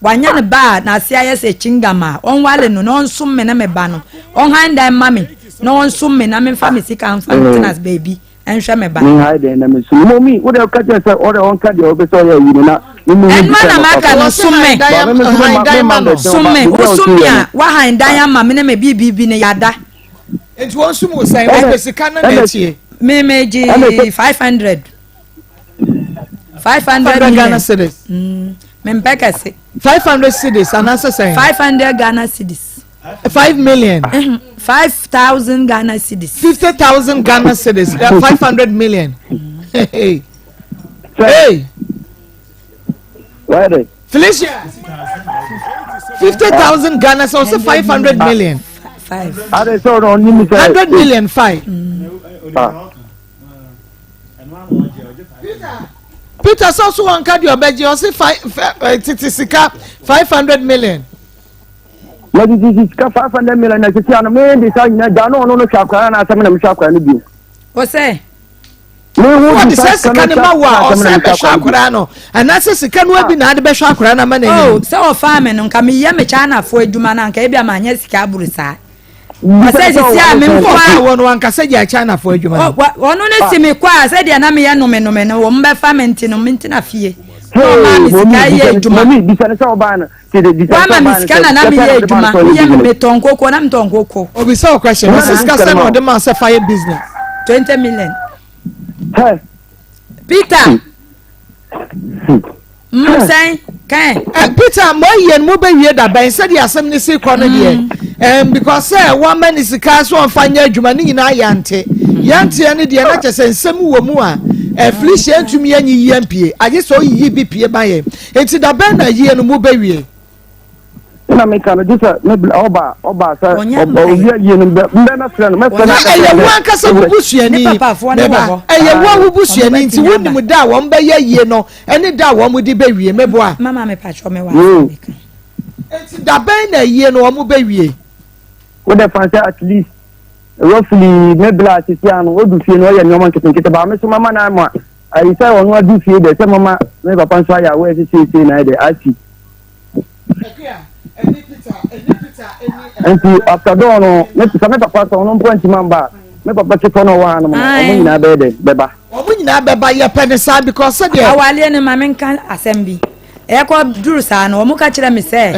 wanya ne ba a n'ase ayɛ sɛ chingam a ɔnwale no na ɔnsom me ne me ba no ɔnhan dan ma me na ɔnsom me na memfa me sika mfa ntena baabi nhwɛ me ba. Me ha dɛn na me sum. Mɔmi, wo deɛ ka kyerɛ sɛ ɔdɛ ɔnka deɛ ɔbɛ sɛ ɔyɛ ayi no na me mu Ɛno na maka no sum me. Sum me, wo sum me a wahan dan ama me ne me biribi no yada. Nti wɔn sum wo sɛn wɔn pɛ sika no na etie. Me me gye 500. 500 million. Ghana cedis. Mm, me mpɛ kɛse. 500 cedis anaasɛ sɛn. 500 Ghana cedis. 5 million. 5,000 Ghana cedis. 50,000 Ghana cedis. 500 million. Hey. Hey. Why Felicia. 50,000 Ghana so also 500 million. Five. 100 million five. Ah. Peter sɛ ɔso wɔn ka deɛ ɔbɛgye ɔse five tete sika 500 million. Na tete sika 500 million na sisi ano me de saa nyina gya no ɔno no hwɛ akwara na asɛm na mehwɛ akwara no bio. Ɔsɛ. Wɔde sɛ sika no ma wo a ɔsɛ bɛhwɛ akwara no anaasɛ sika no abi na ade bɛhwɛ akwara no ama no oh, sɛ ɔfaa me no nka meyɛ me Chinafoɔ adwuma no anka ebi a manyɛ sika aboro saa. Ɔsɛ sisi a me nko a. Wɔn wɔn ankasa gya China fo adwuma no. Ɔno ne si me kɔ a sɛdeɛ na meyɛ nome nome no wɔn bɛfa me nti no me ntena fie. Na ɔmaa me sika yɛ adwuma. Wama me sika na na meyɛ adwuma. Meyɛ me metɔn koko na metɔn koko. Obisa wo question. Ɔsɛ sika sɛ na ɔde ma sɛ fa yɛ business. 20 million. Peter. Mm, sɛn kɛn. Eh, Peter mo ayie no mobɛwie da bɛn sɛdeɛ asɛm no si kɔ no deɛ mm. because sɛ wɔama ne sika so ɔmfa nyɛ adwuma ne nyinaa yɛnte yɛnteɛ no deɛ na kyɛ sɛ nsɛm wɔ mu a eh, Felicia ntumi anyi yie mpie agye sɛ ɔyiyi bi pie ma yɛn nti da bɛn na ayie no mobɛwie. Na meka no gye sɛ me ɔba ɔba sɛ ɔwie yie no mbɛ mbɛ mɛfrɛ no mɛfrɛ no. Ɛyɛ wo ankasa wo busuani meba ɛyɛ wo wo busuani nti wonim da a wɔn bɛyɛ yie no ɛne da a wɔn de bɛwie meboa. Mama me patro me wa asɛm bi ka. Nti da bɛn na yie no wɔn bɛwie. Wo de fa sɛ at least roughly me bla sisi ano odu fie no ɔyɛ nneɛma nketenkete ba me so mama na ama ayi sɛ ɔno adu fie dɛ sɛ mama me papa nso ayɛ awɔ ɛsɛ seesei na ayɛ dɛ asi. Nti after dɔɔ no me sɛ me papa sɛ ɔno mpo antumi amba a me papa ketewa no ɔwɔ ha nom no ɔmo nyinaa bɛyɛ dɛ bɛba. Wɔn nyinaa bɛba yɛpɛ ne saa because sɛdeɛ. Awaleɛ no ma menka asɛm bi ɛkɔ duru saa no wɔn ka kyerɛ me sɛ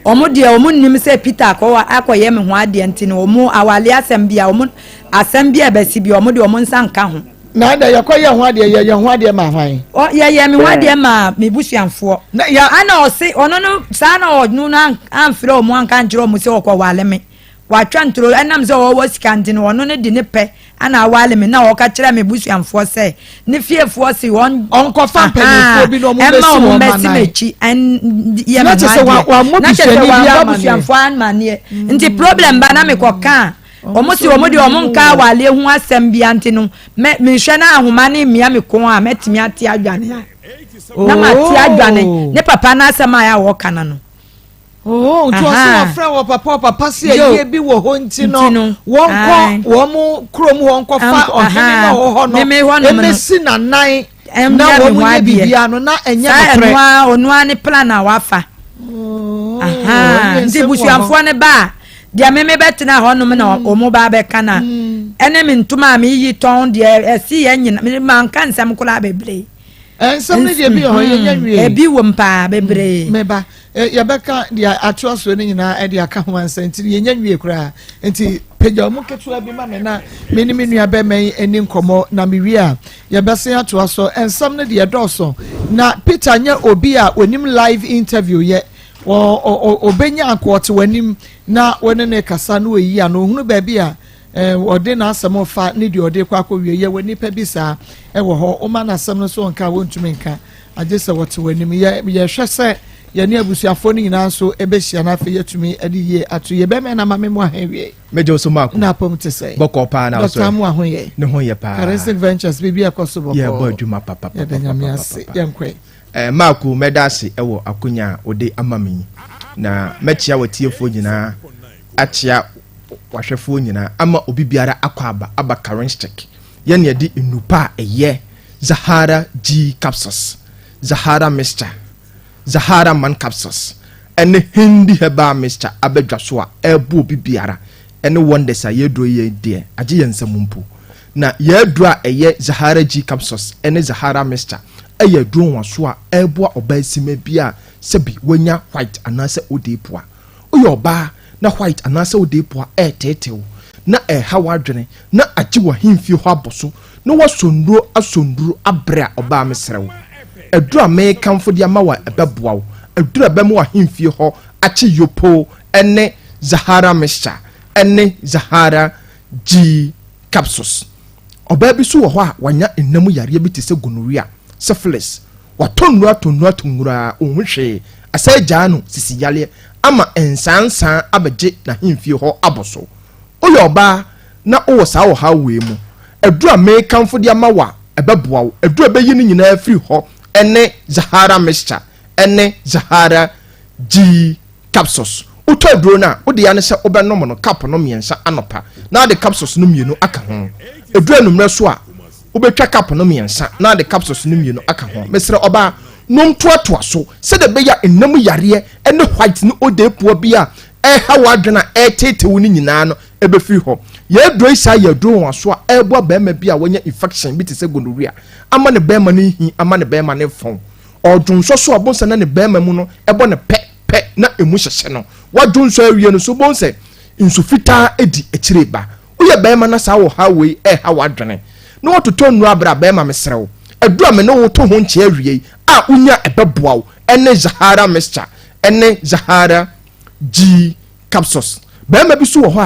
wɔn deɛ wɔn nnim sɛ Peter akɔ akɔyɛ me ho adeɛ nti no wɔn awaleɛ asɛm bi a wɔn asɛm bi a ɛbɛsi bi wɔn deɛ wɔn nsa nka ho. Na ɛdɛ yɛkɔ yɛ ho adeɛ yɛ yɛ ho adeɛ ma hwan. Ɔ yɛ yɛ me ho adeɛ ma me busuanfoɔ. Na ya. Ana ɔse ɔno no saa na ɔno no amfrɛ ɔmo anka ankyerɛ ɔmo sɛ ɔkɔ wale me. Watwa ntoro ɛnam sɛ ɔwɔ sika nti no ɔno no de ne pɛ ana awale me na ɔka kyerɛ me busuanfoɔ sɛ ne fiefoɔ se wɔn. Ɔnkɔfa mpanimfoɔ bi na ɔmo bɛsi wɔn ma nan. M'akyi yɛ me ho adeɛ. Na kyerɛ sɛ wammɔ busuanfoɔ amaneɛ. Nti problem ba na mekɔ kaa. Wɔn se wɔn deɛ wɔn nka awaleɛ ho asɛm bia nti no mɛ mehwɛ na ahoma no mmia me kɔn a mɛtumi ate adwane a na mate adwane ne papa no asɛm a yɛ a wɔka no no. Oh, nti ɔsɛ wɔfrɛ wɔ papa ɔpapa se ayie bi wɔ hɔ nti no wɔnkɔ wɔn kurom hɔ nkɔfa ɔhene na ɔwɔ hɔ no ɛmɛsi nanan na wɔn nyɛ biribiara no na ɛnyɛ nokorɛ. Saa ɛnoa ɔnoa ne plan a wafa. Oh, nti busuafoɔ no ba a Deɛ me mebɛtena hɔnom na wɔn ba abɛka na ɛne me ntoma a meyi tɔn deɛ ɛsi yɛ nyina me manka nsɛm koraa bebree. Nsɛm no deɛ bi wɔ hɔ yɛnya nwie. Ebi wɔ mu paa bebree. Meba yɛbɛka deɛ atoa soɔ no nyinaa de aka ho ansa nti yɛnya nwie koraa nti pagya wɔn ketewa bi ma me na me ne me nua bɛrima yi ani nkɔmmɔ na mewie a yɛbɛsen atoa so. Nsɛm no deɛ ɛdɔɔso na Peter nyɛ obi a onim live interview yɛ. Ɔbɛnya anka ɔte w'anim na wo ne no rekasa na ɔyi ano, ɔhunu baabi a ɔde n'asɛm refa ne deɛ ɔde rekɔ akɔwie. Yɛwɔ nnipa bi saa wɔ hɔ, woma no asɛm no so ɔnka a wɔntumi nka, agye sɛ wɔte w'anim. Yɛ yɛhwɛ sɛ yɛne abusuafoɔ no nyinaa nso bɛhyia na afei yɛatumi de yie ato yie. Bɛrima na ma me mmoa ha awie. Megye wo so Marko. Na apam te sɛ. Bɔkɔɔ paa na wosɔre. Dɔkta Amoah ho yɛ. Ne ho yɛ paa. Charismatic Ventures biribi ɛkɔ so bɔkɔɔ. Yɛbɔ adwuma papapapa. Yɛda Nyame ase. Yɛnkɔe. Eh, Marko, mɛda ase wɔ akonya a wode ama me yi, na mɛkyea w'atiefoɔ nyinaa, akyea w'ahwɛfoɔ nyinaa, ama obi biara akɔ aba, aba Karenschek. Yɛne yɛde nnupa a ɛyɛ Zahara G capsules, Zahara mixture, Zahara man capsules, ɛne Hindi herbal mixture aba dwa so a ɛrebo obi biara, ɛne wonders a yɛaduro yi deɛ, agye yɛn nsam mpo. Na yɛn aduro a ɛyɛ Zahara G capsules ne Zahara mixture yɛ aduro nwaso a ɛreboa ɔbaa simma bi a sɛbi wanya white anaasɛ odee poa. Woyɛ ɔbaa na white anaasɛ odee poa ɛreteetee wo na ɛreha w'adwene na agye w'ahemfie hɔ abɔ so na woasɔ nnuro asɔ nnuro abrɛ a, ɔbaa mesrɛ wo, aduro a merekamfo de ama wo a ɛbɛboa wo, aduro a ɛbɛma w'ahemfie hɔ akye yopoo ne Zahara mixture ne Zahara G. Capsules. Ɔbaa bi nso wɔ hɔ a wanya nna mu yareɛ bi te sɛ gonorrhea, syphilis. Watɔ nnuro atɔ nnuro atɔ nnuro ara, ɔnhu hwee. Asan agyaa no sisi yareɛ ama nsaansaa abɛgye n'ahemfie hɔ abɔ so. Woyɛ ɔbaa na wowɔ saa ɔhaw wei mu, aduro a merekamfo de ama wo a ɛbɛboa wo, aduro a ɛbɛyi ne nyinaa afiri hɔ ne Zahara Mixture ne Zahara G. Capsules. Wotɔ aduro no a, wo dea ne sɛ wobɛnom no cup no mmiɛnsa anɔpa na wode capsules no mmienu aka ho. Ɛduru anwummerɛ so a, wobɛtwa cup no mmiɛnsa na wode capsules no mmienu aka ho. Mesrɛ ɔbaa, nom toatoa so sɛdeɛ ɛbɛyɛ a nna mu yareɛ ne white ne odeepoa bi a ɛreha w'adwene a ɛreteetee wo no nyinaa no ɛbɛfiri hɔ. Yɛn aduro yi saa yɛ aduro nwanwaso a ɛreboa barima bi a wanya infection bi te sɛ gonorrhea ama ne barima no nhi ama ne barima no fɔn. Ɔdwonsɔ so a wobɛhu sɛ na ne barima mu no ɛbɔ no pɛ pɛ na ɛmu hyehye no. Wadwonsɔ awie no so wobɛhu sɛ nsu fitaa di akyire ba. Woyɛ barima na saa ɔhaw wei ɛreha w'adwene na watotɔ nnuro abrɛ a, barima mesrɛ wo, aduro a me ne wo to ho nkyea awie yi a wonya a ɛbɛboa wo ɛne Zahara mixture ɛne Zahara G capsules. Barima bi so wɔ hɔ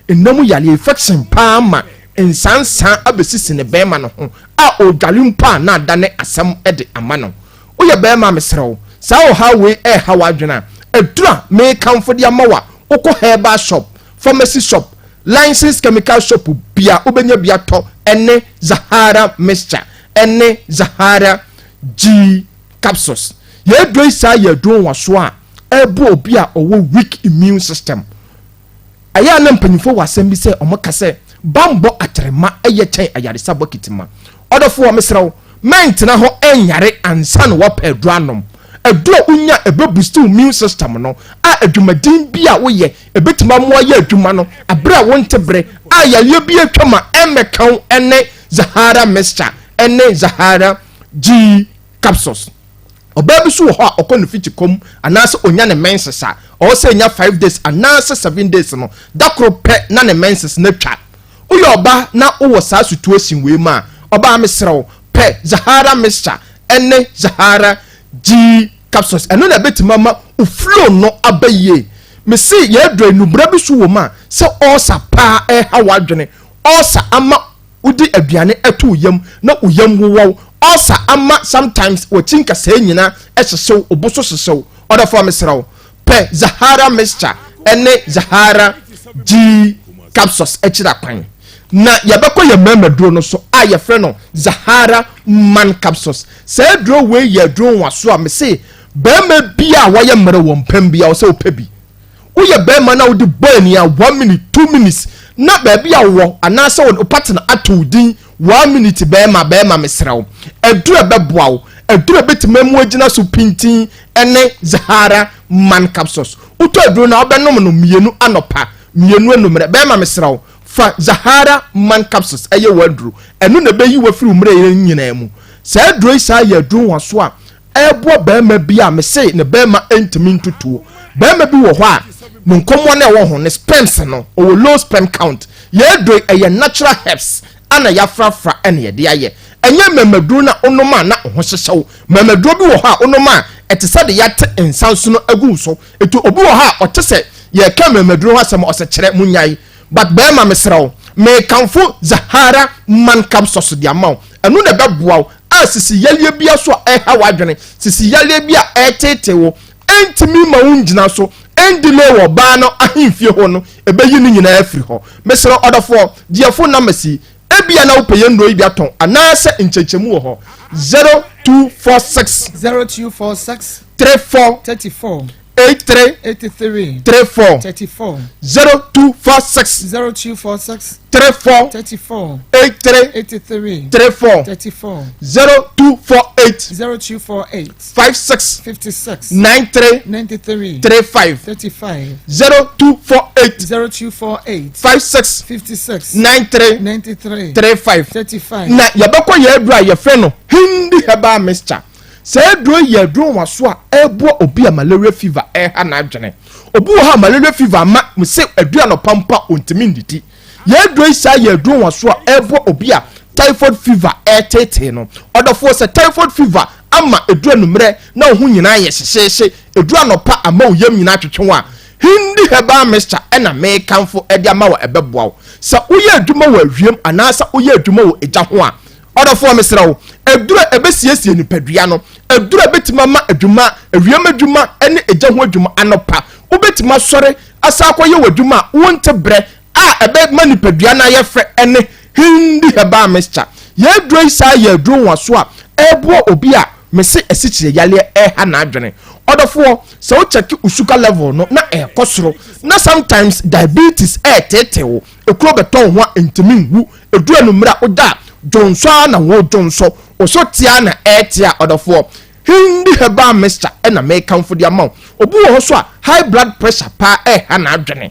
a nna mu yareɛ, infection, paa ma nsansaa abɛsisi ne barima no ho a ɔredware mpo a na adane asɛm de ama no. Woyɛ barima a mesrɛ wo, saa ɔhaw wei ɛreha w'adwene a, aduro a merekamfo de ama wo a wokɔ herbal shop, pharmacy shop, licensed chemical shop bia wobɛnya bi atɔ ɛne Zahara mixture ɛne Zahara G capsules. Yɛn aduro yi saa yɛ aduro nwasoɔ a ɛreboa obi a ɔwɔ weak immune system. Ɛyɛ a na mpanyimfoɔ wɔ asɛm bi sɛ wɔka sɛ bammɔ atrema yɛ kyɛn ayaresa bɔkiti ma. Ɔdɔfoɔ, mesrɛ wo, mɛntena hɔ nyare ansa na woapɛ aduro anom. Aduro a wonya a ɛbɛbusti wo immune system no a adwumaden bi a woyɛ ɛbɛtumi ama woayɛ adwuma no berɛ a wonte berɛ a yareɛ bi atwam a ɛmmɛka wo ne Zahara mixture ne Zahara G capsules. Ɔbaa bi nso wɔ hɔ a ɔkɔ ne fikyi kɔm anaasɛ ɔnya ne menses a, ɔwɔ sɛ ɛnya 5 days anaasɛ 7 days no, da koro pɛ na ne menses no atwa. Woyɛ ɔbaa na wowɔ saa situation wei mu a, ɔbaa mesrɛ wo, pɛ Zahara mixture ne Zahara G capsules. Ɛno na ɛbɛtumi ama wo flow no aba yie. Mese yɛadura nnubra bi so wɔ mu a, sɛ ulcer paa ɛreha w'adwene, ulcer ama wode aduane to wo yam na wo yam wowɔ wo, ulcer ama sometimes w'akyi nkasɛɛ nyina hyehye wo, wo bo so hyehye wo. Ɔdɔfoɔ mesrɛ wo, pɛ Zahara mixture ne Zahara G capsules akyiri akwan. Na yɛbɛkɔ yɛn mmarima duro no so a yɛfrɛ no Zahara man capsules. Saa aduro wei yɛ aduro nwaso a mese barima bi a wayɛ mmerɛ wɔ mpam bi a ɔsɛ wopɛ bi. Woyɛ barima na wode bɔ ani a one minute, 2 minutes na baabi a wowɔ anaasɛ wo partner ato wo din one minute barima, barima mesrɛ wo. Aduro a ɛbɛboa wo, aduro a ɛbɛtumi amu agyina so pintinn ne Zahara man capsules. Wotɔ aduro no a wobɛnom no mmienu anɔpa, mmienu anummerɛ. Barima mesrɛ wo, fa Zahara man capsules ɛyɛ w'aduro. Ɛno na ɛbɛyi wo afiri wo mmerɛyɛ nyinaa mu. Saa aduro yi saa yɛ aduro nwaso a ɛreboa barima bi a mese ne barima ntumi ntutuo. Barima bi wɔ hɔ a ne nkɔmmɔ no ɛwɔ ho ne sperms no ɔwɔ low sperm count. Yɛn aduro yi ɛyɛ natural herbs ana yɛafrafra ɛna yɛde ayɛ. Ɛnyɛ mmamaduro no a wonom a na wo ho hyehyɛ wo. Mmamaduro bi wɔ hɔ a wonom a ɛte sɛ de yɛate nsa nsono agu wo so. Ɛti obi wɔ hɔ a ɔte sɛ yɛreka mmamaduro ho asɛm ɔsɛ kyerɛ monyae. But barima mesrɛ wo mekamfo Zahara man capsules de ama wo. Ɛno na ɛbɛboa wo a sisi yareɛ bi so a ɛha w'adwene, sisi yareɛ bi a ɛreteetee wo, ɛntumi ma wo ngyina so, ɛndelay wɔ ɔbaa no ahemfie hɔ no, ɛbɛyi ne nyinaa afiri hɔ. Mesrɛ ɔdɔfoɔ, gye yɛn phone numbers yi, ebia na wopɛ yɛn nnuro yi bi atɔn anaasɛ nkyɛnkyɛmu wɔ hɔ, 0246 0246 34 34 83 83 34 34 0246 0246 34 34 83 83 34 34 0248 0248 56 56 93 93 35 35 0248 0248 56 56 93 93 35 35. Na yɛbɛkɔ yɛn aduro a yɛfrɛ no Hindi herbal mixture. Saa aduro yi yɛ aduro nwaso a ɛreboa obi a malaria fever ɛreha n'adwene. Obi wɔ hɔ a malaria fever ama mo sɛ aduro anɔpa mpo a ɔntumi nnidi. Yɛn aduro yi saa yɛ aduro nwaso a ɛreboa obi a typhoid fever ɛreteetee no. Ɔdɔfoɔ, sɛ typhoid fever ama aduro anummerɛ na wo ho nyinaa yɛ hyehyeehye, aduro anɔpa ama wo yam nyinaa twetwe wo a, Hindi herbal mixture ɛna mekamfo de ama wo, ɛbɛboa wo. Sɛ woyɛ adwuma wɔ awiem anaasɛ woyɛ adwuma wɔ egya ho a, ɔdɔfoɔ mesrɛ wo, aduro a ɛbɛsiesie nipadua no, aduro a ɛbɛtumi ama adwuma, awiem adwuma ne egya ho adwuma anɔpa, wobɛtumi asɔre asan akɔyɛ w'adwuma a wonte brɛ a ɛbɛma nipadua no ayɛ fɛ ne Hindi herbal mixture. Yɛn aduro yi saa yɛ aduro nwaso a ɛreboa obi a mese asikyire yareɛ ɛreha n'adwene. Ɔdɔfoɔ, sɛ wo check wo sugar level no na ɛrekɔ soro na sometimes diabetes ɛreteetee wo, ekuro bɛtɔ wo ho a ntumi nwu, ɛduru anwummerɛ a woda a dwonsɔ ara na wodwonsɔ, wo so te ara na ɛrete a, ɔdɔfoɔ, Hindi herbal mixture ɛna mekamfo de ama wo. Obi wɔ hɔ so a high blood pressure paa ɛreha n'adwene.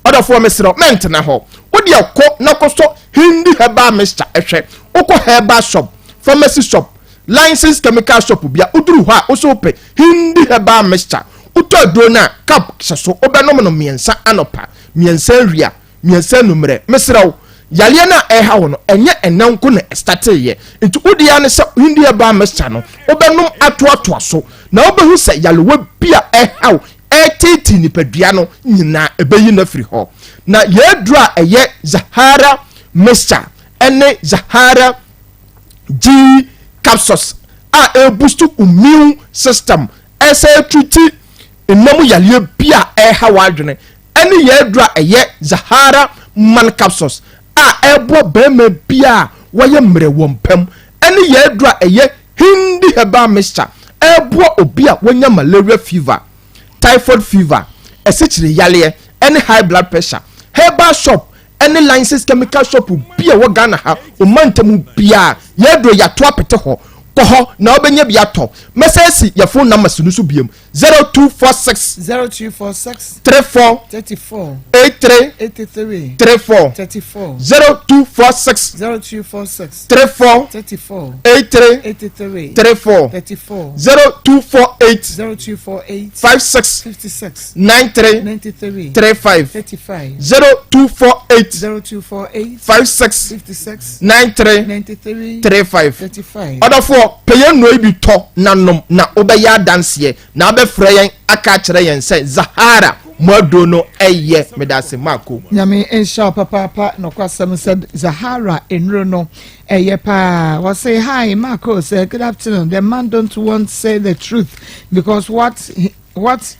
Ɔdɔfoɔ mesrɛ wo, mɛntena hɔ. Wo deɛ kɔ na kɔsɔ Hindi herbal mixture hwɛ. Wokɔ herbal shop, pharmacy shop, licensed chemical shop bia, woduru hɔ a, wo sɛ wopɛ Hindi herbal mixture. Wotɔ aduro no a, cup hyɛ so, wobɛnom no mmiɛnsa anɔpa, mmiɛnsa awia, mmiɛnsa anummerɛ. Mesrɛ wo, yareɛ no a ɛreha wo no, ɛnyɛ ɛnnɛ nko na ɛstarteeɛ. Nti wo deɛ ara ne sɛ Hindi herbal mixture no, wobɛnom atoatoa so, na wobɛhu sɛ yarewa bi a ɛreha wo, ɛreteetee nipadua no nyinaa, ɛbɛyi no afiri hɔ. Na yɛn aduro a ɛyɛ Zahara mixture ne Zahara G capsules a ɛreboost immune system, ɛsɛ ɛtreat nna mu yareɛ bi a ɛreha w'adwene, ɛne yɛn aduro a ɛyɛ Zahara man capsules a ɛreboa barima bi a wayɛ mmerɛ wɔ mpam, ɛne yɛn aduro a ɛyɛ Hindi herbal mixture ɛreboa obi a wanya malaria fever, typhoid fever, asikyire yareɛ ɛne high blood pressure. Herbal shop ɛne licensed chemical shop bi a ɛwɔ Ghana ha, ɔmantam biara, yɛn aduro yɛato apete hɔ. Kɔ hɔ na wobɛnya bi atɔ. Mɛsan asi yɛn phone numbers no so biom. 0246. 0246. 34. 34. 83. 83. 34. 34. 0246. 0246. 34. 34. 83. 83. 34. 34. 0248. 0248. 56. 56. 93. 93. 35. 35. 0248. 0248. 56. 56. 93. 93. 35. 35. Ɔdɔfoɔ, pɛ yɛn nnuro yi bi tɔ na nom na wobɛyɛ adanseɛ na wobɛfrɛ yɛn aka akyerɛ yɛn sɛ Zahara mo aduro no yɛ. Medase Marko. Nyame nhyira wo papaapa nokwasɛm sɛ Zahara nnuro no ɛyɛ paa wɔse hi Marko sɛ good afternoon the man don't want say the truth because what what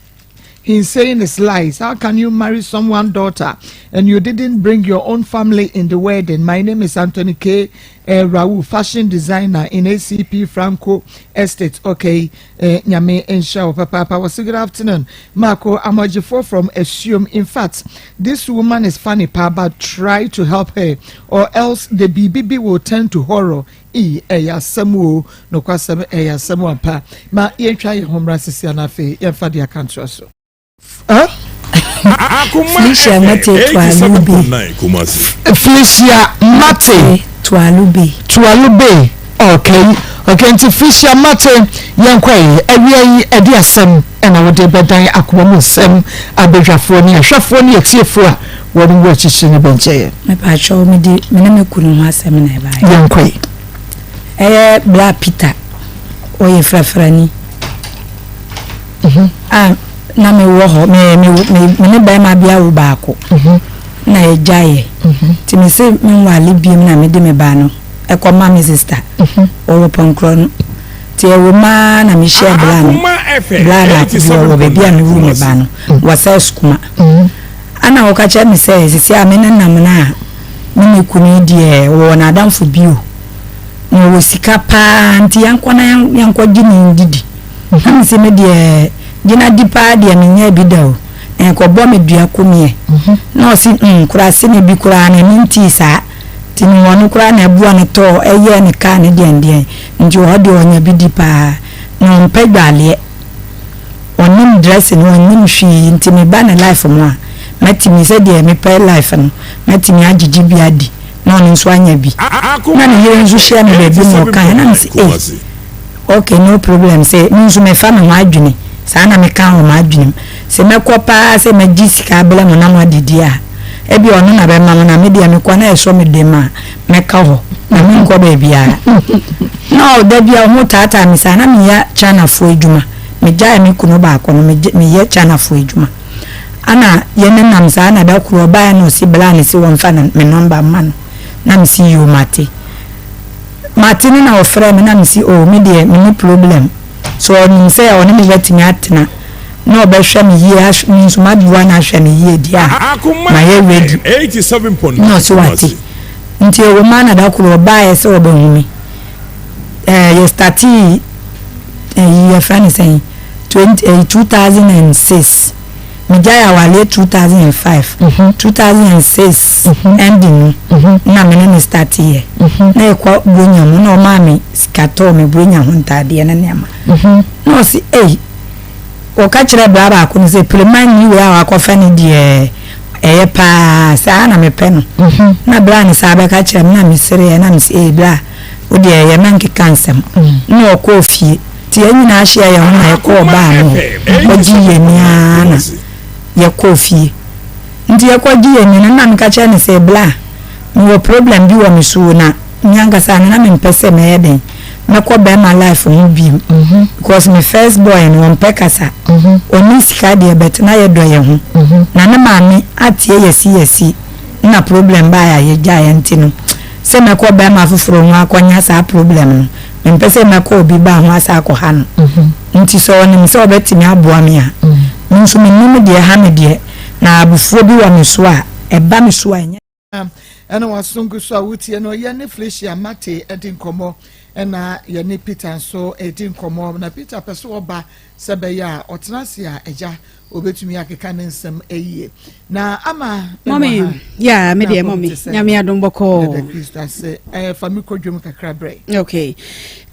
He's saying is lies. How can you marry someone daughter and you didn't bring your own family in the wedding? My name is Anthony K. Uh, Raul, fashion designer in ACP Franco Estate. Okay, uh, Nyame Nsha Papa Papa. Good afternoon. Marco Amajifo from Assume. In fact, this woman is funny, Papa. Try to help her, or else the BBB will turn to horror. Ii, ɛyɛ asɛm o, nokwasɛm ɛyɛ asɛm ampa. Ma yɛntwa yɛn ho mmra sisi ana afei yɛmfa deɛ aka ntoa so. Felicia Mate Tualube. Felicia Mate Tualube. Tualube. Okay. Okay, nti Felicia Mate yɛnkɔ yi awia yi ɛde asɛm ɛna wɔde bɛdan akoma mu nsɛm abadwafoɔ ne ahwɛfoɔ ne atiefoɔ a wɔn wɔ akyikyi ne bɛnkyɛeɛ. Mepatwɛw mede me ne me kunu ho asɛm na ɛbaeɛ. Yɛnkɔ yi. Ɛyɛ Bra Peter, ɔyɛ frafrani a na mewɔ hɔ me me me me ne barima bi awo baako na yɛgyaeɛ nti me se menwale biom na mede me ba no ɛkɔma me sista ɔwɔ pɔnkorɔ no nti ɛwɔ mu ara na mehyia bra no bra baako bi ɔwɔ baabi a mewu me ba no wɔ sɛ sukuma Ɛna ɔka kyerɛ me sɛ sisi a me ne nam no a me ne kunu yi deɛ ɔwɔ n'adamfo bi o na ɔwɔ sika paa nti yɛnkɔ na yɛnkɔ gye ne ndidi na me se me deɛ gyina di paa deɛ menyɛ bi da o na yɛkɔbɔ me dua kumiɛ na ɔse mm kurase ne bi koraa na ɛno ntii saa nti no ɔno koraa na ɛboa no tɔɔ ɛyɛɛ ne kaa ne deɛn deɛn nti ɔhɔ deɛ ɔnya bi di paa na ɔmpɛ dwaleɛ ɔnnim dressing ɔnnim hwee nti me ba ne life mu a mɛtumi sɛdeɛ mepɛ life no mɛtumi agyegye bi adi na ɔno nso anya bi na ne yere nso hyia me baabi ma ɔkaeɛ na mese ei ok no problem sɛ me nso mefa me ho adwene saa na meka wɔ m'adwene mu sɛ mɛkɔ paa sɛ mɛgye sika abrɛ mo na moadidi a ebi ɔno na bɛma mo na me deɛ mekɔ na ɛsɔ me dem a mɛka hɔ na menkɔ baabiara na ɔda bi a ɔmo taataa me saa na meyɛ Chinafoɔ adwuma megyae me kunu baako no meyɛ Chinafoɔ adwuma ana yɛnenam saa na da koro ɔbaeɛ na ɔsi bla ne se wɔmfa me nɔmba mma no na mesi yoo mate mate no na ɔfrɛ me na mesi oh me deɛ me ne problem so ɔnim sɛ ɔne me bɛtumi atena na ɔbɛhwɛ me yie ahwɛ me nso maboa no ahwɛ me yie deɛ a mayɛ ready na ɔse wate nti ɛwɔ mu a na da koro ɔbaeɛ sɛ ɔbɛhu me ɛɛ yɛ startee ɛyi yɛfrɛ no sɛn 20 ɛyi 2006 megyae awareɛ 2005 2006 ending no na me ne ne starteeɛ na yɛkɔ buronya mu na ɔmaa me sika tɔɔ me buronya ho ntaadeɛ ne nneɛma na ɔse ei Wɔka kyerɛɛ bra baako no sɛ, Pireman ni wei a wakɔfa no deɛ, Ɛyɛ paa, saa na mepɛ no. Na bra no saa bɛka kyerɛ me na mesereɛ na mese ee bra wo deɛ ɛyɛ mɛnkeka nsɛm. Na ɔkɔɔ fie. Nti yɛn nyinaa hyeɛ yɛn ho na yɛkɔɔ baa no hɔ kɔgye yɛn ani ara na yɛkɔɔ fie. Nti yɛkɔgye yɛn ani no na meka kyerɛ no sɛ bra mewɔ problem bi wɔ me so o na me ankasa no na mempɛ sɛ mɛyɛ dɛn mɛkɔ bɛrima life ho biom because me first boy no ɔmpɛ kasa ɔnni sika deɛ but na yɛdɔ yɛn ho na ne maame ateɛ yɛsi yɛsi na problem baeɛ a yɛgyaeɛ nti no sɛ mɛkɔ bɛrima foforɔ ho akɔnya saa problem no mempɛ sɛ mɛkɔ obi ba ho asa akɔha no nti sɛ ɔnim sɛ ɔbɛtumi aboa me a me nso menim deɛ ɛha me deɛ na abufuo bi wɔ me so a ɛba me so a ɛnyɛ Ɛna w'aso ngu so a wotie no. Yɛne Felicia Mate di nkɔmmɔ, ɛna yɛne Peter nso redi nkɔmmɔ. Na Peter pɛ sɛ ɔba sɛ ɛbɛyɛ a ɔtena ase a agya obetumi akeka ne nsɛm yie. Na ama Mɔmi, wɔ ha. yeah, me Na deɛ apɔm mɔmi, te sɛ. nyame adom bɔkɔɔ. Yɛda Kristo ase. Ɛɛ, fa me kɔ dwom kakra brɛ. Okay.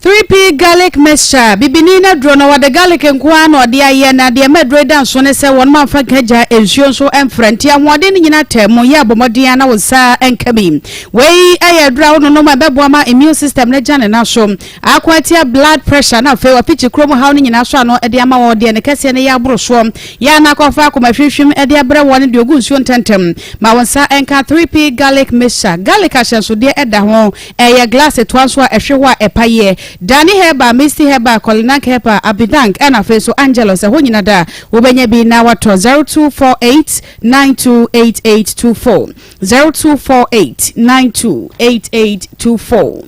3P garlic mixture, bibini no aduro no wɔde garlic nko ara na ɔde ayɛ na deɛ ɛma aduro yi da nso ne sɛ wɔnom amfa nka gya nsuo nso mfra nti ahoɔden no nyina taa mu yɛ abɔ mmɔden ara na wo nsa nka bi. Wei yɛ aduro a wononom a ɛbɛboa ma immune system no agya ne nan so ako atia blood pressure na afei wafikyi kuro mu haw no nyinaa so ano de ama wɔn deɛ ne kɛseɛ no yɛ aboro soɔ yɛ a na akɔfa akoma hwimhwim de abrɛ wɔn ne deɛ ɔgu nsuo ntɛntɛm ma wo nsa nka 3P garlic mixture garlic ahyɛnsodeɛ da ho Ɛyɛ glass toa nso a ɛhwe hɔ a ɛpa yie. Dani Herbal, Misty Herbal, Kolinank Herbal, Abidank ɛna afei nso Angelus ɛhɔ nyina da wobɛnya bi na watɔ 0248 928824 0248 928824.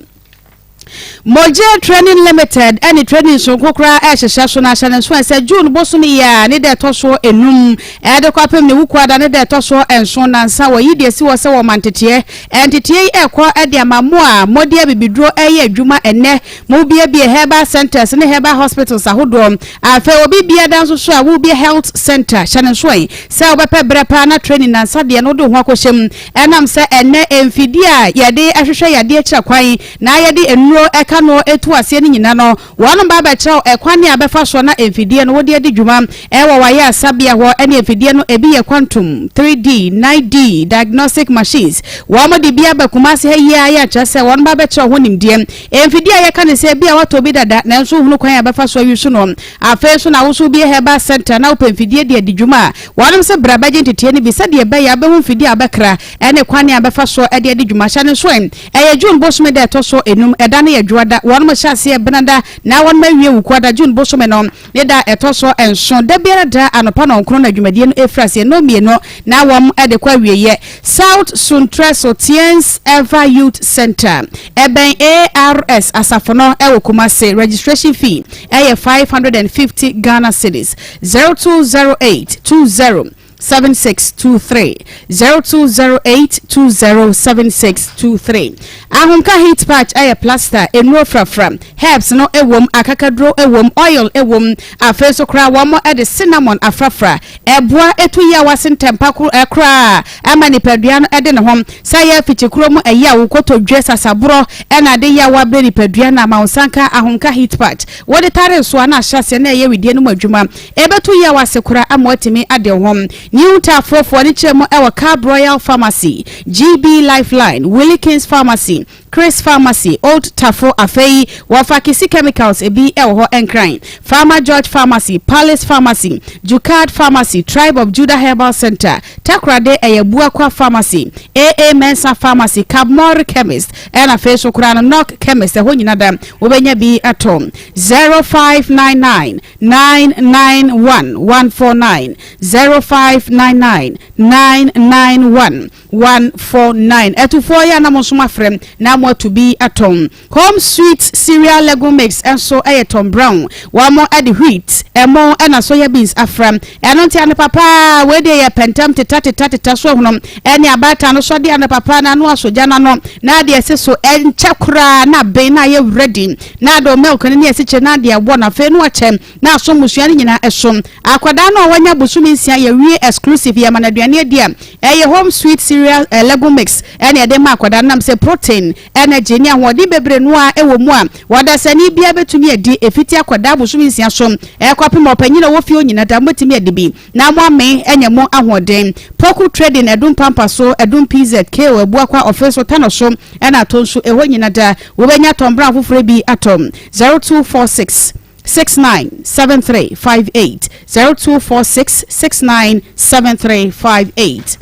Mogye Training Limited ɛne training sononko koraa ɛrehyehyɛ so na ahyɛ ne nso sɛ June bosome yi a ne da ɛtɔ soɔ enum ɛde kɔ apem ne wukuada ne da ɛtɔ soɔ nson nansa wɔyi deɛ si hɔ sɛ wɔma nteteɛ Nteteɛ yi rekɔ de ama mo a mode abibiduro reyɛ adwuma ɛnnɛ. Morebuebue herbal centres ne herbal hospitals ahodoɔ. Afei obi biada nso so a worebue health centre, hyɛ no nso ɛ sɛ wobɛpɛ berɛ paa na training nnansa deɛ no wode wo ho akɔhyɛ mu. Ɛnam sɛ ɛnnɛ mfidie a yɛde hwehwɛ yadeɛ kyerɛ kwan na yɛde nnuro ka no tu aseɛ no nyina no, Wɔnom ba bɛkyerɛ wo ɛkwan a bɛfa soɔ na mfidie no wode adi dwuma wɔ w'ayarsabeɛ hɔ ɛne mfidie no ebi yɛ quantum, 3D, 9D diagnostic machines. Wɔn de bi aba Kumasi ha yi ara yɛ kyerɛ sɛ wɔn ba bɛkyerɛ wo ho nimdeɛ. Mfidie a yɛka ne sɛ ebia woatɔ bi dada nanso wohunu kwan a bɛfa so ayi so no. Afei nso na wo nso wobue herbal centre na wopɛ mfidie de adi dwuma a, wɔnom se bra bɛgye nteteɛ no bi sɛdeɛ ɛbɛyɛ a wobɛhu mfidie a wobɛkra ɛne kwan a bɛfa soɔ de adi dwuma. Hyɛ no nso ɛ. Ɛyɛ June bosome da a ɛtɔ so enum, ɛda no yɛ Dwoada, wɔnom hyɛ aseɛ Benada na wɔnom awie Wukuada, June bosome no ne da a ɛtɔ so nson. Da biara da anɔpa nɔnkron na dwumadie no ɛfiri aseɛ, nnɔnmienu na wɔn de kɔ awieɛ. South Suntreso Tiens Ever Youth Centre, ɛbɛn ARS asafo no wɔ Kumasi. Registration fee ɛyɛ 550 Ghana cedis. 0208 20 7623 0208 207623 Ahomka heat patch ɛyɛ plaster, nnuro frafra, herbs no ɛwom, akakaduro ɛwom, oil ɛwom, afei nso koraa wɔn ɛde cinnamon afrafra, ɛboa ɛtu yaw ase ntɛmpa koraa ɛma nipadua no ɛde ne ho, sɛ ɛyɛ afikyikuro mu ɛyaw, kotodwe, sasaborɔ ɛna ade yaw abrɛ nipadua no ama wo nsa nka Ahomka heat patch, wode tare so a na ahyɛ aseɛ na ɛyɛ wedeɛ no mu adwuma. Ɛbɛto yaw ase koraa ama woatumi ade wo ho. New Taafoɔfoɔ no kyerɛ mu wɔ Cab Royal Pharmacy, GB Lifeline, Willie Kings Pharmacy, Chris Pharmacy, Old Tafo afei wɔfa Kisi Chemicals ebi wɔ hɔ Nkran, Farmer George Pharmacy, Palace Pharmacy, Jukad Pharmacy, Tribe of Judah Herbal Centre, Takorade ɛyɛ Buakwa Pharmacy, AA Mensah Pharmacy, Cabmore Chemist ɛna afei nso koraa no Knock Chemist ɛhɔ nyina da wobɛnya bi atɔ. 0599 991 149 0599 991 149 Atufoɔ yɛ a na mo nso moafrɛ na moatu bi atɔn. Home Sweet Cereal Legume Mix nso yɛ Tom Brown. Wɔde wheat, ɛmo ɛna soya beans afra. Ɛno nti anɔpa paa wei deɛ yɛ pɛntɛm teta teta teta so ahunu ɛne abaatan no so de anɔpa paa na ano asɔ gya no ano na adeɛ ɛsi so ɛnkyɛ koraa na aben na ayɛ ready. Na ade milk no ne asikyire na ade ɛwɔ no afei no akyɛ na aso mmusua no nyinaa ɛso. Akwadaa no a wanya bosome nsia yɛwie exclusive yɛma no aduane adi a ɛyɛ home sweet cereal eh, legume mix ɛna yɛde ma akwadaa no nam sɛ protein Energy ne ahoɔden bebree no ara wɔ mu a ɔdasani biara bɛtumi adi, ɛfiti akwadaa bosome nsia so kɔpem ɔpanyin a ɔwɔ fie hɔ nyina da mobɛtumi adi bi na moamee anya mu ahoɔden. Poku Trading, Adum Pampa so, Adum PZ, KO, Abuakwa, Ɔfe so, Tano so ɛna Ato nso ɛhɔ nyina da wobɛnya tɔnbran foforɔ bi atɔ. 0246 69 7358 0246 69 7358.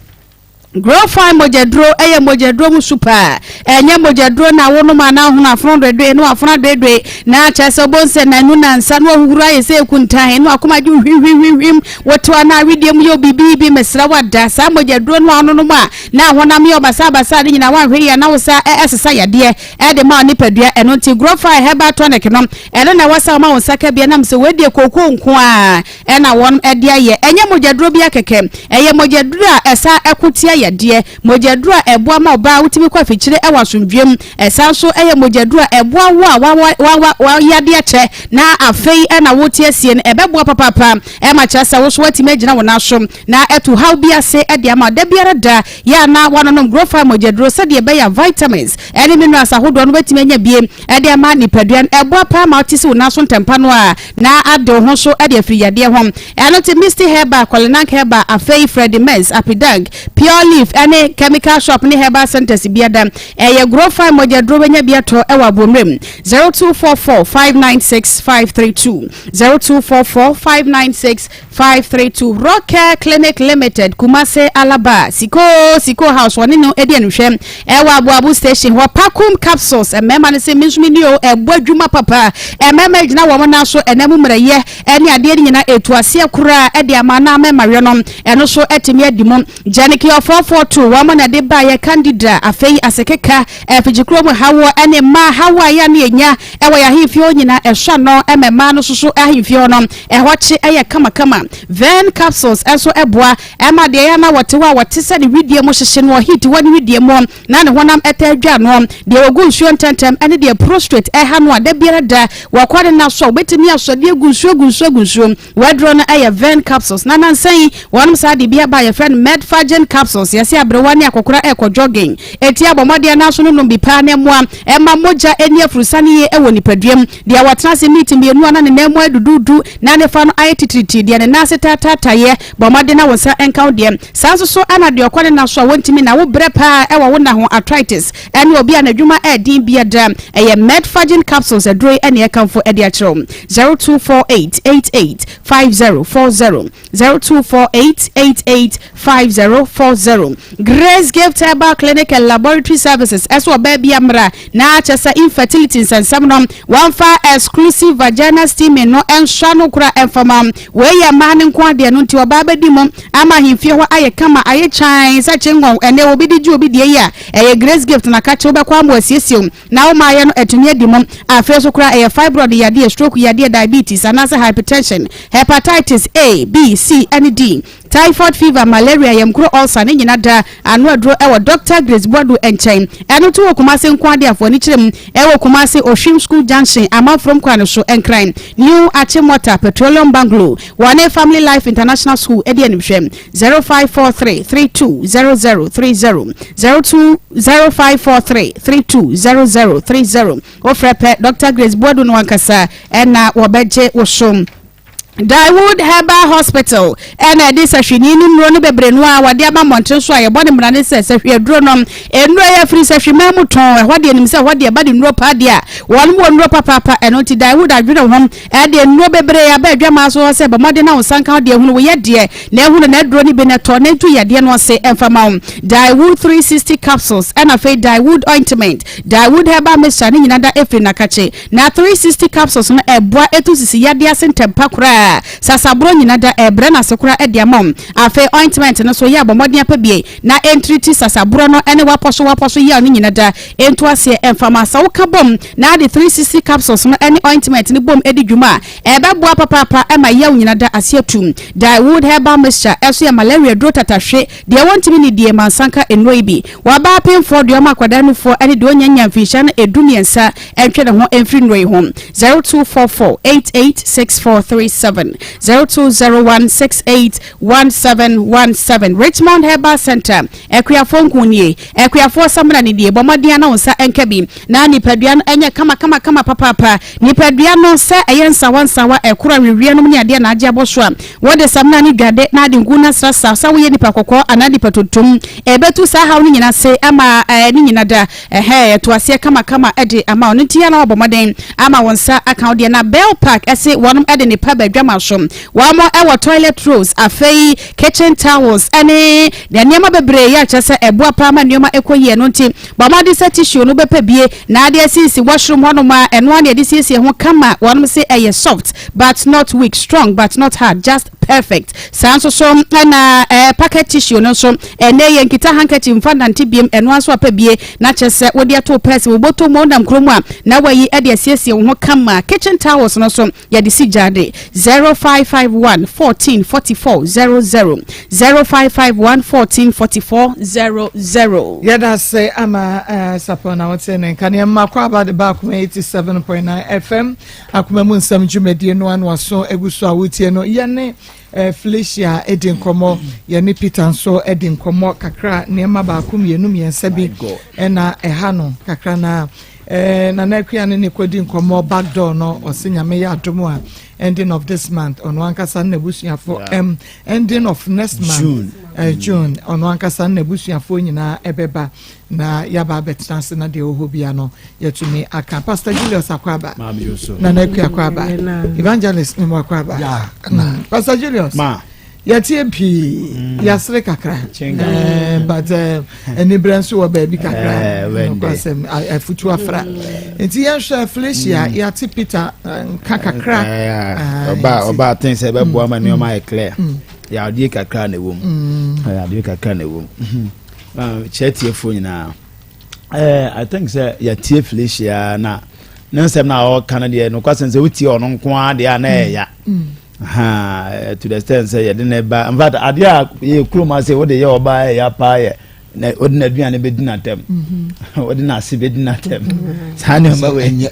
Growfine mogyaduro yɛ mogyaduro mu su paa. Ɛnyɛ mogyaduro na wonom a na ahono afono dwedwe na wafono adwedwe na kyerɛ sɛ wobɛhu sɛ nanu nansa na wahuhuru ayɛ sɛ ekuntan na wakoma gye hwimhwimhwim wotew a na awedeɛ mu yɛ obibiibi mesrɛ wo ada saa mogyaduro no a wononom a na honam yɛ ɔbasaabasaa no nyinaa woanhwɛ yie a na wo sa ɛsesa yadeɛ ɛde ma wo nipadua. Ɛno nti Growfine herbal tonic no ɛno na ɛwɔ sɛ woma wo nsa ka bi ɛnam sɛ wei deɛ kookoo nko ara na wɔn de ayɛ. Ɛnyɛ mogyaduro biara kɛkɛ. Ɛyɛ mogyaduro a ɛsan ko tia yadeɛ, mogyaduro a ɛboa ma ɔbaa wotumi kɔ afikyire wɔ asomdwoeɛ mu. Ɛsan nso yɛ mogyaduro a ɛboa wo a wawa wayadeɛ kyɛ na afei na wote asie no. Ɛbɛboa papaapa ma kyerɛ sɛ wo nso woatumi agyina wo nan so na atu haw bi ase de ama wo. Da biara da yɛ a na woanonom Growfire mogyaduro sɛdeɛ ɛbɛyɛ a vitamins ne minerals ahodoɔ no wobɛtumi anya bi de ama nipadua no. Ɛboa paa ma wote si wo nan so ntɛmpa no ara na ade wo ho so de afiri yadeɛ ho. Ɛno nti Misty Herbal, Kɔlenank Herbal, afei Freddie Mens, Apidank, Pure Leaf ne Chemical Shop ne Herbal Centers biada. Ɛyɛ Growfine mogyaduro wobɛnya bi atɔ wɔ Aboɔmmerɛm. 0244 596 532 0244 596 532 Rockcare Clinic Limited, Kumase, Alaba, Siko, Siko House, wɔne no di animhwɛ ɛwɔ Aboabo Station hɔ. Pakum Capsules, mmarima no se me nso menni o, ɛbɔ adwuma papa. Mmarima gyina wɔn nan so ɛnam mu mmerɛyɛ ne adeɛ no nyinaa ɛtu aseɛ koraa de ama na mmarima yɔ no, ɛno nso atumi adi mu. Janicure 442, wɔn na ɛde baeɛ, Candida, afei asekeka, afikyikuro mu hawoɔ ne mmaa haw a yɛ a na yɛnya wɔ yɛn ahemfie hɔ nyinaa, ɛsɔ ano ma mmaa no nso so ahemfie hɔ no. Ɛhɔ kye yɛ kamakama. Vern capsules nso boa ma deɛ ɛyɛ a na wɔte hɔ a wɔte sɛ ne wedeɛ mu hyehye noɔ, heat wɔ ne wedeɛ mu na ne honam taa dwa noɔ, deɛ wɔgu nsuo ntɛmntɛm ne deɛ prostrate ɛha no a da biara da wɔkɔ ne nna so a wɔbɛtumi asɔ de agu nsuo agu nsuo agu nsuo. W'aduro no yɛ Vern capsules na nansa yi wɔnom saa de bi aba a yɛfrɛ no Medfagen capsules. Yɛse aberewa ne akɔkora ɛrekɔ jogging enti abɔ mmɔden nanso no nom bi paa na ɛmmoa ɛma mogya ɛnni afurusane yie wɔ nipadua mu. Deɛ watena ase miniti mmienu a na ne nan mu ayɛ duduudu na ne fa no ayɛ titiritii, deɛ ne nan ase taataataeɛ, bɔ mmɔden na wo nsa nka wo deɛ. Saa nso so na deɛ ɔkɔ ne nna so a wɔntumi nna, wo brɛ pa ara wɔ wo nna ho, arthritis, ne obi a n'adwuma yɛ den biara, ɛyɛ Medfagin capsules aduro yi na yɛkamfo de akyerɛ wo. 0248 88 5040. 0248 88 5040. Grace Gift Herbal Clinic and Laboratory Services ɛso ɔbaa bi amra na kyɛ sɛ infertility nsɛnsɛm no wɔmfa exclusive vaginal steaming no nsɔ ano kora ɛmfama. Wei yɛ mmaa no nko adeɛ no nti ɔbaa bɛdi mu ama ahemfie hɔ ayɛ kama ayɛ kyan sɛ kyengɔn. Ɛnɛ obi de gye obi deɛ yi a ɛyɛ Grace Gift na kakye wobɛkɔ ama wasiesie wo na wo maayɛ no atumi adi mu. Afei nso koraa ɛyɛ fibroid yadeɛ, stroke yadeɛ, diabetes anaasɛ hypertension, hepatitis A, B, C ne D, typhoid fever, malaria, yamkuro ulcer ne nyina da ano aduro wɔ Dɔkta Grace Boadu nkyɛn. Ɛno nso wɔ Kumase nko ara de afoɔ ani kyerɛ mu ɛwɔ Kumase Ohwim School Junction, Amanfrom kwan no so, Nkran, New Achimota Petroleum Bungalow. Wɔne Family Life International School di animhwɛ. 0543 32 0030 02 0543 32 0030. Wofrɛ pɛ Dr. Grace Boadu no ankasa ɛna wɔbɛgye wo so. Daewood Herbal Hospital ɛna ɛde sahwini ne nnuro no bebree no a wɔde aba mmɔnten so a yɛbɔ ne mmara ne sɛ sahwi aduro no nnuro yɛ firi sahwiman mu tɔn. Ɛhɔ deɛ nim sɛ ɛhɔ deɛ ba de nnuro paa deɛ a wɔn wɔ nnuro papaapa. Ɛno nti Daewood adwene ho Ɛde nnuro bebree aba adwamaa so hɔ sɛ bɔ mmɔden na wo nsa nka wo deɛ hunu wo yadeɛ na ehunu na aduro no bi na tɔ na ntu yadeɛ no ase mfa ma wo. Daewood 360 capsules ɛna afei Daewood ointment, Daewood herbal mixture ne nyina da efiri nakakye. Na 360 capsules no ɛboa etu sisi yadeɛ ase ntɛmpa koraa. Sasaborɔ nyina da ɛbrɛ no ase koraa de ama wo. Afei ointment no nso yɛ a bɔ mmɔden apɛ bie na ɛntiriti sasaborɔ no ne wapɔso wapɔso yaw no nyina da ɛntu aseɛ ɛmfa ma. Sɛ woka bom na ade 360 capsules no ne ointment no bom di dwuma a, ɛbɛboa papaapa ma yaw nyina da ase atu. Daewood herbal mixture nso yɛ malaria duro tatahwe, deɛ wɔntumi nnidie ma nsanka nnuro yi bi. Wɔ abaa apemfoɔ, deɛ ɔma akwadaa nufoɔ ne deɛ ɔnnya nnya mfinhyia no ɛdu mmiɛnsa ntwe ne ho mfiri nnuro yi ho. 0244 88 6437. 17 0201 68 1717 Richmond Herbal Center Akuafoɔ nku nie Akuafoɔ samina ne nie Bɔ mmɔden na wo nsa nka bi na nipadua no nyɛ kama kama kama papaapa Nipadua no sɛ ɛyɛ nsawa nsawa ɛkoro aweweɛ nom ne adeɛ na agye abɔ so a wode samina no dwade na ade nku no asrasra sɛ woyɛ nipa kɔkɔɔ anaa nipa tuntum ɛbɛtu saa haw no nyina ase ama ne nyina da Ɛhɛɛ, ɛto aseɛ kamakama de ama wo. No nti na wɔabɔ mmɔden ama wo nsa aka wo deɛ. Na Bell Park se wɔnom de nnepa ba adwama so. Wɔn wɔ toilet rolls, afei kitchen towels ne nneɛma bebree yɛ a kyerɛ sɛ ɛboa paa ma nneɛma kɔ yie. Ɛno nti bɔ mmɔden sɛ tissue no wobɛpɛ bie na ade asisi washroom hɔnom a ɛno ara na yɛde siesie ho kama. Wɔnom se ɛyɛ soft but not weak, strong but not hard, just perfect. Saa nso so na eh, pocket tissue no nso ɛnɛ yɛ nkita handkerchief mfa nante biem ɛno ara nso apɛ bie na kyerɛ sɛ wode ato pɛs wo bɔtɔ mu wonam kurom a na wayi de asiesie wo ho kama. Kitchen towels no nso yɛde si gyaade 0551 14 44 00 0551 14 44 00. Yɛda ase ama eh, Sapon na wote ne nka ne mma kɔ aba de ba akoma 87.9 FM Akoma mu nsɛm dwumadie no ano aso agu so a wotie no. Yɛne eh, Felicia di nkɔmmɔ, yɛne Peter nso di nkɔmmɔ kakra, nneɛma baako mmienu mmiɛnsa bi ɛna ɛha no kakra na eh, Nana Akua ne ne kɔdi nkɔmmɔ back door no, ɔse Nyame yɛ adom a ending of this month ɔno ankasa ne n'abusuafo yeah. um, ending of next month June, uh, June ɔno ankasa ne n'abusuafoɔ nyinaa ɛbɛba na yɛaba abɛtena ase na deɛ ɛwɔ hɔ bia no yɛatumi aka. Pastor Julius Akwaaba, Nana Akua Akwaaba, Evangelist Memo Akwaaba. Mm. Pastor Julius, yɛtie pii, mm. yɛasere kakra, eh, but eh, aniberɛ nso wɔ baabi kakra, eh, nokwasɛm afutu afra. Nti yɛnhwɛ Felicia, mm. yɛate Peter nka kakra. Ɔba ɔba aten sɛ ɛbɛboa ma nneɛma ayɛ clear. Yɛadeɛ kakra na ɛwɔ mu. Yɛadeɛ kakra na ɛwɔ mu. Kyerɛ tiefoɔ nyinaa. Eh, I think sɛ yɛtie Felicia na ne nsɛm na ɔka no deɛ nokwasɛm sɛ wotie ɔno nko ara deɛ a na ɛyɛ ya. Mm. Ha, to the extent sɛ yɛde ne ba in fact adeɛ a yɛ kurom ase wode yɛ ɔbaa ɛyɛ paa yɛ na wode n'aduane bɛdi n'atɛm mm-hmm. wode n'ase bɛdi n'atɛm mm-hmm. saa nneɛma wei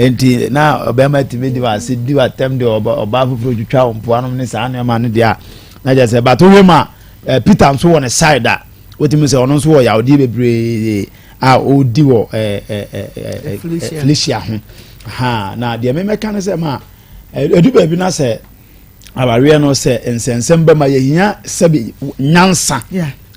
nti na ɔbɛrima tumi di w'ase di w'atɛm de ɔbaa foforɔ twitwa wo mpoanom ne saa nneɛma no deɛ a na kyerɛ sɛ bato hwɛ mu a Eh, Peter nso wɔ ne side a wotumi sɛ ɔno nso wɔ yawodeɛ bebree a ɔredi wɔ eh, eh, eh, eh, eh Felicia ho ha na deɛ memɛka ne sɛ ma ɛdu baabi na sɛ awareɛ no sɛ nsɛnsɛm bɛma yɛhia sɛbi nyansa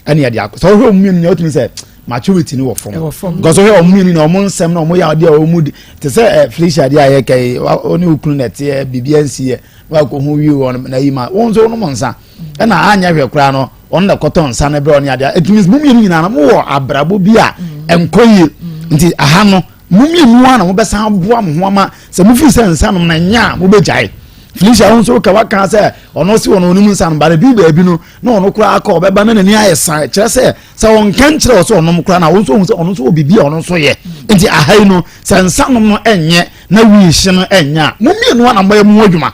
ɛne yɛde akɔ sɛ wohwɛ ɔmu mmienu nyɛ wotumi sɛ maturity no wɔ fam because wohwɛ ɔmu mmienu na ɔmo nsɛm na ɔmo yɛ adeɛ a ɔmo di te sɛ eh, Felicia deɛ a yɛka yi ɔne okunu na ɛteɛ biribi ansi yɛ na wakɔ ho wie wɔ na yi ma wɔn nso wɔnom nsa ɛna anyɛ hwɛ koraa no ɔno na ɛkɔtɔ nsa no brɛ ɔne adeɛ ɛtumi mo mmienu nyinaa no mowɔ abrabɔ bi a ɛnkɔ yie nti aha no mo mmienu a na mobɛsan aboa mo ho ama sɛ mofiri sɛ nsa nom na nyɛ a mobɛgyae Felicia wo nso ka waka sɛ ɔno se ɔno onim nsa no bare bi baabi no na ɔno koraa kɔ ɔbɛba na n'ani ayɛ san kyerɛ sɛ sɛ ɔnka nkyerɛ wɔ sɛ ɔnom koraa na wo nso hu sɛ ɔno nso wɔ biribi a ɔno nso yɛ nti aha yi no sɛ nsa nom no ɛnyɛ na wii hye no ɛnyɛ a mo mmienu a na moyɛ mo adwuma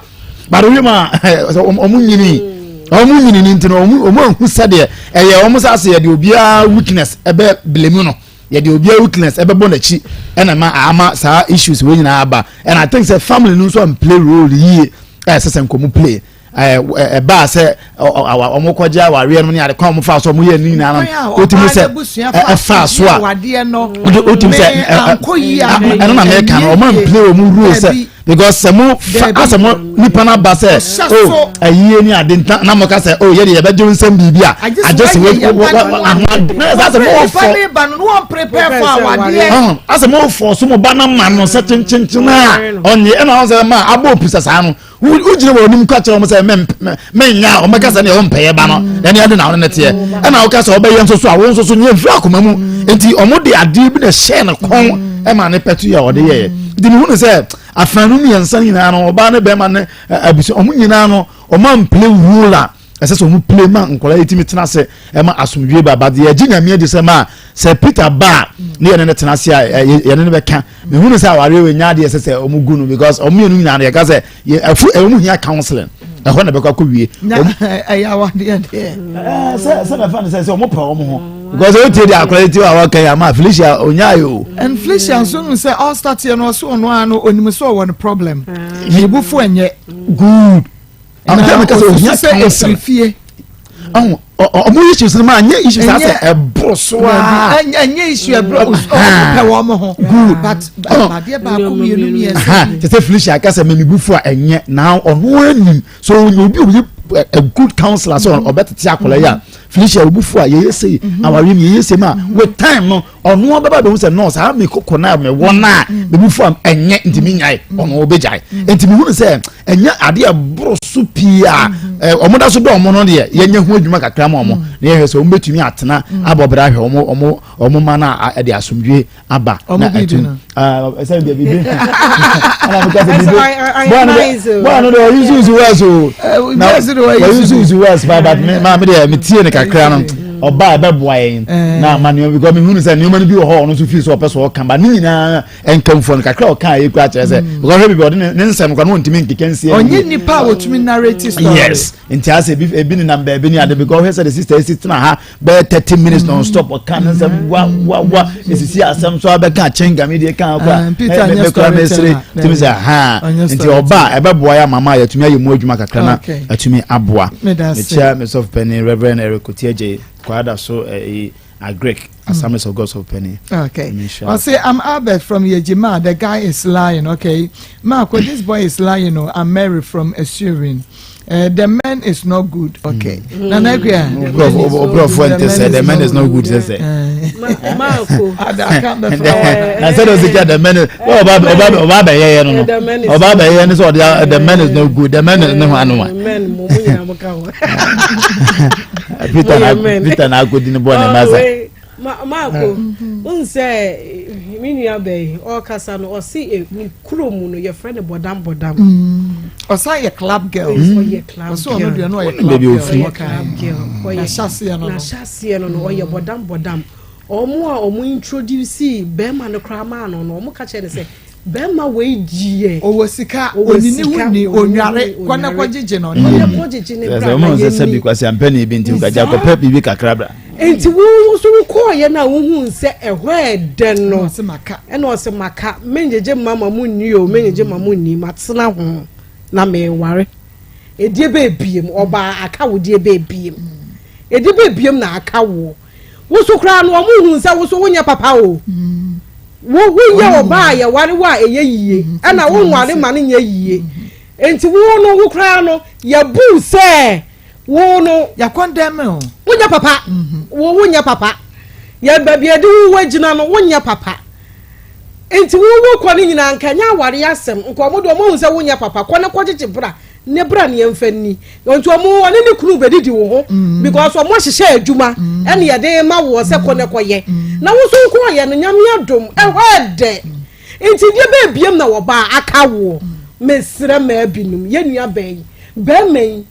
but owie ma ɔmo nyini ɔmo nyini ni nti no ɔmo ɔmo ehu sɛdeɛ ɛyɛ ɔmo sɛ ase yɛde obiara weakness ɛbɛ blame no yɛde obiara weakness ɛbɛbɔ n'akyi ɛna ma ama saa issues wei nyinaa aba and I think sɛ family no nso an play role yie ɛsɛ sɛ nkɔmɔ play ɛbaa sɛ wɔn kɔgye awareɛ no ne ade kwan wɔn fa so wɔn yɛ ne nyinaa no wotumi sɛ ɛfa so a wotumi sɛ ɛno na mɛka no wɔn ampile wɔn rule sɛ because sɛ mo fa asɛ mo nipa no aba sɛ o ayie ne ade nta na mo ka sɛ o yɛ de yɛbɛgye nsɛm biribi a agye sɛ wɔ wɔ ahoa na ɛsɛ asɛ mo fɔ asɛ mo fɔ so mo ba na ma no sɛ kyenkyenkyen a ɔnye ɛna wɔn sɛ ma abɔ opisa saa no. Wogyina wɔn anim ka kyerɛ wɔn sɛ mɛnyɛ a wɔbɛka sɛ neɛ wɔmpɛyɛ ba no mm. ɛne ade na wɔne no teɛ mm. ɛna woka sɛ wɔbɛyɛ nso so a wo nso so nyɛ mfiri akoma mu mm. nti wɔn de adeɛ bi na ɛhyɛ ne kɔn ɛma ne pɛto yɛ ɔde yɛɛ nti mehu ne sɛ afanu mmiɛnsa nyinaa no ɔbaa ne bɛrima ne abusua wɔn nyinaa no wɔn ampele role a ɛsɛ sɛ wɔn pile ma nkwadaa yi tumi tena ase ɛma asomdwe ba but yɛgye nyame adi sɛ ma sɛ Peter ba a ne yɛne no tena ase a yɛne no bɛka mehu no sɛ awareɛ wɔ nya adeɛ ɛsɛ sɛ wɔn gu no because wɔn mmienu nyinaa no yɛka sɛ yɛ afu wɔn hia counseling ɛhɔ na bɛkɔ akɔ wie. ɛyɛ awadeɛ deɛ. ɛɛ sɛ sɛ bɛfa no sɛ sɛ wɔn pɛ wɔn ho because o tie de akora yi ti wa wɔka yi ama Felicia onya yi o. And Felicia nso nu sɛ ɔstart yɛ no ɔso ɔno ano onim sɛ ɔwɔ no problem ne bufu ɛnyɛ. Good. Na osusu sɛ efiri fie. Ɔmo ɔmo issues no ma nye issues asɛ ɛboro so aa. Ɛnyɛ issue ɛboro ɔmo pɛ wɔn ho. Good. But adeɛ baako mmienu mmiɛnsa. Te sɛ Felicia akasa mɛ mi bu fu a ɛnyɛ na ɔno anim so obi obi a good counsellor sɛ ɔbɛtete akɔla yi a Felicia obu fu a yɛyɛ sei awaare mu yɛyɛ sei ma with time no ɔno ɔbɛba bɛhu sɛ no saa me koko no a mewɔ no a mebu fu a ɛnyɛ nti menyae ɔno ɔbɛgyae nti mehunu sɛ ɛnyɛ adeɛ ɛboro so pii a ɔmo da so dɔ ɔmo no deɛ yɛnyɛ ho adwuma kakra ma ɔmo na yɛhwɛ sɛ ɔmo bɛtumi atena abɔ bra ahwɛ ɔmo ɔmo ɔmo ma no a ɛde asomdwe aba na ɛtum ɛsɛ deɛ biribi ɛna meka sɛ biribi bɔɔ no deɛ ɔyi susu wɛs o na ɔyi susu wɛs pa but me maa me deɛ metie ne kakra no ɔba a ɛbɛboa yɛn na ama nneɛma because mehunu sɛ nneɛma no bi wɔ hɔ ɔno nso fii sɛ ɔpɛ sɛ ɔka ba ne nyinaa nkamfoɔ no kakra ɔka a yɛkura kyerɛ sɛ because hwɛ bibi ɔde ne nsɛm kora no ɔntumi nkeka nsie ɔnyɛ nipa a wɔtumi narrate story yes nti asɛ ebi ebi nenam baabi ne ade because hwɛ sɛ the sister esi tena ha bɛyɛ 30 minutes non stop ɔka ne nsɛm wa wa wa esisi asɛm so abɛka kyɛngam deɛ ka akora mɛkora mɛsere tumi sɛ ha nti ɔba a ɛbɛboa yɛ amama a yɛtumi ayɛ mu adwuma kakra na atumi aboa mekyia mesɔfo panin Reverend Eric Otiagye Kwada so ɛyi Agric Assemblies of God sɔfo panin. Okay. I say I'm Albert from Yejima. The guy is lying. Okay, Marco, this boy is lying. Oh, I'm Mary from Assyrian. The man is not good. Okay. Nana Akua. Obrɔfo nte sɛ the man is not good sɛ sɛ. Marco. Na sɛ de o si kɛ the man is ɔba ɔba ɔba abɛyɛ yɛ no no ɔba abɛyɛ yɛ no sɛ ɔde the man is not good, the man is ne ho ano wa. Men mo mo nyinaa mo ka ho. Peter na Peter na akodi ne bɔ ne ma sa. Maako, n sɛ me nua bɛyi ɔkasa no ɔsi ne kuro mu no yɛfrɛ no bɔdam bɔdam. Ɔsan yɛ club girl. Ɔyɛ club girl. Ɔsɛ ɔno deɛ no ɔyɛ club girl. Ɔyɛ club girl. Ɔyɛ n'ahyɛseɛ no no. N'ahyɛseɛ no no ɔyɛ bɔdam bɔdam. Ɔmo a ɔmo introduce bɛrima no koraa maa no no ɔmo ka kyerɛ no sɛ bɛrima wei diɛ. Ɔwɔ sika, onini ho ni onware kɔnɛ kɔgyegye no. Kɔnɛ kɔgyegye ne bra na yɛ ni. Sɛ bi kwasi ampɛ ne bi nti kagya kɔpɛ biribi kakra bra. Nti wo nso wokɔɔyɛ no a wohu sɛ ɛhɔ ɛdɛ no ɛna ɔsɛ maka mengyegye mma ma mu nni o, mengyegye ma mu nni, matena ho na meware ɛdie bɛɛ biem ɔbaa aka wo die bɛɛ biem ɛdie bɛɛ biem na aka wo wo so koraa no ɔmo hu sɛ wo so wonyɛ papa o, wo wonyɛ ɔbaa a yɛware wo a ɛyɛ yie ɛna wonware ma no nyɛ yie, nti wo no wo koraa no yɛbu sɛ wo no Yakɔndɛm o. Wonyɛ papa, wo wonyɛ papa, yɛ baabi yɛde wo wagyina no wonyɛ papa, nti wo wo kɔ no nyinaa nka nyɛ aware asɛm nka ɔmo de ɔmo ahu sɛ wonyɛ papa, kɔ ne kɔgyegye bra ne bra ne yɛmfa nni, nti ɔmo ɔne ne kunu bɛdidi wo ho because ɔmo ahyehyɛ adwuma ɛne yɛde ma woɔ sɛ kɔ ne kɔyɛ na wo so wokɔɔyɛ no Nyame adom ɛhɔ ɛdɛ, nti deɛ bɛɛbiem na wɔbaa aka woɔ. Mesrɛ maa binom yɛn nua bɛn bɛrima yi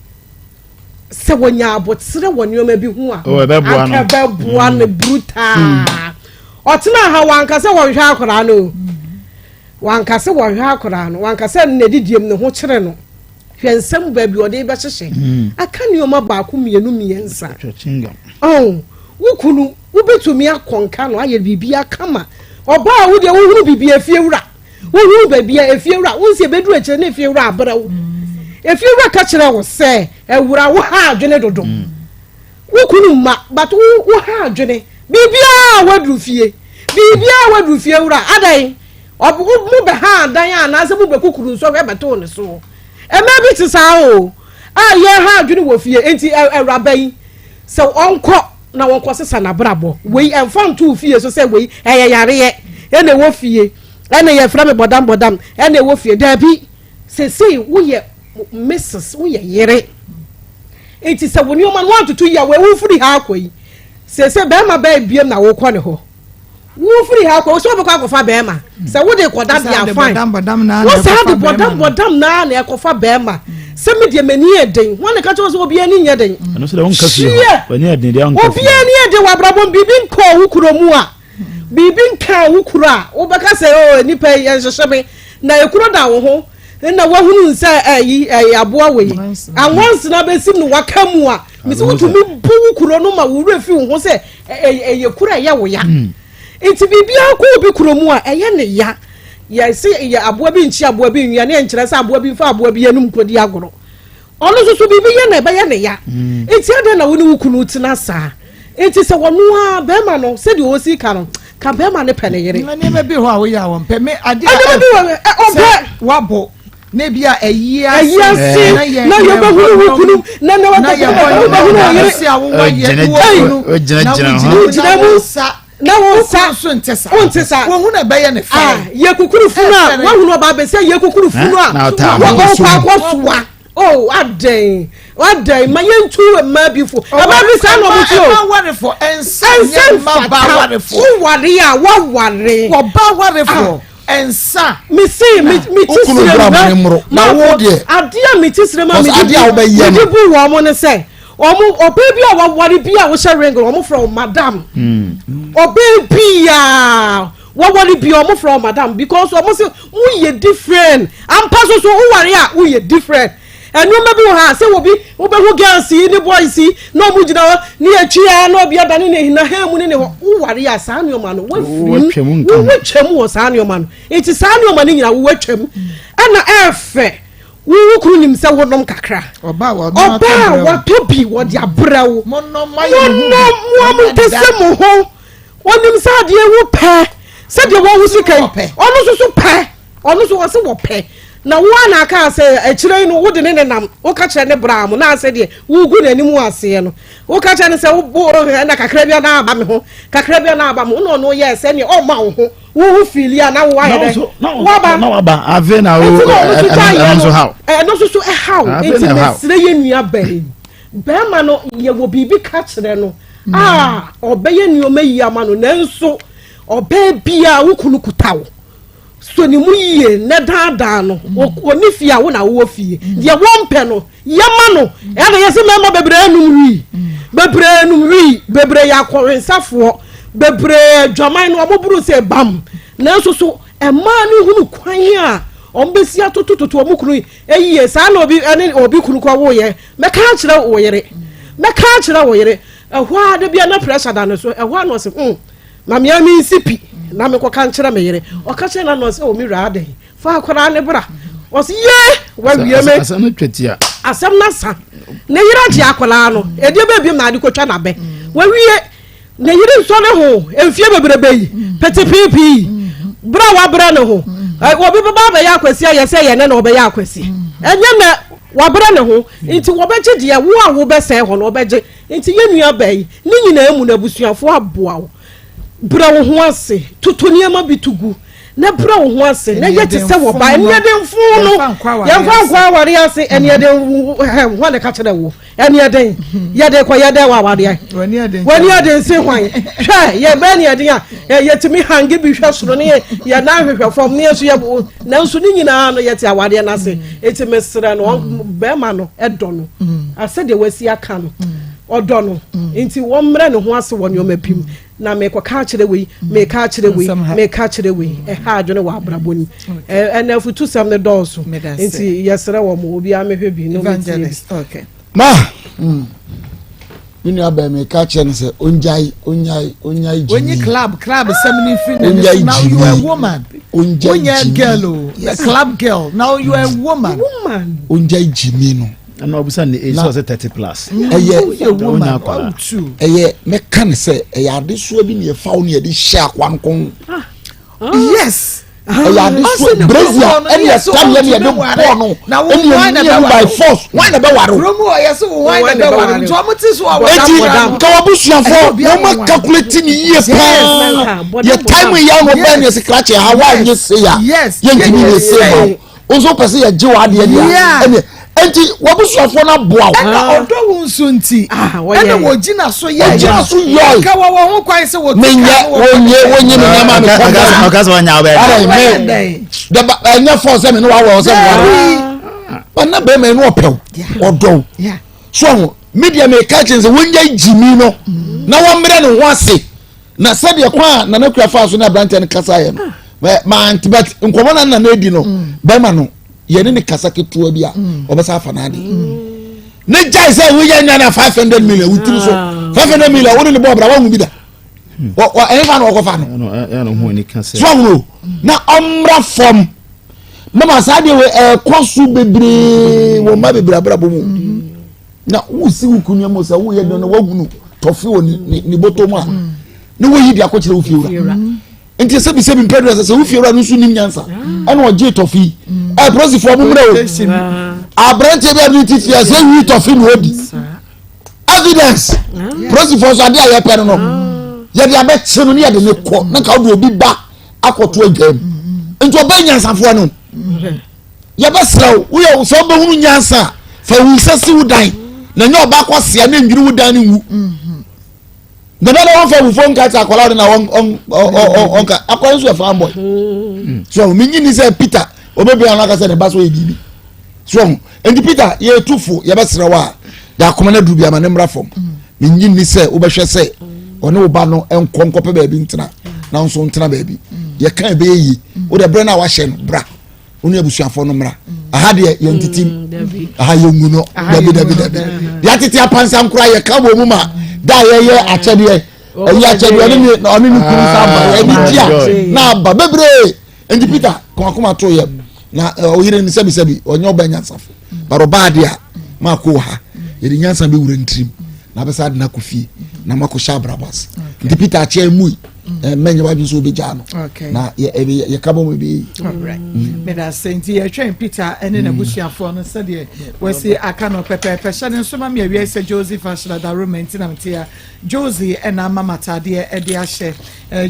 sɛ wɔnya aboterɛ wɔ nneɛma bi ho a anka ɛbɛboa no brutaa. Ɔtena ha wanka sɛ wɔnhwɛ akwaraa no o, wanka sɛ wɔhwɛ akwaraa no, wanka sɛ n'adidiem ne ho kyerɛ no. Hwɛ nsɛm baabi ɔde bɛhyehyɛ aka nneɛma baako mmienu mmiɛnsa. Ɔn wo kunu wobɛtumi akɔnka no ayɛ biribi akama ɔbaa wo deɛ wohunu biribi efie wura wohunu baabi a efie wura wo nsi ebeduru akyire na efie wura abrɛ wo, efie wura ka kyerɛ wo sɛ ɛwura wo ha adwene dodo, wo kunu mma but wo wo ha adwene biribiara waduru fie, biribiara waduru fie wura adan ɔbo mo bɛ ha adan a anaasɛ mo bɛ kukuru nsɔhwɛ bɛtoo ne so. Ɛmɛ bi te saa o a yɛn ha adwene wɔ fie, nti ɛwuraba yi sɛ ɔnkɔ na wɔnkɔ sesa n'abrabɔ wei ɛnfa nto fie so sɛ wei ɛyɛ yareɛ ɛna ɛwɔ fie ɛna yɛfrɛ me bɔdam bɔdam ɛna ɛwɔ fie. Daabi, sesei woyɛ Mrs, woyɛ yere, nti sɛ wo nneɛma no wantoto yi a wɔn wofiri ha akɔ yi sese bɛrima bɛɛ biem na wokɔ ne hɔ wofiri ha akɔ sɛ wobɛkɔ akɔfa bɛrima sɛ wode kɔda deɛ fine, wo saa de bɔdam bɔdam naa na ɛkɔfa bɛrima sɛ me deɛ m'ani yɛ den wɔn ne ka kyerɛ sɛ obiara ani nyɛ den hyia obiara ani yɛ den wɔ abrabɔ biribi nkɔɔ wo kuro mu a biribi nkaa wo kuro a wobɛka sɛ o nipa yi ɛnhyehyɛ me na ekuro da wo ho na wahunu sɛ ɛyi ɛyɛ aboa wɔ yi anwansena bɛsim no waka mu a mesi wotumi bu wo kuro no ma wo werɛ fi wo ho sɛ ɛyɛ kuro a ɛyɛ wo ya, nti biribiara kɔ obi kuro mu a ɛyɛ ne ya. Yɛse yɛ aboa bi nkye aboa bi nwia ne ɛnkyerɛ sɛ aboa bi mfa aboa bi anum nkɔdi agorɔ. Ɔno nso so biribi yɛ na ɛbɛyɛ ne ya. Mm. Nti adɛn na wo ne wo kunu tena saa? Nti sɛ wɔno ara bɛrima no sɛdeɛ ɔsi ka no ka bɛrima no pɛ ne yere. Nneɛma bi hɔ a woyɛ a wɔmpɛ. Me adeɛ a nneɛma bi wɔ ɔmpɛ. Wabɔ na ebi a ɛyi ase ɛyi ase na yɛbɛhunu wo kunu na na wɔbɛhunu wo yere. Wogyina mu na wo nsa nso nte saa wonte saa wohu na ɛbɛyɛ ne fɛ ah, yɛ kukuru funu a woahunu ɔbaa bɛ sɛ yɛ kukuru funu a wɔkɔ akɔsoa oh adɛn adɛn ma yɛntu mmaa bi fo ɛbaa bi saa na ɔmo ti o ɛma warefo ɛnsa nyɛ mmabaa warefo woware a waware wɔba warefo ah. ɛnsa mesi mi ti sire mu na wo deɛ adeɛ a mi ti sire mu a mi di bu wɔn mo ne sɛ. Wɔn ɔbaa bi a waware bi a wohyɛ ring no wɔn frɛ wo madam. Ɔbaa bi a waware bi a wɔn frɛ wo madam because wɔn sɛ woyɛ different. Ampa so so woware a woyɛ different. Nneɛma bi wɔ ha sɛ obi wobɛhu girls yi ne boys yi na wɔn gyina hɔ ne akyi a na obi adane ne na ha mu ne ne hɔ woware a saa nneɛma no wafiri mu wowatwam wɔ saa nneɛma no nti saa nneɛma no nyinaa wowatwam ɛna ɛɛfɛ. Wo wo kunu nim sɛ wonom kakra. Ɔbaa a watɔ bi wɔde abrɛ wo. Monom mo a montese mo ho. Onim sɛ adeɛ wo pɛ. Sɛdeɛ wɔn ho sika yi. Ɔno nso so pɛ. Ɔno nso ɔse wɔpɛ. Na wo a na aka sɛ akyire yi no wode ne nenam. Woka kyerɛ ne bra mo na asɛ deɛ wogu n'anim aseɛ no. Woka kyerɛ no sɛ wo ɛna kakra bi na aba me ho. Kakra bi na aba me ho. Na ɔno yɛɛ sɛdeɛ ɔmma wo ho. Wo ho fili a na wo ayɛ dɛ waba na waba afei na wo ɛno nso haw ɛno nso so ɛhaw nti mesrɛ yɛ nua bɛn bɛrima no yɛwɔ biribi ka kyerɛ no a ɔbɛyɛ nneɛma yi ama no nanso ɔbaa biara wo kunu kuta wo so ne mu yie na daadaa no ɔne fie a wo na wowɔ fie deɛ wɔmpɛ no Yɛma no ɛna yɛsɛ mmarima bebree num wii bebree num wii bebree yɛ akɔwensafoɔ bebree adwaman no wɔn buru sɛ bam nanso so mmaa no hunu kwan a wɔn bɛsi atotototo wɔn kunu yie saa na obi ɛne obi kunu kɔ woyɛ mɛka akyerɛ wo yere mɛka akyerɛ wo yere ɛhɔ a de bia na pressure da ne so ɛhɔ a na ɔsɛ hmm maame ami nsi pi na mekɔka nkyerɛ me yere ɔka kyerɛ na na ɔsɛ omi wura adɛn fa akwadaa ne bra ɔsi yee wawie me asɛm no twa tia asɛm no asa ne yere agye akwadaa no ɛdeɛ bɛɛ biom na ade kɔtwa n'abɛ wawie ne yere nsɔ ne ho mfie bebrebe yi pete piipii berɛ a wabrɛ ne ho obi bɛba abɛyɛ akwasi ayɛ sɛ yɛ ne na ɔbɛyɛ akwasi ɛnyɛ nɛ wabrɛ ne ho nti wɔbɛgye deɛ wo a wobɛsɛe hɔ no wɔbɛgye nti yɛ nua bɛyi ne nyinaa mu no abusuafoɔ aboa wo Brɛ wo ho ase, toto nneɛma bi to gu, na brɛ wo ho ase, na yɛ te sɛ wɔba. Ɛneɛdenfo no, yɛmfa nkɔ aware ase. Ɛneɛden hwan na ɛka kyerɛ wo? Ɛneɛden yɛde kɔ yɛ dɛ wɔ awareɛ. W'ani ɛden se hwan? Hwɛ, yɛbɛ ɛneɛden a yɛtumi hange bi hwɛ soro ne yɛ nan hwehwɛ fam ne yɛso yɛ nanso ne nyinaa no yɛte awareɛ no ase. Eti mesrɛ no, bɛrima no ɛdɔ no asɛdeɛ wasi aka no. Ɔdɔ no nti wɔmmrɛ ne ho ase wɔ nneɛma bi mu. Na mekɔka akyerɛ wei, meka akyerɛ wei, meka akyerɛ wei. Ɛha adwene wɔ abrabɔ ni. Ɛnna afutusɛm no dɔɔso. Nti yɛsrɛ wɔn, obiara mehwɛ bi na ɔmɛtie bi. Ma, mm. Me nua bɛn mi ka kyerɛ no sɛ ongyae ongyae ongyae gyimi. Onyi club club sɛm ni firi na so now you are a woman. Ongyae gyimi. girl o, club girl now you are a woman. Woman. Ongyae gyimi no. Ɛna ɔbisa ne age sɛ ɔsɛ 30 plus. Ɛyɛ ɛyɛ mɛka ne sɛ ɛyɛ adesoa bi na ɛfa wo ne yɛde hyɛ akoa no kɔn. Ah. Yes. Ɛyɛ adesoa brazier ɛne ɛtam yɛ ne yɛde bɔɔ no ɛne yɛ by force wɔn na bɛware o. Kurom hɔ yɛ sɛ wɔn na bɛware nti wɔn ti so a wɔn Eti nka wabusuafo wɔn ma calculate ne yie paa yɛ time yɛ ano bɛn ne yɛ sɛ krakye ha wɔn anyɛ se ya yɛ ntumi nyɛ se ma wo. Wo nso wopɛ sɛ yɛgye w'adeɛ deɛ a, ɛneɛ enti w'abusuafoɔ no aboa wo. Ɛna ɔdɔ wo nso nti, ah, ɛna wɔgyina so yɛɛ. Wɔgyina so yɔe. Nka wɔwɔ ho kwan sɛ wɔtu Menyɛ, wɔnye, wɔnye me nneɛma me kɔn dɔ. Ɔka sɛ ɔnya wobɛyɛ dɛn? Ara me, dɛba, ɛnyɛ fɔ sɛ me ne wawɔ sɛ meware. Ba na bɛrima yi no ɔpɛ wo, ɔdɔ wo. So ɔho, me deɛ meka kyerɛ sɛ wɔnya gyimi no na wɔmmerɛ ne ho ase. Na sɛdeɛ kwan a Nana Kura faa so ne aberanteɛ no kasaeɛ no, mante but nkɔmmɔ na Nana adi no, mm. bɛrima no yɛne ne kasa ketewa bi a mm. ɔbɛsa afa n'ade. Mm. Ne gyae sɛ woyɛ nya na 500 million wotiri so 500 million wone ne bɔɔ bra woahu bi da. Ɛhefa na wɔkɔfa no? So ahunu na ɔmmra fam mama saa deɛ wɔ ɛkɔ so bebree wɔ mma bebree abrabɔ mu na wosi wo kunu mu sɛ woyɛ dɛn na woahunu tɔfe wɔ ne bɔtɔ mu a na woyi de akɔkyerɛ wo fiewura. Nti sɛbi sɛbi mpɛ dura sɛ wo fiewura no nso nim nyansa ɛna ɔgye tɔfe yi. Ɛ polisifoɔ mo mmerɛ o, aberanteɛ bi a ne ti fie a sɛ wi tɔfe na ɔdi evidence. Polisifoɔ nso adeɛ a yɛpɛ no yɛde abɛkye no ne yɛde ne kɔ na nka wode obi ba akɔto adwa mu. Nti ɔbɛn nyansafoɔ no, yɛbɛsrɛ wo, woyɛ sɛ wobɛhunu nyansa a, fa wo nsa si wo dan na nyɛ ɔba akɔsea ne ndwiri wo dan no nwu na bɛda wɔmfa abufuo nka kyɛ akwadaa no na ɔnka akwadaa nso yɛ fan boy. So menyi ni sɛ Peter ɔbɛbia no aka sɛ ne ba so yɛ biribi so ɔho. Nti Peter, yɛtu fo, yɛbɛsrɛ wo a de akoma no aduru bi ama ne mmra fam. Menyi ni sɛ wobɛhwɛ sɛ ɔne wo ba no nkɔ nkɔpɛ baabi ntena na nso ntena baabi yɛka ɛbɛyɛ yie. Wode berɛ no a wahyɛ no bra, wo ne abusuafoɔ no mmra aha deɛ yɛntetim mm, aha yɛngu no. Dabi dabi dabi, deɛ atete apansa nkora yɛka wɔ mu ma da a yɛyɛ akyɛdeɛ ɛyi akyɛdeɛ ɔne ne ɔne ne kunu sa aba ɛni tia na aba bebree. Nti Peter kɔmakoma to yɛ na ɔyere no sɛbisɛbi ɔnyɛ ɔba nyansafo but ɔbaa deɛ a maako wɔ ha yɛde nyansa bɛwura ntirim na abɛsa ade no akɔ fie na makɔhyɛ abrabɔ ase. Nti Peter akyɛ mu yi mɛnyɛ wadwene sɛ wobɛgyaa no na yɛka bɔ mu ɛbɛyɛ yi. Meda ase. Nti yɛtwɛn Peter ne n'abusuafoɔ no sɛdeɛ wasi aka no pɛpɛɛpɛ. Hyɛ ne nso ma me awia sɛ Josie Fashion Adaroma nti na mete a Josie ɛna ama m'ataadeɛ ɛde ahyɛ.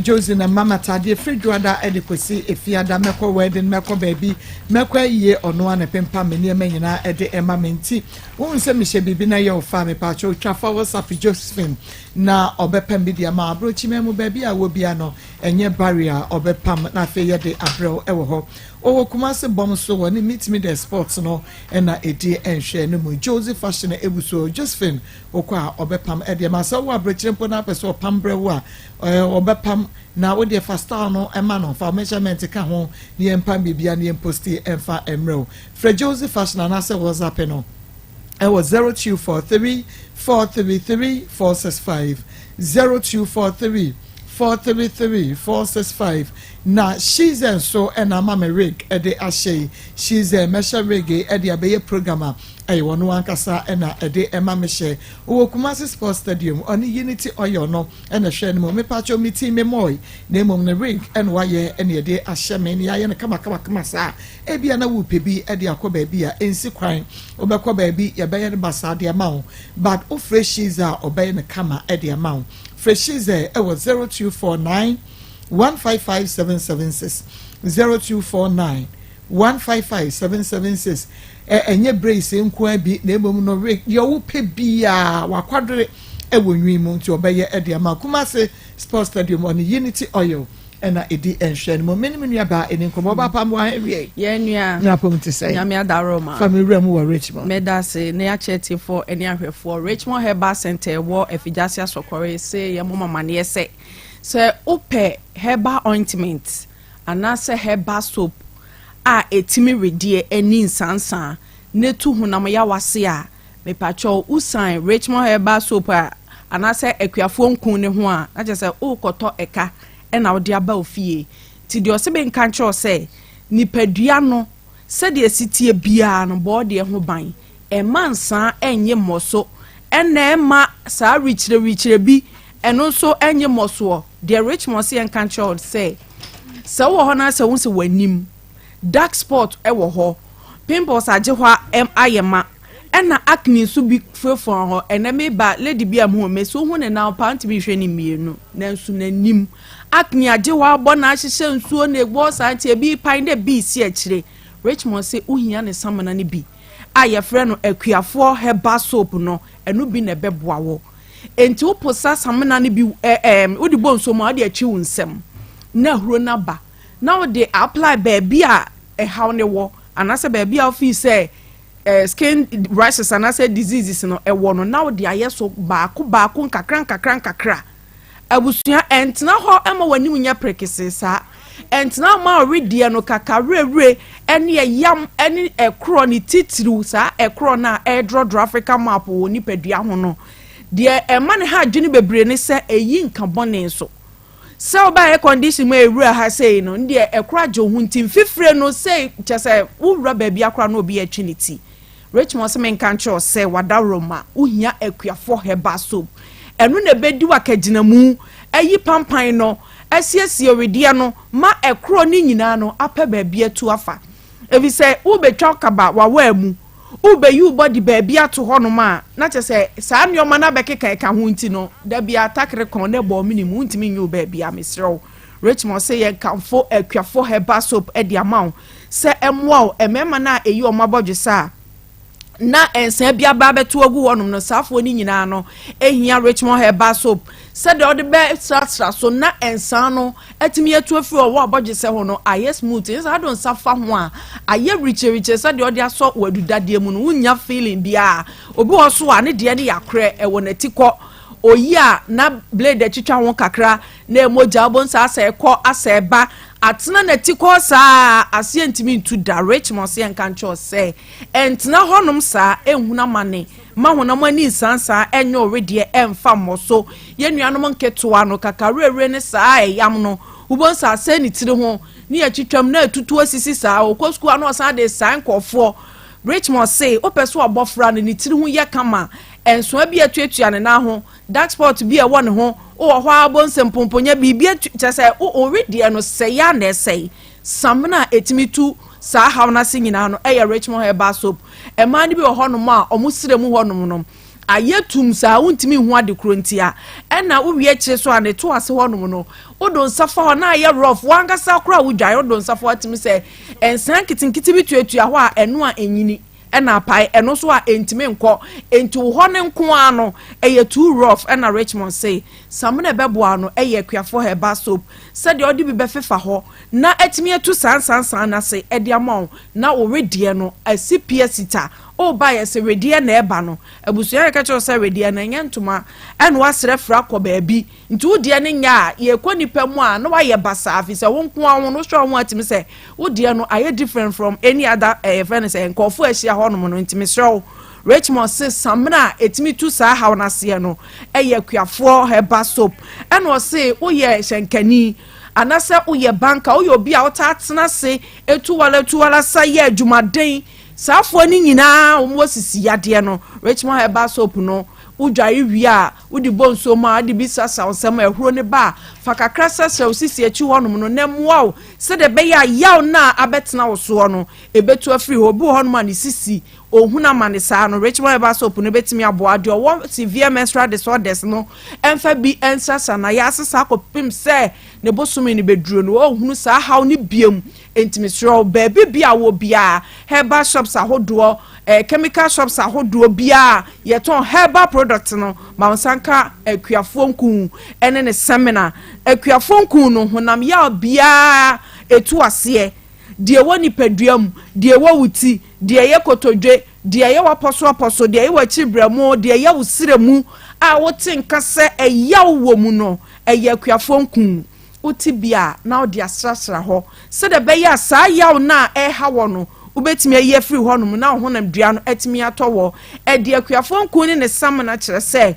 Josie na mma m'ataadeɛ firi dwoada ɛde kɔsi efiada. Mɛkɔ wedding, mɛkɔ baabi, mɛkɔ ayie, ɔno a na pempa me nneɛma nyinaa ɛde ɛma me. Nti wohu sɛ mehyɛ biribi na yɛ wo fa a, mepaakyɛw twa fa WhatsApp Josephine na ɔbɛpam bi de ama wo. Aborɔkyima mu baabi a wɔ bia no ɛnyɛ barrier a ɔbɛpam na afei yɛde abrɛ wo wɔ hɔ. Ɔwɔ Kumasi bɔm so wɔ ne Meet Me There Sports no na ɛdi nhwɛ no mu. Josie Fashion abu so. Josephine wokɔ a ɔbɛpam de ama. Sɛ wowɔ aborɔkyire mpo na wopɛ sɛ ɔpam brɛ wo a ɔbɛpam na wo deɛ fa style no ma no, fa wo measurement ka ho na yɛmpam biribiara na yɛmposti mfa mmerɛ wo. Frɛ Josie Fashion anaasɛ WhatsApp no ɛwɔ 0243 433 465, 0243 433 465. Na Shize nso ɛna ama me wig ɛde ahyɛ yi. Shize mɛhyɛ wig yi ɛde abɛyɛ program a ɛyɛ wɔn ankasa ɛna ɛde ɛma me hyɛ. Ɔwɔ Kumasi Sports Stadium, ɔne Unity Oil no ɛna ɛhwɛ no mu. Mepakyɛw, me ti me mɔe na mmom ne wig ɛna wayɛ ɛna ɛde ahyɛ me na yɛayɛ no kama kama kama saa. Ebia na worepɛ bi de akɔ baabi a ɛnsi kwan, wobɛkɔ baabi yɛbɛyɛ no basaa de ama wo, but wofrɛ Shiza a ɔbɛyɛ no kama de ama wo. Frɛ Shiza wɔ 0249 155 776, 0249 155 776. Ɛ ɛnyɛ braids nko ara bi na mmom no wig deɛ wopɛ biara wakwadere wɔ nwi mu nti ɔbɛyɛ de ama wo. Kumasi Sports Stadium ɔne Unity Oil ɛna ɛdi nhwɛ no mu. Me ne me nua baa ɛni nkɔmmɔ. Ɔba pa mmoa awie. Yɛn nua. Na apom te sɛ. Nyame adaroma. Fa me wura mu wɔ Richmond. Meda ase ne akyɛ tiefoɔ ɛne ahwɛfoɔ. Richmond Herbal Center ɛwɔ Afigyase Asɔkɔre se yɛ mo mamaneɛ sɛ sɛ wopɛ herbal ointment anaasɛ herbal soap a ɛtumi wedeɛ ani nsansaa na ɛtu honam yaw ase a, Mepakyɛw, wo sign Richmond Herbal Soap a anaasɛ Akuafoɔ Nku no ho a, na kyerɛ sɛ worekɔtɔ ɛka na wode aba wo fie. Nti deɛ ɔse menka nkyerɛ wo sɛ, nipadua no, sɛdeɛ ɛsi teɛ biara no, bɔ wo deɛ ho ban. Ɛmma nsaa ɛnnye mmɔso, ɛna ɛmma saa wikyerɛwikyerɛ bi, ɛno nso ɛnnye mmɔsoɔ. Deɛ Richmond se yɛnka nkyerɛ wo sɛ, sɛ wowɔ hɔ na sɛ wohu sɛ w'anim, dark spot wɔ hɔ, pimples agye hɔ ayɛ ma, ɛna acne nso bi fuafua hɔ. Ɛnɛ meba lady bi a muhu me so wohu ne nan paa ntumi nhwɛ ne mmienu, nanso n'anim acne agye hɔ abɔ na ahyehyɛ nsuo na ɛbɔ saa nti ebi pan na ebi si akyire. Richmond se wohia ne samina no bi a yɛfrɛ no Akuafoɔ herbal soap no, ɛno bi na ɛbɛboa wo. Enti woposa samina no bi ɛ ɛɛ wode bɔ nsuo mu a, wode atwi wo nsam na ahuro no aba na wode apply baabi a ɛhaw no wɔ anaasɛ baabi a wofii sɛ eh, skin rashes anaasɛ diseases no ɛwɔ no na wode ayɛ so baako baako nkakra nkakra nkakra. Abusua, ɛntena hɔ ma w'anim nyɛ prekesee saa. Ɛntena hɔ ma ɔwedeɛ no kakawerɛwerɛ ɛne ɛyam ɛne ɛkorɔ ne titiriw saa ɛkorɔ no a ɛredrɔdrɔ Africa map wɔ nipadua ho no. Deɛ ɛma ne ha adwene bebree ne sɛ ɛyi nka bɔne nso. Sɛ woba air condition mu a ɛwura ha sei no ndeɛ ɛkora gye wo ho nti mfifire no sei kyɛ sɛ wowura baabi akora na obi atwi ne ti. Richmond sɛ menka nkyerɛ wo sɛ wadaworoma wohia akuafoɔ herbal soap ɛno na ɛbɛdi w'akagyinamu ayi pampan no asiesie wedeɛ no ma ɛkorɔ ne nyinaa no apɛ baabi atu afa efisɛ wobɛtwa kaba wawaa mu Worebeyi wo body baabi ato hɔnom a, na kyerɛ sɛ saa nneɛma no abɛkeka ɛka ho nti no, da biara takere kɔn na ɛbɔ mene mu, wontumi nyɛ wo baabi a, mesrɛ wo. Richmond se yɛnkamfo Akuafo Herbal Soap de ama wo sɛ ɛmmoa wo, mmarima no a ɛyi wɔn abɔdwesɛ a na nsaa bi aba abɛto agu hɔnom no, saafoɔ no nyinaa no hia Richmond Herbal Soap Sɛdeɛ wode bɛsrasra so na nsa no atumi atu afiri ɔwɔ abɔdwesɛ ho no ayɛ smooth. Ɛnyɛ sɛ wode nsa fa ho a ayɛ wirikyirikyiri sɛdeɛ wode asɔ w'adudadeɛ mu no wonnya feeling biara. Obi wɔ so a ne deɛ no yɛ akorɛ ɛwɔ n'atikɔ. Oyi a na blade atwitwa ho kakra na mogya wobɛhu sɛ asɛ ɛkɔ asɛ ɛba atena n'atikɔ saa aseɛ ntumi ntu da. Richmond sɛ yɛnka nkyerɛ wo sɛ ɛntena hɔnom saa ɛnhunu amane. Mma honam ani nsansaa ɛnyɛ ɔwedeɛ ɛmfa mmɔ so. Yɛn nuanom nketewa no, kakawerɛwerɛ ne saa a ɛyam no, wobɛhu sɛ asɛe ne tiri ho, ne yɛtwitwam na atutu asisi saa. Ɔkɔ sukuu a na ɔsan de resae nkurɔfoɔ. Richmond se, wopɛ sɛ ɔbɔfra no ne tiri ho yɛ kama, nsoa bi a atuatua ne nan ho, dark spot bi a ɛwɔ ne ho, wowɔ hɔ ara wobɛhu sɛ mpomponya biribi atu, kyerɛ sɛ wo wedeɛ no sɛe ara na ɛsɛe. Samina a ɛtumi tu saa haw no ase nyinaa no yɛ Richmond Herbal Soap. Mmaa no bi wɔ hɔnom a wɔn srɛ mu hɔnom no ayɛ tumm saa wontumi nhu ade korɔ nti a, ɛna wowie akyire so a ne to ase hɔnom no wode nsa fa hɔ na ayɛ rough wankasa koraa wodwae wode nsa fa hɔ atumi sɛ nsaa nketenkete bi tuatua hɔ a ɛno a ɛnyini ɛna apae ɛno nso a ɛntumi nkɔ nti wo hɔ no nko ara no ɛyɛ too rough ɛna Richmond se samina ɛbɛboa no ɛyɛ akuafoɔ herbal soap sɛdeɛ ɔde bi bɛfefa hɔ na atumi atu saa nsansan no ase de ama wo na wo wedeɛ no asi pi asita o ba yɛ sɛ wedeɛ na ɛba no abusua yɛka kyerɛ wo sɛ wedeɛ no ɛnyɛ ntoma ɛna wasrɛ fra kɔ baabi nti wo deɛ no nyɛ a yɛkɔ nipa mu a na wayɛ basaa fi sɛ wo nko ara ho no wohwɛ wo ho atumi sɛ wo deɛ no ayɛ different from any other ɛyɛ fɛ no sɛ nkɔɔfo ahyia hɔ nom no nti mesrɛ wo Richmond se samina a ɛtumi tu saa haw no aseɛ no ɛyɛ akuafoɔ herbal soap ɛna ɔse woyɛ hyɛnkani Anasɛ woyɛ banker, woyɛ obi a wotaa tena ase tu wala tu wala sa yɛ adwumaden. Saa afoɔ no nyinaa wɔn wɔ sisi yadeɛ no. Richmond Herbal Soap no, wodware wie a, wode bɔ nsuo mu a, wode bi srasra wo nsam a, ahuro no ba a, fa kakra srasra wo sisi akyi hɔnom no na ɛmmoa wo sɛdeɛ ɛbɛyɛ a yaw no a abɛtena wo soɔ no, ɛbɛtu afiri hɔ. Obi wɔ hɔnom a ne sisi Ohun amane saa no, Richmond Herbal Soap no betumi aboa deɛ ɔwɔ severe menstrual disorders no mfa bi nsrasra n'ayaase saa kɔpem sɛ ne bosome no bɛduro no, ɔnhunu saa haw no biom. Enti mesrɛ wo, baabi bi a wɔ biara, herbal shops ahodoɔ, eh, chemical shops ahodoɔ biara yɛtɔn herbal product no, ma wo nsa nka Akuafoɔ Nku ne ne samina. Akuafoɔ Nku no, honam yaw biara ɛtu aseɛ. Deɛ ɛwɔ nipadua mu, deɛ ɛwɔ wo ti, deɛ ɛyɛ kotodwe, deɛ ɛyɛ w'apɔsoapɔso, deɛ ɛyɛ w'akyiri berɛmo, deɛ ɛyɛ wo serɛ mu a wote nka sɛ ɛyaw wɔ mu no, ɛyɛ akuafoɔ nku. Wote bi a, na wode asrasra hɔ sɛdeɛ ɛbɛyɛ a saa yaw no a ɛreha wɔ no, wobɛtumi ayi afiri hɔnom na wo honamdua no atumi atɔ wɔ. Ɛde akuafoɔ nku ne ne samina kyerɛ sɛ,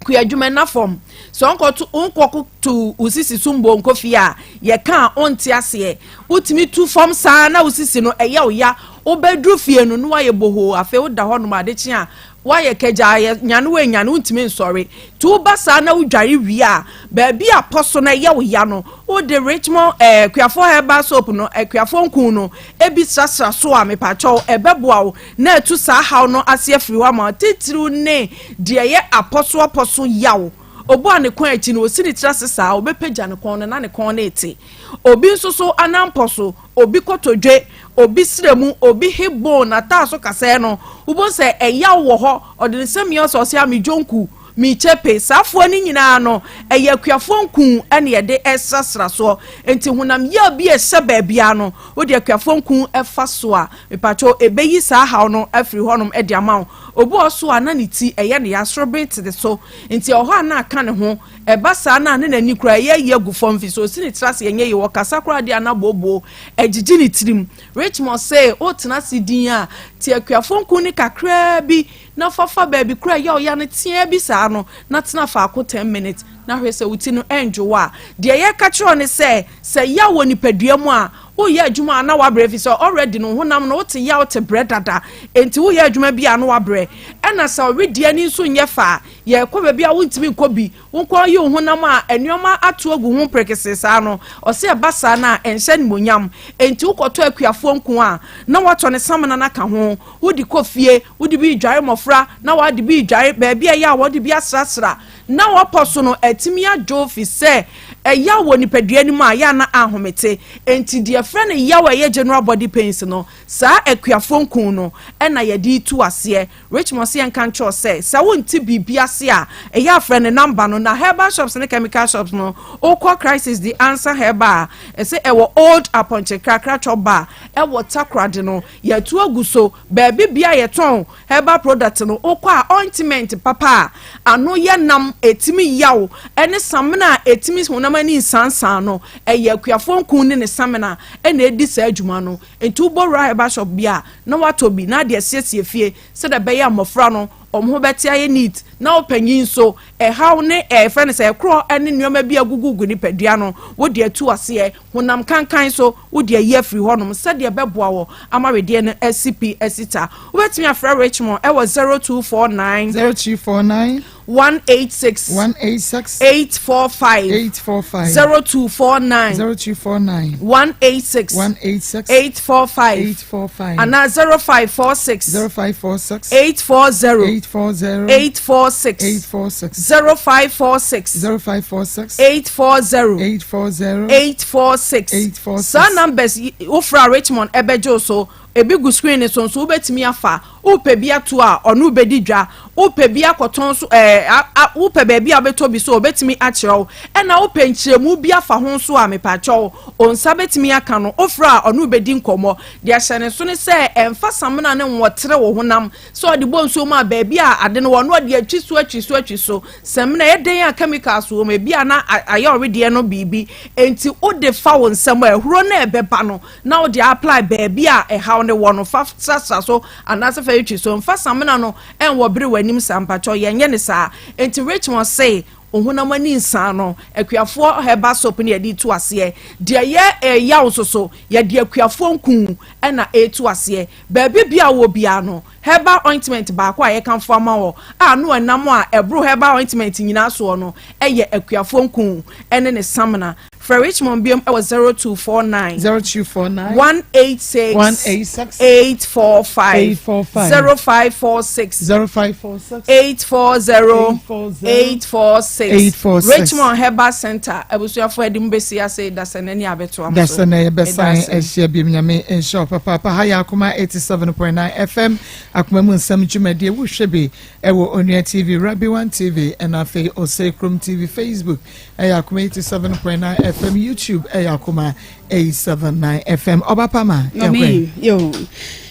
kua adwuma nna fam. Sɛ ɔnkɔto wonkɔto wo sisi so mbɔ nkɔ fie a, yɛka a wonte aseɛ. Wotumi tu fam saa na wo sisi no ɛyɛ wo ya. Wobɛduru fie no na woayɛ bohoo. Afei woda hɔnom ade kye a woayɛ kagyaa, yɛ nyane woanyane wontumi nsɔre. Nti woba saa na wodware wie a, baabi a pɔ so no ɛyɛ wo ya no, wode Richmond eh, Akuafoɔ Herbal Soap no, Akuafoɔ nku no, ebi srasra so a, mepakyɛw, ɛbɛboa wo na atu saa haw no ase afiri hɔ ama wo, titiriw ne deɛ ɛyɛ apɔsoapɔso yaw. Obu a ne kɔn akyi no, osi ne tiri ase saa, obɛpagya ne kɔn no na ne kɔn no rete. Obi nso so anampɔ so, obi kotodwe, obi srɛ mu, obi hip bone, n'ataaso kasɛɛ no, wobɛhu sɛ ɛyaw wɔ hɔ, ɔde ne nsa mia sɛ ɔse a me dwonku, me kyepe. Saa afoa no nyinaa no, ɛyɛ akuafoɔ nku na yɛde resrasra soɔ. Enti honam yaw bi a ɛhyɛ baabiara no, wode akuafoɔ nku fa so a, mepakyɛw, ɛbɛyi saa haw no afiri hɔnom de ama wo. Obi wɔ hɔ so a na ne ti ɛyɛ no ya, soroben te ne so, nti ɛwɔ hɔ a na aka ne ho. Ɛba saa no a na n'ani koraa ɛyɛ ayi agu fam fi sɛ ɔsi ne tiri ase ɛnyɛ yie, ɔkasa koraa deɛ a na booboo agyigye ne tirim. Richmond se wotena ase din a, Te akuafoɔ nku no kakraa bi na fa fa baabi koro a ɛyɛ wo ya no teaa bi saa no na tena faako ten minutes na hwɛ sɛ wo ti no ɛndwo wo a. Deɛ yɛka kyerɛ wo ne sɛ, sɛ yaw wɔ nipadua mu a, woreyɛ adwuma a na woabrɛ ɛfiri sɛ already no wo honam no wote yaw te brɛ dada enti woyɛ adwuma bi a na woabrɛ. Ɛna sɛ ɔwedeɛ ani nso nyɛ fɛ a, yɛrekɔ baabi a wontumi nkɔ bi Wo nko ara yi wo honam a nneɛma ato agu ho prekesee saa no, ɔse ɛba saa no a, ɛnhyɛ animuonyam. Enti wokɔtɔ akuafoɔ nku a, na woatɔ ne samina no aka ho. Wode kɔ fie, wode bi redware mmɔfra, na woade bi redware baabi a ɛyɛ a wɔde bi asrasra na wɔpɔ so no, atumi adwo fisɛ ɛyaw wɔ nipadua no mu a, ɛyɛ a na ahomete. Enti deɛ yɛfrɛ no yaw a ɛyɛ general body pains no, saa akuafoɔ nku no na yɛde retu aseɛ. Richmond se yɛnka nkyerɛ wo sɛ, sɛ wonte biribi ase a, ɛyɛ a frɛ ne number no. Na herbal shops ne chemical shops no, wokɔ Crisis The Answer Herbal a, ɛse ɛwɔ Old Apɔnkye Krakratwɔ Bar ɛwɔ Takoradi no, yɛatu agu so. Baabi bia a yɛtɔn herbal product no, wokɔ a ointment papa a ano yɛ nam, ɛtumi yaw, ɛne samina a ɛtumi honam ani nsansan no, ɛyɛ Akuafoɔ Nku ne ne samina ɛna ɛdi saa adwuma no. Enti wobɔ wura herbal shop bi a, na woatɔ bi na ade asiesie fie sɛdeɛ ɛbɛyɛ a mmɔfra no wɔn ho bɛte ayɛ neat na wo panyin nso ɛhaw ne ɛfrɛ no sɛ ɛkorɔ ne nneɛma bi agugugu nipadua no wode atu aseɛ honam kankan so wode ayi afiri hɔnom sɛdeɛ ɛbɛboa wɔ ama wedeɛ no asi pi asi ta. Wobɛtumi afrɛ Richmond ɛwɔ 0249 0249 186 186 845 845 0249 0249 186 186 845 845 anaa 0546 0546 840 840 846 846 0546 0546 840 840 846 846 Saa numbers yi wofrɛ a Richmond ɛbɛgye wo so. Ebi gu screen no so nso wobɛtumi afa. Wopɛ bi ato a, ɔne wo bɛdi dwa. Wopɛ bi akɔtɔn nso ɛɛ a a wopɛ baabi a wobɛtɔ bi nso a, ɔbɛtumi akyerɛ wo. Ɛna wopɛ nkyerɛmu bi afa ho nso a, mepakyɛw, wo nsa bɛtumi aka no. Wofrɛ a, ɔne wo bɛdi nkɔmmɔ. Deɛ hyɛ ne so ne sɛ, ɛmfa samena no nwɔtere wo honam. Sɛ ɔde bɔ nsuo mu a, baabi a ade no wɔ no, ɔde atwi so, atwi so, atwi so. Samina, ɛyɛ dɛn a chemicals wɔ mu, ebi a na ayɛ ɔwedeɛ no biribi. Enti wode fa wo nsam a, ahuro no a ɛbɛba no, na wode apply baabi a ɛhaw no wɔ no, fa srasra so anaasɛ fa twitwi so. Mfa samina no nwɔ bere w'anim saa, mpakyɛw yɛnyɛ no saa. Enti Richmond se ohonam ani nsaa no, akuafoɔ herbal soap no yɛde retu aseɛ. Deɛ ɛyɛ ɛyaw nso so, yɛde akuafoɔ nku na ɛretu aseɛ. Baabi biara a wowɔ biara no, Herbal ointment baako a yɛkamfo ama wɔ a ano ɛnam a ɛboro herbal ointment nyinaa soɔ no yɛ Akuafoɔ Nku ne ne Samina. Frɛ Richmond biom wɔ 0249 0249 186 186 845 845 0546 0546 840 840 846 846. Richmond Herbal Center abusuafoɔ yɛde mo bɛsi ase dasani ne abɛtoa mo so. Dasani Meda yɛbɛsan ase. ahyia biom Nyame nhyira wo papaapa. Ha yɛ Akoma 87.9 FM Akoma mu nsɛm dwumadie wohwɛ bi ɛwɔ Onua TV, Rabi One TV ɛna afei Osei Krom TV, Facebook ɛyɛ Akoma 87.9 FM, YouTube ɛyɛ Akoma 879 FM. Ɔba Pama yɛnkɔ yo.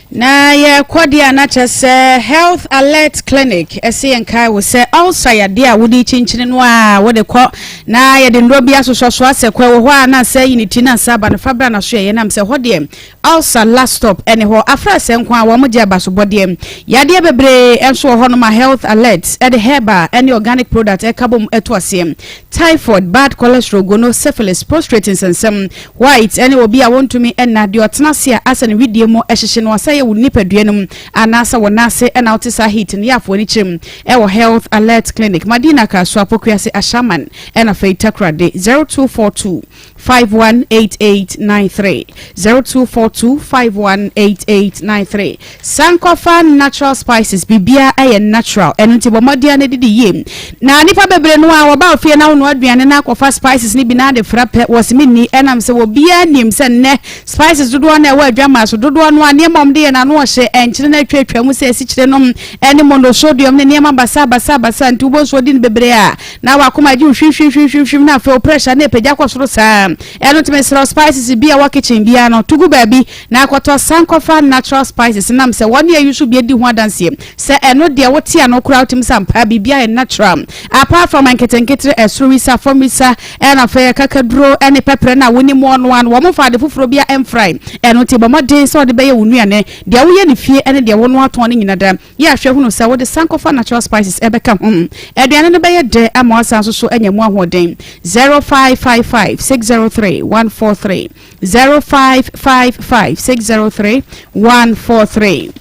Na yɛkɔ deɛ a na kyerɛ sɛ Health Alert Clinic ɛse yɛn kae wo sɛ ulcer yadeɛ a wode kyinkyini no a wode kɔ na yɛde nnuro bi asosɔ so asɛ kɔ ɛwɔ hɔ a na asɛ yi ne ti na asɛ aba no fa bra na so yɛyɛ nam sɛ hɔ deɛ Ulcer last stop ɛne hɔ afra sɛ nko a wɔn gye abasobɔdeɛ. Yadeɛ bebree nso wɔ hɔnom a health alert ɛde herbal ɛne organic product ɛka bom ɛto aseɛ. Typhoid, bad cholesterol, gono, syphilis, prostrate nsɛnsɛm, white ɛne obi a wɔntumi nna, deɛ ɔtena ase a asɛ ne wedeɛ mu ɛhyehye no asɛ yɛ wo nipadua no mu anaasɛ wo nan ase ɛna wote saa heat no yɛ afo ani kyerɛ mu ɛwɔ health alert clinic Madina Kasoa Pokuase Ashaiman ɛna afei Takoradi 0242 518893 0242 518893 Sankofa natural spices biribiara ɛyɛ natural ɛno nti bɔ mmɔden ara na didi yie na nipa bebree no a wɔba ofie na wonoa aduane na akɔfa spices no bi na ade fra pɛ wɔsi mi nni ɛnam sɛ obiara nim sɛ nnɛ spices dodoɔ na ɛwɔ adwamaa so dodoɔ no a nneɛma wɔn de yɛ n'ano ɔhyɛ ɛnkyene na atwa atwa mu sɛ asikyire nom ɛne monosodium ne nneɛma basa basa basa nti wobɔ nsuo di no bebree a Na w'akoma gye wo hwimhwimhwimhwim na afei wo pressure no repagya kɔ soro saa. da. Ɛno nti mesrɛ wo, spices bi a ɛwɔ kitchen biara no, to gu baabi na kɔtɔ Sankofa Natural Spices nam sɛ wɔne ayi so bi adi ho adanseɛ sɛ ɛno deɛ wote ano koraa wotumi sɛ ampa biribiara yɛ natural. Apart from nketenkete ɛsoro wisa, fam wisa, ɛna afei kakaduro ne pɛprɛ no a wonim wɔn no ano, wɔn mfa ade foforɔ bi mfrae. Ɛno nti bɔ mmɔden sɛ wɔde bɛyɛ wo nnuane, deɛ woyɛ no fie ne deɛ wonoa tɔn no nyina da. Yɛ ahwɛ hunu sɛ wode Sankofa Natural Spices bɛka ho. Aduane no bɛyɛ dɛ ama woasan nso so anya mu ahoɔden. 0555 603 143 0555 603 143.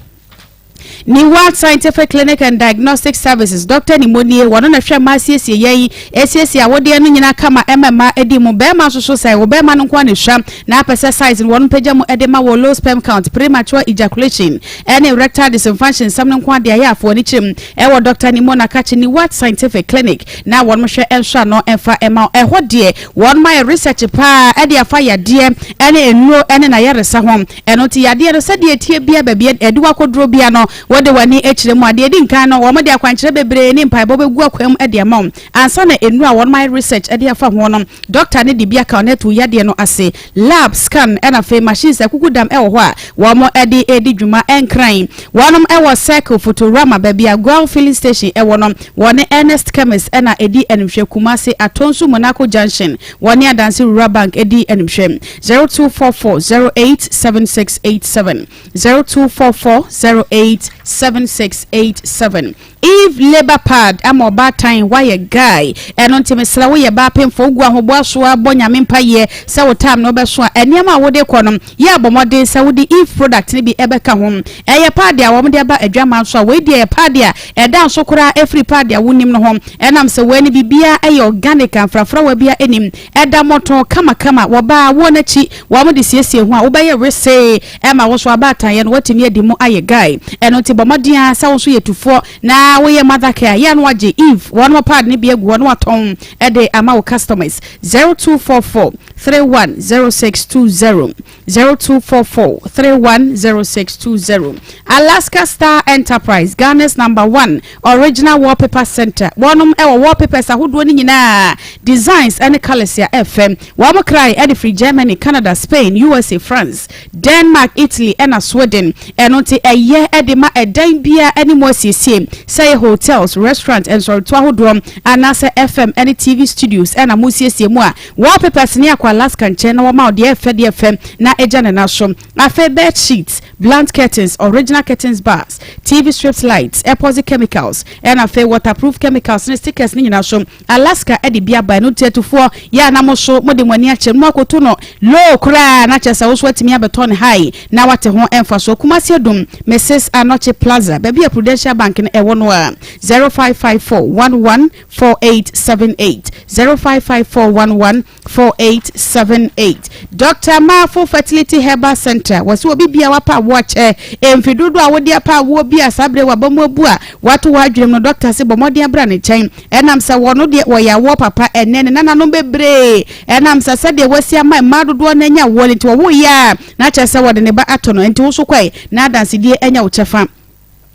Neward Scientific Clinic and Diagnostic Services, Dɔkta Nimonie, wɔno na hwɛ mmaa siesie yɛn, esiesie awodeɛ no nyinaa kama ɛma mmaa edi mu. Bɛrima nso so sɛ wo bɛrima no nko na esua na apɛ sɛ size no wɔn mpagya mu ɛde ma wɔ low sperm count, premature ejaculation ɛne erectile dysfunction nsɛm no nko adeɛ ayɛ afo ani kyerɛ mu ɛwɔ Dɔkta Nimona Kakye Neward Scientific Clinic na wɔn hwɛ nso ano ɛmfa ɛma ɛhɔ deɛ wɔn ma yɛ research paa ɛde afa yadeɛ ɛne nnuro ɛne n'ayaresa ho. Ɛno nti yadeɛ no sɛdeɛ etie bia baabi ɛde wakɔduro bia no wɔde w'ani akyerɛ mu adeɛ di nkan no, wɔn de akwankyerɛ bebree ne mpaebɔ bɛgu akwan mu de ama wo ansa na nnuro a wɔn ayɛ research de afa ho no, doctor ne de bi aka ɔno ato yadeɛ no ase. Lab scan ɛna afei machines akuku dam ɛwɔ hɔ a wɔn de redi dwuma. Ɛnkran wɔn ɛwɔ Circle Fotorama, baabi a Goil filling station ɛwɔ no, wɔne Ernest Chemist ɛna ɛdi animhwɛ. Kumase Atonsu Monaco Junction, wɔne Adanse Rural Bank ɛdi animhwɛ. 0244 08 7687, 0244 08 7687. Eve Labour Pad ama ɔbaatan wayɛ guy. Ɛno nti mesrɛ woyɛ baa pemfo, wogu ahoboa so a bɔ Nyame mpayɛ sɛ wo time na wobɛso a ɛnneɛma a wode kɔ no yɛ abɔ mmɔden sɛ wode Eve product no bi ɛbɛka ho. Ɛyɛ pad a wɔde aba adwama nso a wei deɛ yɛ pad a ɛda nso koraa ɛfiri pad a wonim no ho, ɛnam sɛ wei no biribiara ɛyɛ organic a mfrafrawa bia anim, ɛda mmɔtɔn kamakama. Wɔbaa woɔ n'akyi wɔn de siesie ho a wobɛyɛ resee ɛma wo so abaatanyɛ no watumi adi mu ayɛ guy. Ɛno nti bɔ mmɔden a sɛ wo nso yɛ tufoɔ na woyɛ mother care yɛ no wagye Eve wɔn mo pad no bi agu hɔ na watɔn ɛde ama wo customers. 0244 310620, 0244 310620. Alaska Star Enterprise, Ghana's number one original wallpaper center. Wɔnom ɛwɔ wallpapers ahodoɔ no nyinaa, designs ɛne colours a ɛfɛ. Wɔn kra ɛde firi Germany, Canada, Spain, USA, France, Denmark, Italy ɛna Sweden. Ɛno nti ɛyɛ ɛde ma ɛdan bia ɛne mu asiesie, sɛ yɛ hotels, restaurant, nsɔreto ahodoɔ anaasɛ FM ɛne TV studios ɛna mo siesie mu a, wallpapers ne akɔ Alaska nkyɛn na wɔma deɛ ɛfɛ deɛ ɛfɛ na ɛgya ne nan so. Afei bed sheets, blunt curtains, original curtains bars, TV strips, lights, epoxy chemicals ɛna afei waterproof chemicals ne stickers ne nyinaa so Alaska ɛde bi aba. Ɛno nti atufoɔ yɛ anam so mo de mo ani akyɛ mo akoto no low koraa na kyerɛ sɛ woso atumi abɛtɔ ne high na wate ho ɛmfa so. Kumasi Adum, Mrs Anɔkye Plaza, baabi a Prudential Bank no ɛwɔ no a, 0554 11 4878, 0554 11 4878. Dr Mafo Fertility Herbal Center wɔsi obi bia wapa awoɔ kyɛ mfi dodo a wode apa awoɔ bi a saa bere waba mu abu a wato wɔ adwene mu no, doctor sɛ bɔ mmɔden abra ne nkyɛn, ɛnam sɛ wɔno deɛ wɔyɛ awoɔ papa ɛnɛ ne nananom bebree, ɛnam sɛ sɛdeɛ wasi ama mmaa dodoɔ no anya awoɔ no nti wɔwo yɛ a na kyerɛ sɛ wɔde ne ba ato no. Nti wo so kɔe na adansedie anya wo kyɛfa.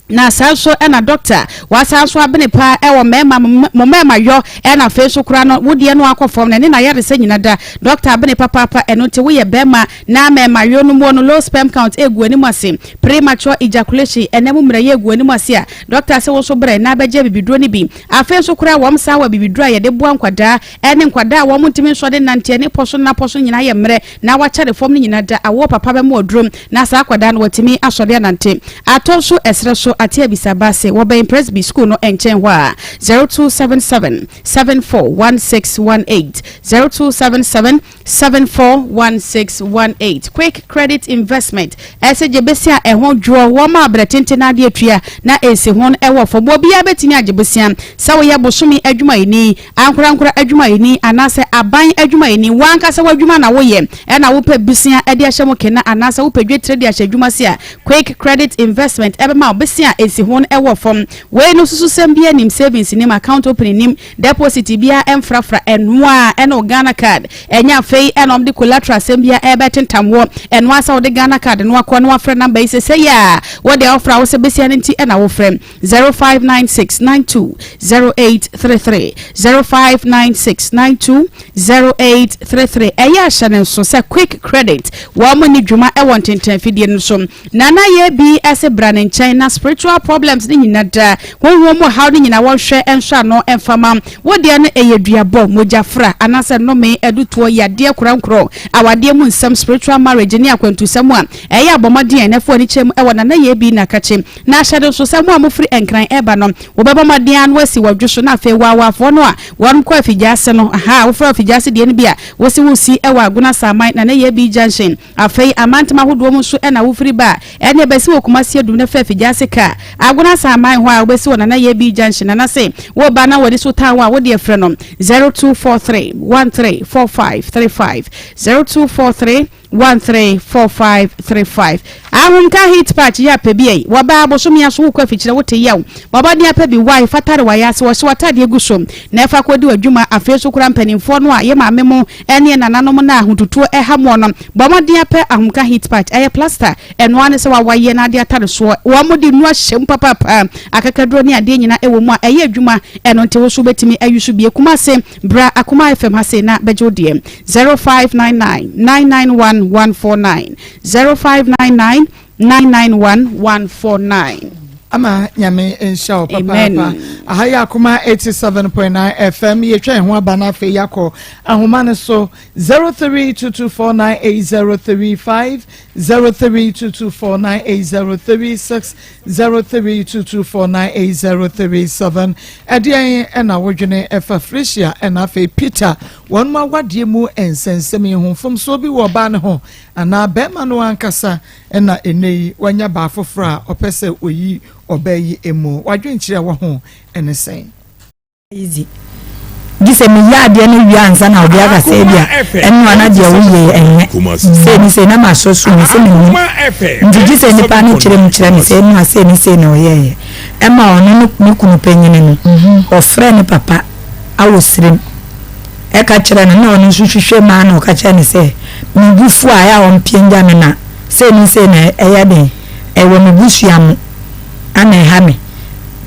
Na saa nso ɛna doctor wasan so abene paa ɛwɔ mmarima mo mmarima yɔ, ɛna afei nso koraa no wodeɛ no akɔ fam na ne na yɛresɛ nyina da doctor abene papaapa. Ɛno nti woyɛ bɛrima na mmarima yɔ no mu no, low sperm count egu anim ase, premature ejaculation, ɛnɛ mu mmerɛ yɛ egu anim ase a, doctor sɛ wo nso brɛ na abɛgye bibiduro no bi. Afei nso koraa wɔn san wɔ bibiduro a yɛde boa nkwadaa ɛne nkwadaa a wɔn ntumi nsɔ de nanteɛ ne pɔ so na pɔ so nyinaa yɛ mmerɛ na wakyɛ fam no nyinaa da awoɔ papa bɛmo aduro na saa akwadaa no wɔtumi asɔre anante. Atɔ nso ɛserɛ so ate abisaba se wɔbɛn Presby School no nkyɛn hɔ a, 0277 741618, 0277 741618. Quick Credit Investment ɛsɛ gye besia ɛho dwoɔ wɔn a abrɛ tenten adeɛ tua na esi ho ɛwɔ fam. Obiara bɛtumi agye besia, sɛ woyɛ bosome adwumayɛni, ankorankora adwumayɛni anaasɛ aban adwumayɛni, wankasa w'adwuma na woyɛ ɛna wopɛ besia ɛde ahyɛ mu kena anaasɛ wopɛ dwetire de ahyɛ adwuma se a, Quick Credit Investment ɛbɛma wo besia. bosea a ɛsi ho no wɔ fam. Wei no sususɛm biara nnim, savings nnim, account opening nnim, deposit biara mfrafra, ɛno ara ɛne wo Ghana card. Ɛnyɛ afei ɛna wɔde collateral asɛm biara ɛrebɛtentam woɔ, ɛno ara sɛ wode Ghana card no akɔ na wafrɛ number yi sesei a, wo deɛ wofrɛ a wo sɛ besia no nti ɛna wofrɛ. 0596 92 0833 0596 92 0833 Ɛyɛ a hyɛ no nso sɛ Quick Credit wɔn nni dwuma wɔ ntentan afidie no so. Nana yɛ bi se bra ne nkyɛn na spiritual problems no nyina da, honhom mu haw no nyina wɔnhwɛ nsɔ ano mfa ma wo. Deɛ no ɛyɛ duabɔ, mogyafra anaasɛ nnome, adutoɔ, yadeɛ korankorɔ, awadeɛ mu nsɛm, spiritual marriage ne akwantusɛm a ɛyɛ a bɔ mmɔden na fa w'ani kyerɛ mu wɔ Nana yɛ bi Nakakye. Na ahyɛde nso sɛ mo a mofiri Nkran reba no, wobɛbɔ mmɔden ara na woasi wɔ dwo so, na afei waawaafoɔ no a wɔn kɔ Afigyaase no, ahaa, wofrɛ Afigyaase deɛ no bi a, wose wosi wɔ Agona Saman, Nana Yebi Junction, afei amantam ahodoɔ mu nso na wofiri ba a, ɛneɛ bɛsi wɔ Kumasi Adum na fa Afigyaase kaa Agona Saman hɔ a, wobɛsi wɔ Nana Yebi Junction, nana se woba na w'ani so tan wo a, wodeɛ frɛ no 0243 1345 35, 0243. 134535 Ahomka heat patch yɛ apɛ bi ei Wɔbaa bosome aso wokɔ afikyire wote yaw Bɔ mmɔden apɛ bi wai fa tare w'ayaase Wɔhyɛ w'ataadeɛ gu so na ɛfa kɔdi w'adwuma Afei nso koraa mpanimfoɔ no a yɛ maame mo ne yɛ nananom no a ahotutuo ɛha moɔ no Bɔ mmɔden apɛ ahomka heat patch ɛyɛ plaster ɛno ara ne sɛ wawayɛ na ade atare soɔ Wɔn de nnuro ahyɛ mu papaapa akakaduro ne adeɛ nyinaa ɛwɔ mu a ɛyɛ adwuma Ɛno nti wo nso wobɛtumi ayusu bi Kumase Bra Akoma FM ha sei na bɛgye wo deɛ 0599 991 149 0599 991 149. Ama Nyame nhyira wo papaapa. Aha yɛ Akoma 87.9 FM. Yɛtwa yɛn ho aba na afei yɛakɔ ahoma no so 0322498035 0322498036 0322498037 Ɛdeɛn na wodwene ɛfa Felicia ɛna afei Peter wɔnom awadeɛ mu nsɛnsɛm yi ho? Mfomsoɔ bi wɔ ɔbaa no ho anaa barima no ankasa na ɛnnɛ yi wanya baa foforɔ a ɔpɛ sɛ ɔyi ɔbaa yi mu? W'adwenkyerɛ wɔ ho ne sɛn? Easy. Gye sɛ meyɛ adeɛ no wie ansa na obi aka sɛ ebia ɛno ana deɛ woyɛ yi ɛnyɛ sei ne sei na masɔ so mu sɛ mennim nti gye sɛ nipa no kyerɛ mu kyerɛ me sɛ ɛno a sei ne sei na ɔyɛeɛ ɛma ɔno ne ne kunu panyini no ɔfrɛ ne papa awɔ serem ɛka kyerɛ no na ɔno nso hwehwɛ mu a na ɔka kyerɛ no sɛ me bo fu a ɛyɛ a ɔmpie ngya me na sei ne sei na ɛyɛ den ɛwɔ me busua mu ana ɛha me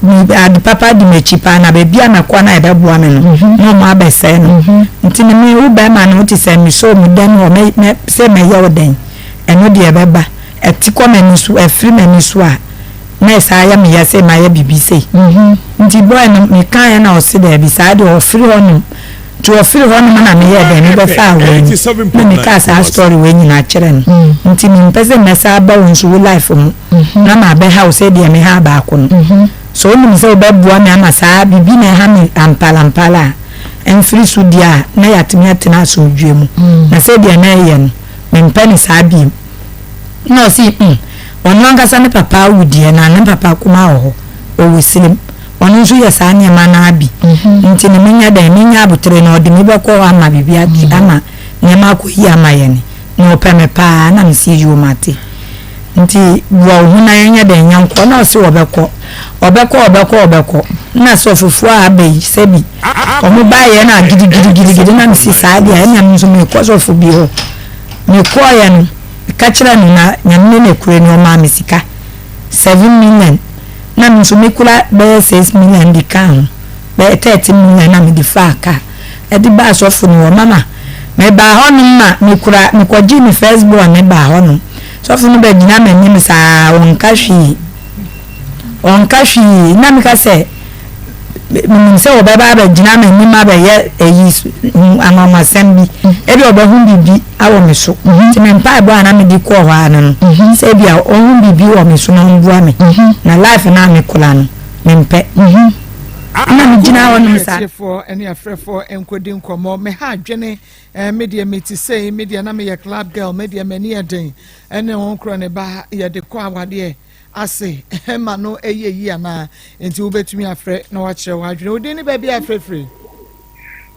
Me ade papa di m'akyi paa na baabi a mɛkɔ no a ɛbɛboa me no na ɔmo abɛsɛe no nti no me wo bɛrima no wote sɛ mesɔ mu dɛm hɔ mɛ mɛ sɛ mɛyɛ wo dɛn ɛno deɛ ɛbɛba ɛte kɔ m'ani so ɛfiri m'ani so a na ɛsaa yɛ me ya sɛ mayɛ biribi sei nti boy no mekaeɛ na ɔse daabi saa deɛ ɔfiri hɔ nom Nti ɔfiri hɔ nom na meyɛɛ dɛn, mebɛfaa wei no na mekaa saa story wei nyinaa kyerɛ no. Nti mempɛ sɛ mɛsan aba wo nso wo life mu na mabɛha wo sɛdeɛ mehaa baako no. Sɛ wonim sɛ wobɛboa me ama saa biribi na ɛha me ampalampala a ɛmfiri so deɛ a na yɛatumi atena asomdwoeɛ mu. Na sɛdeɛ na ɛyɛ no, mempɛ no saa biom. Nna ɔse hmm, ɔno ankasa ne papa awu deɛ na ne papa kumaa wɔ hɔ, ɔwɔ Silem. Ɔno nso yɛ saa nneɛma no ara bi. Nti no menyɛ dɛn? Menya aboterɛ na ɔde me bɛkɔ hɔ ama biribi atu ama nneɛma akɔ yie ama yɛn. Na ɔpɛ me paa na mese yoo mate. Nti boa wo ho na yɛnyɛ dɛn yɛnkɔ. Na ɔse ɔbɛkɔ. Ɔbɛkɔ ɔbɛkɔ ɔbɛkɔ. Nna sɔfofoɔ a aba yi sɛbi wɔn baeɛ na gidigidigidigidi na mese saa deɛ ɛnna me nso mekɔ sɔfo bi hɔ. Mekɔeɛ no meka kyerɛɛ no na Nyame ne nokorɛ ni ɔmaa me sika 7 million. na me nso mekura bɛyɛ 6 million de kaa ho, bɛyɛ 13 million na mede faa kaa de baa sɔfo no hɔ. Mama, mebaa hɔnom ma mekura, mekɔgyee me first born no baa hɔnom. Sɔfo no bɛgyina m'anim saa, ɔnka hwee. Ɔnka hwee. Na meka sɛ, menim sɛ ɔbɛba abɛgyina m'anim abɛyɛ ayi anwanwasɛm bi. Ebi ɔbɛhu biribi awɔ me so. Nti me mpaebɔ a na mede kɔɔ hɔ ara no no, sɛ ebi a ɔhu biribi wɔ me so na ɔmboa me. Na life no a mekora no, mempɛ. Na megyina hɔ nom saa. Atiefoɔ ne afrɛfoɔ nkɔdi nkɔmmɔ. Me ha adwene, eh, me deɛ mete sei, me deɛ na meyɛ club girl, me deɛ m'ani yɛ den, ɛne ho korɔ ne ba yɛde kɔ awadeɛ ase ma no yɛ yie anaa? Nti wobɛtumi afrɛ na wakyerɛ w'adwene. Wo din ne baabi a afrɛfiri?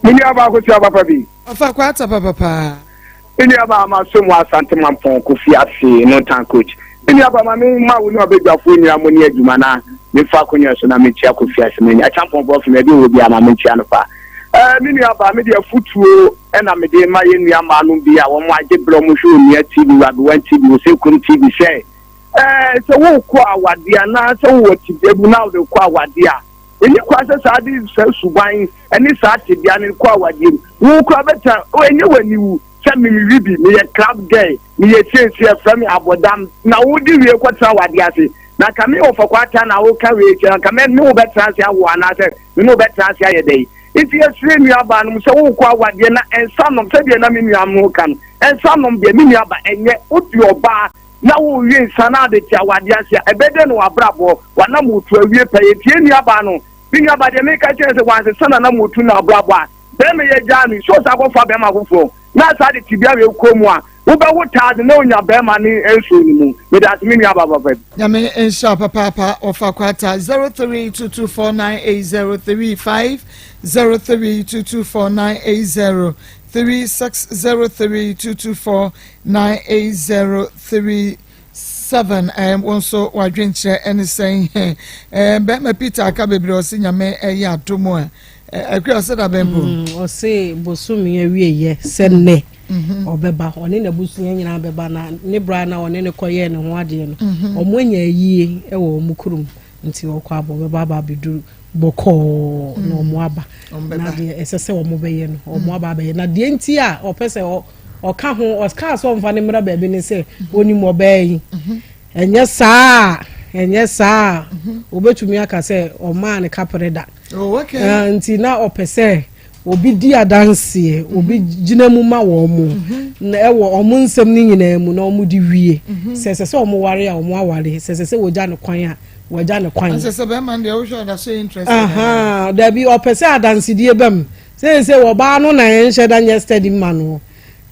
Me nua baako tia papa bi. Ɔfa kwata papa paa. Me nua baa ma so mu Asante Mampɔn Kofi ase no town coach. Me nua ba ma me ma wo ne ɔbadwafoɔ nyinaa mo ne adwuma na mefa akonnwa so na mekyia Kofi Asemani Acheampong Brɔfo baabi ɔwɔ biara ma menkyia no fa. Ɛɛ me nua ba me de afutuo na mede ma yɛn nua mmaa nom bi a wɔn agye berɛ wɔn hwɛ Onua TV, Rabiwan TV, Osekum TV sɛ ɛɛ sɛ wokɔ awadeɛ anaa sɛ wowɔ tebea bi na wode kɔ awadeɛ a ɛni kwan sɛ saa de saa suban ne saa tebea no kɔ awadeɛ mu. Wo koraa bɛtena ɛnyɛ w'aniwu sɛ me mewi bi meyɛ club girl meyɛ seesie ɛfrɛ me abɔdam na wode wie kɔtena wade ase na nka me wɔfa kwata na woka wei kyerɛ nka me ne wo bɛtena ase awo anaasɛ me ne wo bɛtena ase ayɛ dɛn nti yɛsrɛ nnuabaa nom sɛ wokɔ awadeɛ na ɛnsa nom sɛdeɛ na me nua no ka no ɛnsa nom deɛ me nuaba ɛnyɛ wode ɔbaa na wowie nsa na ade te awadeɛ ase a ɛbɛdɛ no wabrabɔ wanam wotu awie pɛ yɛtie nnuabaa no me nuaba deɛ meka kyerɛ sɛ wansesa na nam wotu na abrabɔ a bɛrima yɛ gyaa no so ɔsan akɔfa bɛrima foforɔ na saa de tebea wei kɔ mu a wobɛwo taa de na onya bɛrima ne nsuo no mu meda ase me nua ba papa bi. Nyame nhyira papaapa ɔfa kwata 0322498035 0322498036 03224980 7 ɛɛ wo nso w'adwenkyerɛ ɛne sɛn ɛɛ bɛrima Peter aka bebree ɔse Nyame ɛyɛ adom a Akua ɔsɛ da bɛn po? Mm, ɔse bosome awieyɛ sɛ nnɛ mhm. ɔbɛba ɔne n'abusua nyinaa bɛba na ne bra na ɔne ne kɔyɛɛ ne ho adeɛ no mhm. ɔmo anya ayie wɔ ɔmo kurom nti ɔkɔ abɔ ɔbɛba aba abɛduru bɔkɔɔ na mm. ɔmo aba na deɛ ɛsɛ sɛ ɔmo bɛyɛ no ɔmo mm. aba abɛyɛ na deɛ nti a ɔpɛ sɛ ɔka ho ɔkaa sɛ ɔmfa ne mmra baabi ne sɛ onim ɔbaa yi mhm. Ɛnyɛ saa a, ɛnyɛ saa a, obetumi aka sɛ ɔmaa ne kapere da. Oh, okay. Uh, nti na ɔpɛ sɛ obi di adanseɛ, mhm. obi gyina mu ma wɔn mo mhm. na ɛwɔ wɔn nsɛm no nyinaa mu na wɔn de wie. Mhm. Sɛ ɛsɛ sɛ wɔn ware a wɔn aware, sɛ ɛsɛ sɛ wɔgya no kwan a wɔgya no kwan. Ɛsɛ sɛ bɛrima deɛ wohwɛ ɔda so interest. Dabi ɔpɛ sɛ adansedie bɛm. Sɛ sɛ ɔbaa no na ɛnhyɛ da nyɛ steady ma no.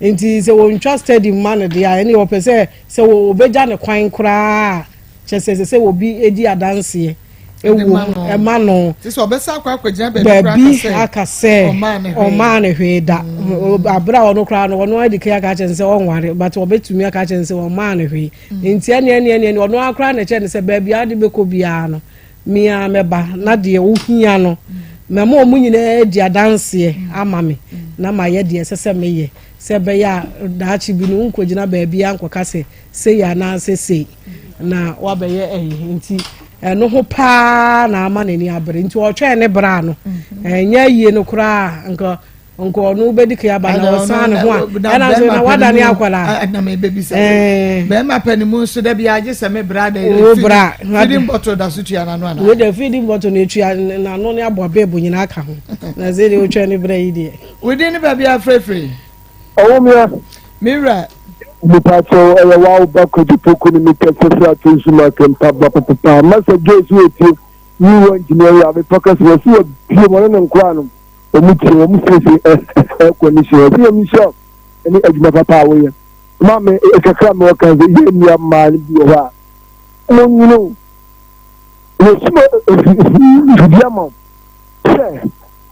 Nti sɛ wɔntwa steady mma no deɛ a, ɛnneɛ ɔpɛ sɛ sɛ wɔbɛgya no kwan koraa a, kyerɛ sɛ ɛsɛ sɛ obi di adanseɛ wɔ mu ɛma no. Te sɛ ɔbɛsa akɔ akɔgyina baabi koraa baabi aka sɛ ɔmaa no hwee da. Mm. Abere a ɔno koraa no ɔno adi kan aka kyerɛ no sɛ ɔnware but ɔbɛtumi aka kyerɛ no sɛ ɔmaa no hwee. Mm. Nti ɛneɛ ɛneɛ ɛneɛ ɔno ara koraa na ɛkyerɛ no sɛ baabi a ade bɛkɔ biara no Me ara mɛba, na deɛ wohia no, mɛma wɔn nyinaa adi adanseɛ ama me, na mayɛ deɛ ɛsɛ sɛ meyɛ, sɛ ɛbɛyɛ a daakye bi no wonkɔgyina baabiara nkɔka sɛ sei anaasɛ sei na woabɛyɛ ɛyi. Nti ɛno ho paa na ama n'ani abere. Nti ɔtwɛn ne bra no, ɛnyɛ ayie no koraa nka nka ɔno wobɛdi kan aba na ɔsan ne ho a ɛna nso na wadane akwadaa. ɛna mɛ bɛbi sɛ bɛrima pɛ ne mu nso dɛbi agye sɛ me bra dɛ o bra feeding bottle da so tua n'ano ana. wo de feeding bottle na etua n'ano ne aboa beebu nyinaa ka ho na sɛ deɛ otwa ne bra yi deɛ. wodi ne baabi afirafiri. Ɔwɔ mia. Me wura. Nipa kyɛw ɛyɛ wa wo ba kwadwo poku ne me kɛse firi ato nsu ma kempa ba papapa masa gay so wɔ tie new one engineer yi a mepɛ kɛse wɔ so wɔ bie mu ɔne ne nkoraa no. Wɔn tie, wɔn siesie air condition. Ɛsɛ yɛn nhyira ne adwuma papa a woyɛ. Maame, kakra mewɔ kan sɛ yɛn nua mmaa no bi wɔ hɔ a, wɔn nyini o. Wɔsuma mfidie ama wo sɛ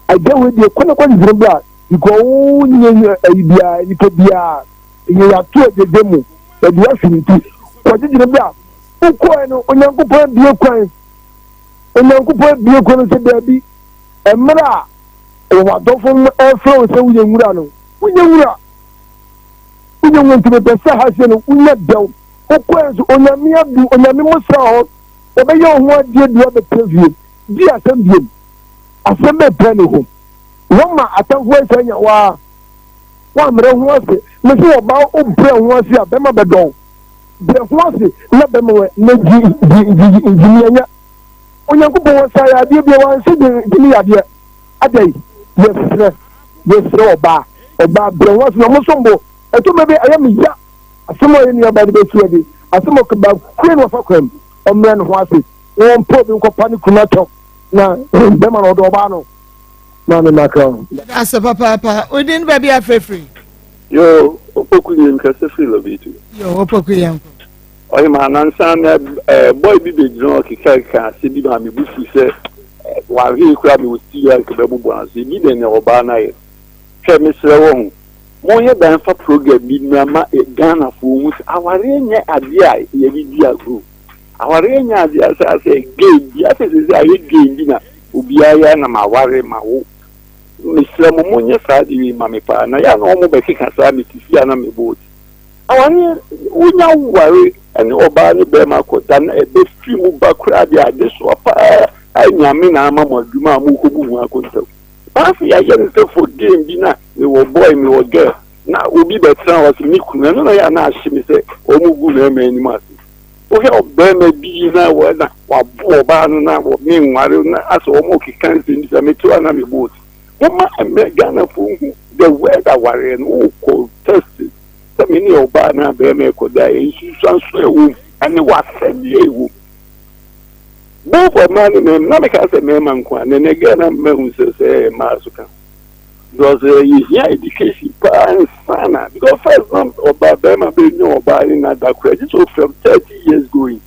agya wei deɛ kɔ na kɔ gyegyere bra because wo nyɛ ayi biara nipa biara yɛ yɛato agyegye mu yɛde ahwe nti kɔ gyegyere bra wokɔɛ no Onyankopɔn abie kwan Onyankopɔn abie kwan no sɛ daabi Mmerɛ a wɔn adɔfo no refrɛ wo sɛ woyɛ nwura no, wonyɛ nwura. Wonyɛ nwura nti mepɛ sɛ ha sei no wonya dɛw. Wokɔɛ nso Onyame adu, Onyame mo sra hɔ, wɔbɛyɛ wo ho adeɛ de woabɛtena fie. Di asɛm biom. Asɛm bɛn pɛɛ ne ho? Wɔma atamfoɔ nsa nya wo ara. Woammrɛ ho ase. Mese ɔbaa wo brɛ ho ase a, bɛrima bɛdɔ wo. Brɛ ho ase na bɛrima wɛ na gyi gyi gyi gyimi anya. Onyankopɔn wɔ sa yadeɛ bia wanse gyimi yadeɛ adɛn yɛsrɛ yɛsrɛ ɔbaa ɔbaa brɛ ho ase na ɔmo som bo ɛtɔ mɛ bi ɛyɛ me ya asɛm a yɛ nua baa de bɛsi adi asɛm a ɔba kue no ɔfa kwan mu ɔmmerɛ ne ho ase na wɔn pɛ obi nkɔpa ne kunu atɔ na bɛma na ɔdɔ ɔbaa no na me makra ho. Ase papaapa odin baabi afirafiri. Yo, opoku yɛ nkasa firi lɔbitu. Yo, opoku yɛ nkɔ. Ɔhema, nansa na eh, boy bi bɛgyina hɔ kekakeka asɛm bi ma me bo fu sɛ eh, wanhwɛ yi koraa mewɔ studio a nka bɛbobɔ no so. Ebi dɛn na ɔbaa no ayɛ? Hwɛ, mesrɛ wo ho. Monyɛ dan mfa program bi mmra ma Ghanafoɔ nhu sɛ awareɛ nyɛ adeɛ a yɛde di agorɔ. Awareɛ nyɛ adeɛ a sɛ asɛ game bi asɛ sɛ sɛ ayɛ game bi na obiara yɛ na maware mawo. Mesrɛ mo monyɛ saa adeɛ wei ma me paa na yɛ a na wɔn bɛkeka saa mete fie a na mebɔ ti. Awareɛ wonya ware ne ɔbaa ne bɛrima akɔda na ɛbɛfiri mu ba koraa deɛ adesoa paa a Nyame na ama mo adwuma a mokɔbu ho akontabu. Afei yɛayɛ no sɛ for game bi na mewɔ boy mewɔ girl na obi bɛtena hɔ sɛ me kunu ɛno na yɛ a na ahye me sɛ wɔn gu mmarima anim ase wohwɛ ɔbarima bi na wɔ na wabo ɔbaa no na wɔ me nware na asɛ wɔn keka nsɛm bi sɛ mete hɔ na mebɔ oti wɔma mmerɛ Ghanafoɔ hu the word awareɛ no wokɔ test sɛ me ne ɔbaa na barima ɛkɔda nsusuanso ɛwɔ mu ɛne w'asɛdeɛ ɛwɔ mu Both mmaa ne mmarima na meka sɛ mmarima nko a na ɛnɛ girl na mahu sɛ sɛ ɛyɛ mmaa so ka because yɛhia education paa nsa na because first na ɔbaa barima bɛnya ɔbaa ne na da koraa gye sɛ from 30 years going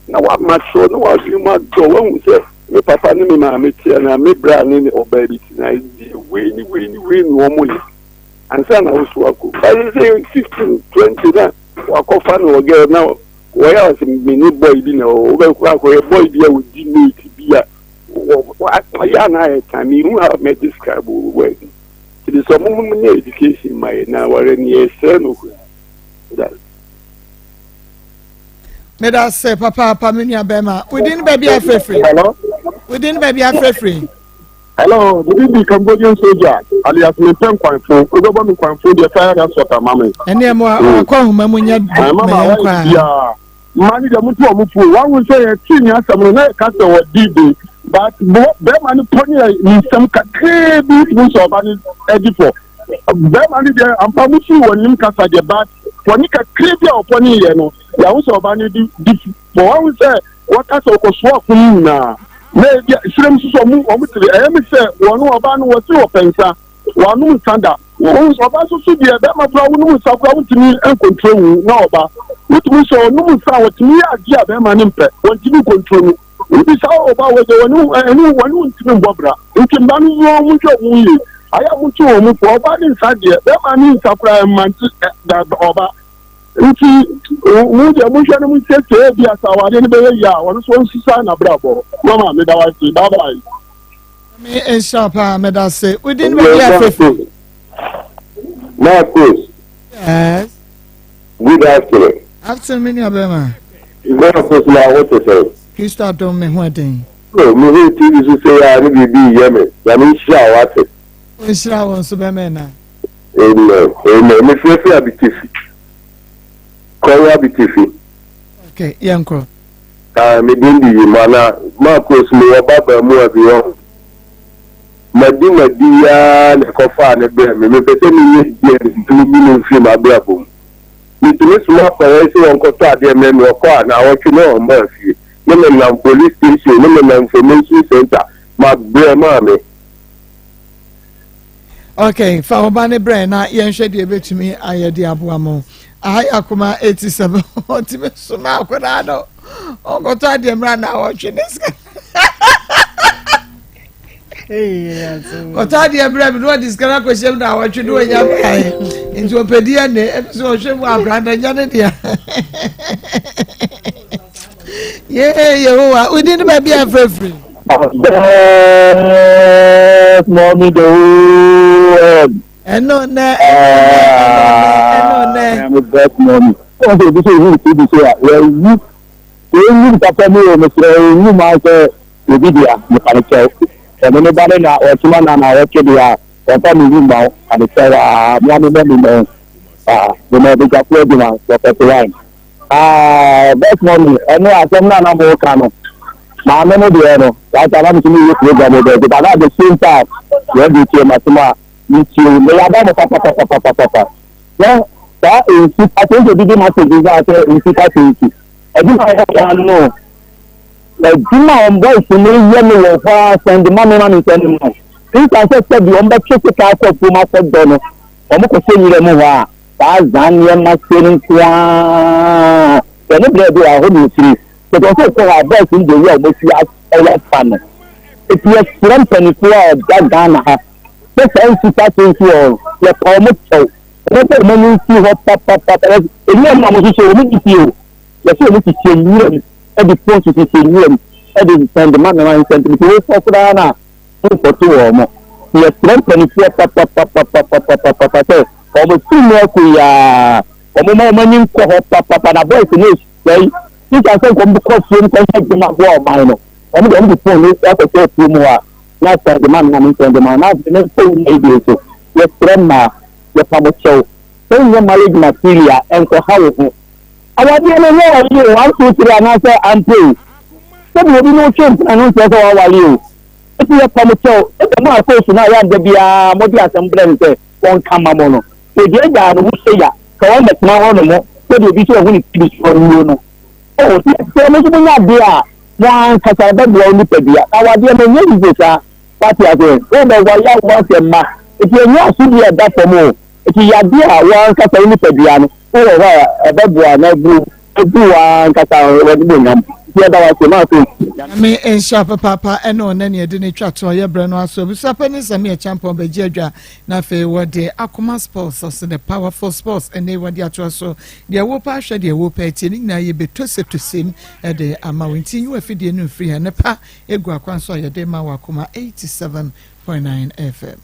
na wamature na wadwene mu adɔ wahu sɛ me papa ne me maame te na me bra ne ne ɔbaa bi te na wei ne wei ne wei ne wɔn yɛ ansa na woso akɔ ba sɛ 15 20 na wakɔfa no ɔgɛ na Wɔyɛ a ɔsɛ me ne boy bi na ɛwɔ hɔ wobɛkɔ akɔyɛ boy bi a ɔdi mate bi a wɔyɛ a na ayɛ tan mehu how mɛ describe wɔ word nti sɛ ɔmo mo nyɛ education ma yɛ na wɔrɛ ne yɛsrɛ no koraa. Meda ase papaapa me nua bɛrima. Within baabi afirafiri. Hello. Within baabi afirafiri. Hello, good evening Cambodian soldier alias me mpɛ nkwanfo wobɛbɔ me nkwanfo deɛ fire that sort ama me. Ɛne ɛmo akɔ ahoma mu nyɛ mama yɛn kɔ a. Mma ne deɛ moto ɔmo fuo wahu sɛ yɛtee ne asɛm no na yɛka sɛ wɔdi de but bɛrima no pɔ ne ne nsɛm kakraa bi wotumi sɛ ɔba no adi fɔ bɛrima no deɛ ampa mo sii wɔ nim kasa deɛ but pɔne kakraa bi a ɔpɔ ne yɛ no yɛahu sɛ ɔba no di di Bɔ wɔn sɛ wɔka sɛ ɔkɔsoa ɔko no nyinaa. Na ebia serem nso so ɔmo ɔmo tiri ɛyɛ me sɛ wɔn ɔbaa no wɔsi wɔpɛ nsa wɔanom nsa da. Wɔn ɔbaa nso so deɛ bɛrima koraa wonom nsa koraa wontumi nkontro wo na ɔba wotumi sɛ ɔnom nsa a wɔtumi yɛ adeɛ a bɛrima no mpɛ wɔntumi nkontro no. Nti saa ɔbaa wɔ deɛ wɔne ɛne wɔne wontumi mbɔ bra. Nti mmaa no nso wɔn nhwɛ wɔn yie. Ayɛ a moto wɔn fo ɔbaa ne nsa deɛ bɛrima ne nsa koraa ɛmmante ɛ ɔba. Nti mo deɛ monhwɛ no monsiesie ebi a sɛ awadeɛ no bɛyɛ yie a ɔno nso ɔnsesa n'abrabɔ. Mama meda wo ase bye bye. Nyame nhyira wo paa meda ase. Wo din baabi a frɛfiri. Marcus. Yes. Good afternoon. Afternoon me nua bɛrima. Marcus na wo te sɛn? Kristo adom me ho ɛden. Oh, me hu TV so sɛ ya ne biribi yɛ me. Nyame nhyira wo ate. Nhyira wo nso bɛrima ɛna. Amen amen mefrɛ firi abitifi kɔn abitifi. Okay, yɛn kɔ. Ah, me din de Yima na Marcos mewɔ ba baamua bi wɔ ho. Madi madi yaa na ɛkɔfaa ne brɛ me. Mepɛ sɛ menyɛ DNA na meyi no mfiri m'abrabɔ mu. Metumi soma akwadaa yi sɛ wɔnkɔtɔ adeɛ mmrɛ me, ɔkɔ a naawɔtwe na ɔmmaa fie. Ne menam police station, ne menam information center, mabrɛ maame. Ok, fa wo ba no brɛ na yɛnhwɛ deɛ ɛbɛtumi ayɛ de aboa mo. Aha yɛ akoma 87 ɔtumi soma akwadaa no ɔnkɔtɔ adeɛ mmra na ɔtwe ne sika. Kɔtɔ adeɛ brɛ mi na ɔde sika no akɔhyɛ mu na ɔtwe ne ɔnya baeɛ nti ɔpɛ DNA ɛbi sɛ ɔhwɛ mu akwadaa no ɛnyɛ ne dea. Yee Yehowa, wodi ne baabi a frɛfiri. Best mommy the whole world. Ɛno nɛ, ɛno nɛ, ɛno nɛ, ɛno nɛ. I'm best mommy. Wọ́n sọ ebi sọ ehu ti bi so a, yɛwu. Ewu papa mu wɔ mesrɛ ewu maa sɛ obi dea mepa ne kyɛw. Ɔno ne ba ne na ɔsoma na na ɔtwe deɛ a ɔmfa me wu mma wo pa ne kyɛw aa mea me mɔ me mɔ aa me mɔ badwafo adwuma prɔfɛt wine. Ah, best mommy, ɛno asɛm no a na mo ka no, maame no deɛ no, saa na me nso meyɛ program wɔ baabi, but at the same time, yɛn de tie m'asɛm a, metie, meyɛ ada mo papapapapapa. Sɛ saa nsu pata nso didi message nso a sɛ nsu pata nsu, adwuma a wɔyɛ ano no, adwuma a wɔn boys no yɛ no wɔ hɔ a sɛnde ma me ma me nsɛnde ma wo. Nsa sɛ sɛbi wɔn bɛtwe sika akɔ afuom akɔ dɔ no, wɔn kɔhyɛ nwura mu hɔ a, Saa zaa nneɛma sie no nko ara sɛ ne berɛ bi wɔ hɔ na ɛfiri sɛ sɛ ɔsɛ kɔ hɔ a boys no deɛ a wɔasi asɔre afa no ɛti yɛsrɛ mpanimfoɔ a ɛda Ghana ha sɛ saa nsu pa so nso wɔ yɛpa wɔn kyɛw. Wɔbɛbɔ wɔn ani nsi hɔ papapapa. Nwura mu na wɔhyehyɛ wɔn de sie o. Yɛsɛ wɔn hyehyɛ nwura mu de pon so hyehyɛ nwura mu de nsɛnde ma mema nsɛnde nti wokɔ koraa no a wonkɔto wɔn. Nti yɛsrɛ mpanimfoɔ papapapapapapapa sɛ wɔn firi mu akɔ yi ara wɔn ma wɔn ani nkɔ hɔ papapa na boys no sɛe. Sika sɛ nkɔm kɔ afuom kɔyɛ adwuma boa ɔman no wɔn de wɔn de pon no akɔhyɛ afuom hɔ a na sɛnde ma mema nsɛnde ma na afei ne nsɛm yi deɛ so yɛsrɛ mmaa. Yɛpa mo kyɛw, sɛ wonyɛ marriage material a, nkɔha wo ho. Awadeɛ no nyɛ ɔye o, one two three anaasɛ ampa o. Sɛdeɛ obi ne wo twe mpena no nkyerɛ sɛ waware o. Enti yɛpa mo kyɛw, sɛdeɛ mo akoosu no a ɛyɛ a da biara mode asɛm brɛ no sɛ ɔnka mma mo no, ogyaagyaa ne ho sei a, ka wammɛtena hɔ nom sɛdeɛ obi sɛ wahu ne TV so awuo no. Oh, sɛ mo nso monya adeɛ a, mo ankasa ɛbɛboa wo nipadua. Na awadeɛ no ɛnyɛ easy saa. Wate aseɛ? Wobɛware a woasɛ mma. Enti ɛnyɛ asodie a ɛda fam o. Enti yadeɛ a wo ankasa wo nipadua no wowɔ hɔ a ɛbɛboa na abu agu wo ankasa w'animuonyam. Nti yɛda wo ase ma afei. Nyame nhyira papaapa ɛne ɔnɛ ne yɛde no twa toɔ yɛ berɛ no aso abusua panin Sammy Acheampong bɛgye adwa na afei wɔde Akoma Sports ɔse the powerful sports ɛnɛ wɔde atoa so deɛ wopɛ ahwɛ deɛ wopɛ atie ne nyinaa yɛbɛtosɛtosɛm ɛde ama wo nti nyi w'afidie no mfiri ha ne pa Egu akwan so a yɛde ma wɔ Akoma 87.9 FM.